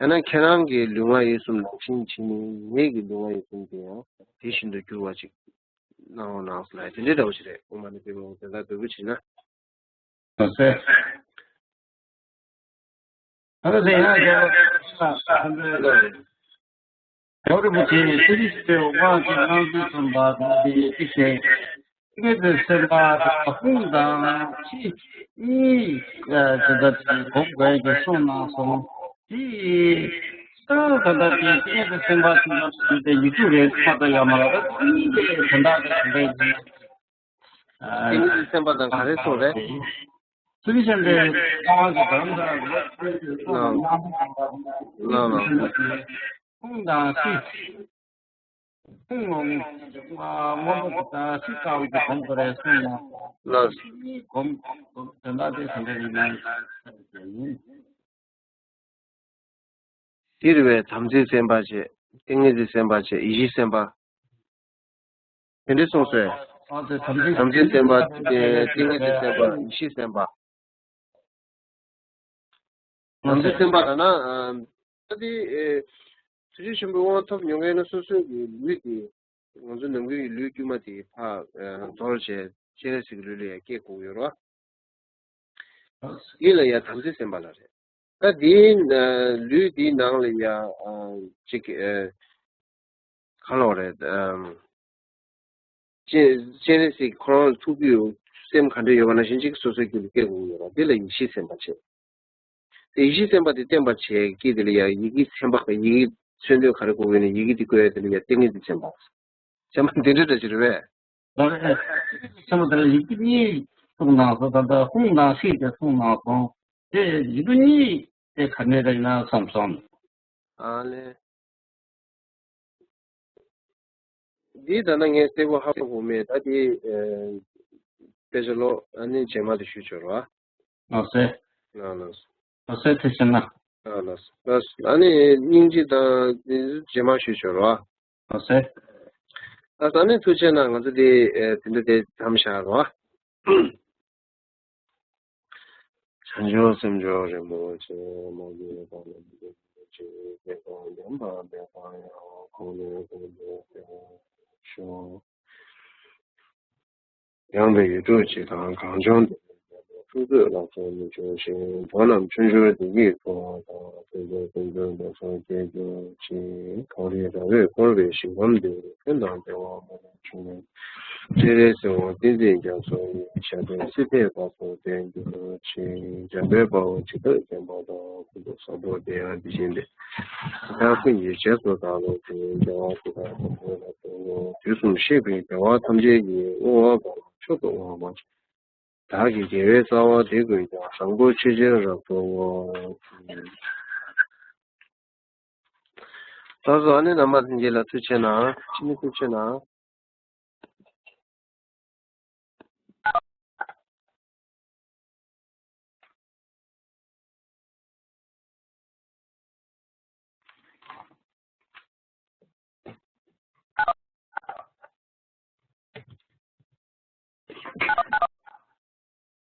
ཡང་ན་ཁྱེད་རང་གི་ལུས་ངག་ཡིད་གསུམ་ནང་བཞིན་བྱས་ནས་ངེད་ཀྱི་ལུས་ངག་ཡིད་གསུམ་དེ་ཡང་དེ་བཞིན་དུ་འགྱུར་བ་ཅིག་གནང་རོགས་གནང་ལབ་ཡ་དེ་འདྲའི་འདྲ་བོ་ཞིག་རེད། ཨོཾ་མ་ཎི་པདྨེ་ཧཱུྃ་དེ་འདྲ་འབོད་སྐུལ་བྱས་ན། ལགས་སོ། ད་ལྟ་དེ་ཡང་རྒྱལ་བ་ལ་ཨ་འདྲ་རྒྱལ་བ་རིན་པོ་ཆེ་ཐུགས་རྗེ་ཆེ། དབང་ཆེན་སྣང་སྲིད་གསུམ་པ་དང་དེ་ཡི་ཐུགས་རྗེ་ཆེ། ཀྱེ་དེ་སེམས་དཔའ་དང་ཧཱུྃ་དང་ཁྱི་གཉིས་ཀྱི་དེ་ལྟར་གྱི་སྒོམ་དགོས་ཀྱི་གསུངས་གནང་སོང་། དེ་ཡི་ད་ད་ལྟ་དེ་ཀྱེ་དེ་སེམས་དཔའ་ཐུགས་རྗེ་ཆེ་དེ་ཡིག་དྲུག་རེད། མ་གཏོགས་ཡོད་མ་རེད། ད་གཉིས་དེ་དོན་དག་དེ་དེ་འདྲ་ཡིན། ཏིང་ངེ་འཛིན་སེམས་དཔའ་དང་ག་རེ་གསུངས་རེད། ཚུལ་བཞིན་དུ་ཐོག་མར་གྱི་དོན་དག་ལ་ལགས་ལགས། ཁུངས་དང་ཚིག་ཁུངས་ངོ་མ་དང་ཚིག་དཀར་པོ་གྱི་སྒོམ་དགོས་རེད་གསུངས་ལ། ལགས། སྒོམ་དོན་དག་དེ་དེ་འདྲ་ཡིན་ན། དེ་རེད་པས། དམ་ཚིག་སེམས་དཔའ་བྱས། ཏིང་ངེ་འཛིན་སེམས་དཔའ་བྱས། ཡེ་ཤེས་སེམས་དཔའ། དེ་འདྲ་གསུངས་སོང་། ཨ་དེ་དམ་ཚིག་དམ་ཚིག་སེམས་དཔའ། ཏིང་ངེ་འཛིན་སེམས་དཔའ། ཡེ་ཤེས་སེམས་དཔའ། དམ་ཚིག་སེམས་དཔའ་ལབ་ན་ཨ་ད་དེ་ཨེ་ཐུགས་རྗེ་ཆེན་པོའི་དབང་ཐོབ་མྱོང་མཁན་ནི་སོ་སོའི་གི་ལུས་དེ། ང་ཚོ་ནམ་རྒྱུན་གྱི་ལུས་དཀྱུས་མ་དེ་ཕར་ཨ་དོར་བྱས་སྤྱན་རས་གཟིགས་ཀྱི་ལུས་ལ་ཡང་སྐྱེ་དགོས་ཡོད་རེད་བ། འདི་ལ་ཡང་དམ་ཚིག་སེམས་དཔའ་ལབ་རེད། ད་འདིའི་ལུས་འདིའི་ནང་ལ་ཡང་ཅིག་ག་ལབ་རེད། སྤྱན་སྤྱན་རས་གཟིགས་ཁོ་རང་ལ་ཐུགས་རྒྱུད་སེམས་ག་འདྲ་ཡོད་པ་ནང་བཞིན་གཅིག་སོ་སོའི་རྒྱུད་ལ་སྐྱེ་དགོས་ཀྱི་ཡོད་རེད། དེ་ལ་ཡེ་ཤེས་སེམས་དཔའ་བྱས། དེ་ཡེ་ཤེས་སེམས་དཔའ་དེ་བརྟན་པར་བྱས་ཀྱི་དེ་ལ་ཡང་ཡི་གེ་ཚན་པ་ཡི་གེ་མཚོན་དོན་ག་རེ་དགོས་ཀྱི་ཡོད་ན་ཡི་གེ་དེ་བཀོད་ཡ་དེ་ལ་ཡང་ཏིང་ངེ་འཛིན་སེམས་དཔའ། སེམས་དཔའ་འདི་འདྲ་འདྲ་ཅིག་རེད་པས། ལགས་རེད། ཚང་མ་དེ་ལ་ཡི་གེ་གཉིས་གསུངས་གནང་སོང་། ད་ལྟ་ཧཱུྃ་དང་ཧྲཱིཿ་དེ་གསུངས་གནང་སོང་། དེ་ཡི་གེ་གཉིས་དེ་ག་ནས་རེད་ན་བསམ་སོང་། ཨ་ལེ། འདི་ད་ནང་ངས་གསལ་པོ་ཧ་གོ་མེད། ད་དེ་ཨ་དཔེ་ཆ་ཀློག་ཨ་ནི་རྗེས་མ་དེ་ཞུས་ཆོག་ར། ལགས་སེ། ལགས་ལགས། ལགས་སེ། ཐུགས་རྗེ་གནང་། ལགས་ལགས་ལགས། ཨ་ནི་སྙིང་རྗེ་དང་དེ་རྗེས་མ་ཞུས་ཆོག་ར། ལགས་སེ། ལགས། ཨ་ནི་ཐུགས་རྗེ་གནང་། ང་ཚོ་དེ་ཨ་དེ་འདྲ་དེ་མཚམས་བཞག་ར། བྱང་ཆུབ་སེམས་མཆོག་རིན་པོ་ཆེ། མ་གྱུར་པ་ལ་མི་འཇིགས་པའི་ཕྱིར། བདེ་བ་ཉམས་པ་བདེ་བ་ཡང་། གོང་ནས་གོང་དུ་འཕེལ་བར་ཤོག། ཡངས་པའི་ཡུལ་དྲུག་སྤྱི་དང་། གངས་ལྗོངས་འདིར་ཕུན་ཚོགས་ལ་སོགས་མི་འབྱུང་ཞིང་། འགྲོ་རྣམས་ཆོས་འབྱོར་བདེ་སྐྱིད་འཚོ་བ་དང་། ཕུན་ཚོགས་ཀུན་འབྱུང་ལ་སོགས་སྐྱེ་གྱུར་ཅིག། གངས་རིའི་ར་བས་བསྐོར་བའི་ཞིང་ཁམས་འདིར། ཀུན་དང་བདེ་བ་མ་ལུས་འབྱུང་བའི་ཕྱིར། སྤྱན་རས་གཟིགས་དབང་བསྟན་འཛིན་རྒྱ་མཚོ་ཡི། ཞབས་པད་སྲིད་མཐའི་བར་དུ་བརྟན་གྱུར་ཅིག། འཇམ་དཔལ་དཔའ་བོས་ཇི་ལྟར་མཁྱེན་པ་དང་། ཀུན་ཏུ་བཟང་པོ་དེ་ཡང་དེ་བཞིན་ཏེ། ཡང་ཀུན་གྱི་རྗེས་སུ་བདག་སློབ་ཅིང་། དགེ་བ་འདི་དག་ཀུན་ལ་བསྔོ། དུས་གསུམ་གཤེགས་པའི་རྒྱལ་བ་ཐམས་ཅད་ཀྱིས། བསྔོ་བ་དཔག་མེད་མཆོག་ཏུ་བསྔོ་བ་ཅིག། བདག་གི་དགེ་བའི་རྩ་བ་འདི་ཀུན་ཀྱང་། བཟང་པོ་ཆོས་ཅན་རབ་ཏུ་བསྔོ། ད་གཟོད་ཨ་ནི་རྣམ་པ་ལྷན་རྒྱས་ལ་ཐུགས་རྗེ་གནང་། ཕྱི་ནི་ཐུགས་རྗེ་གནང་།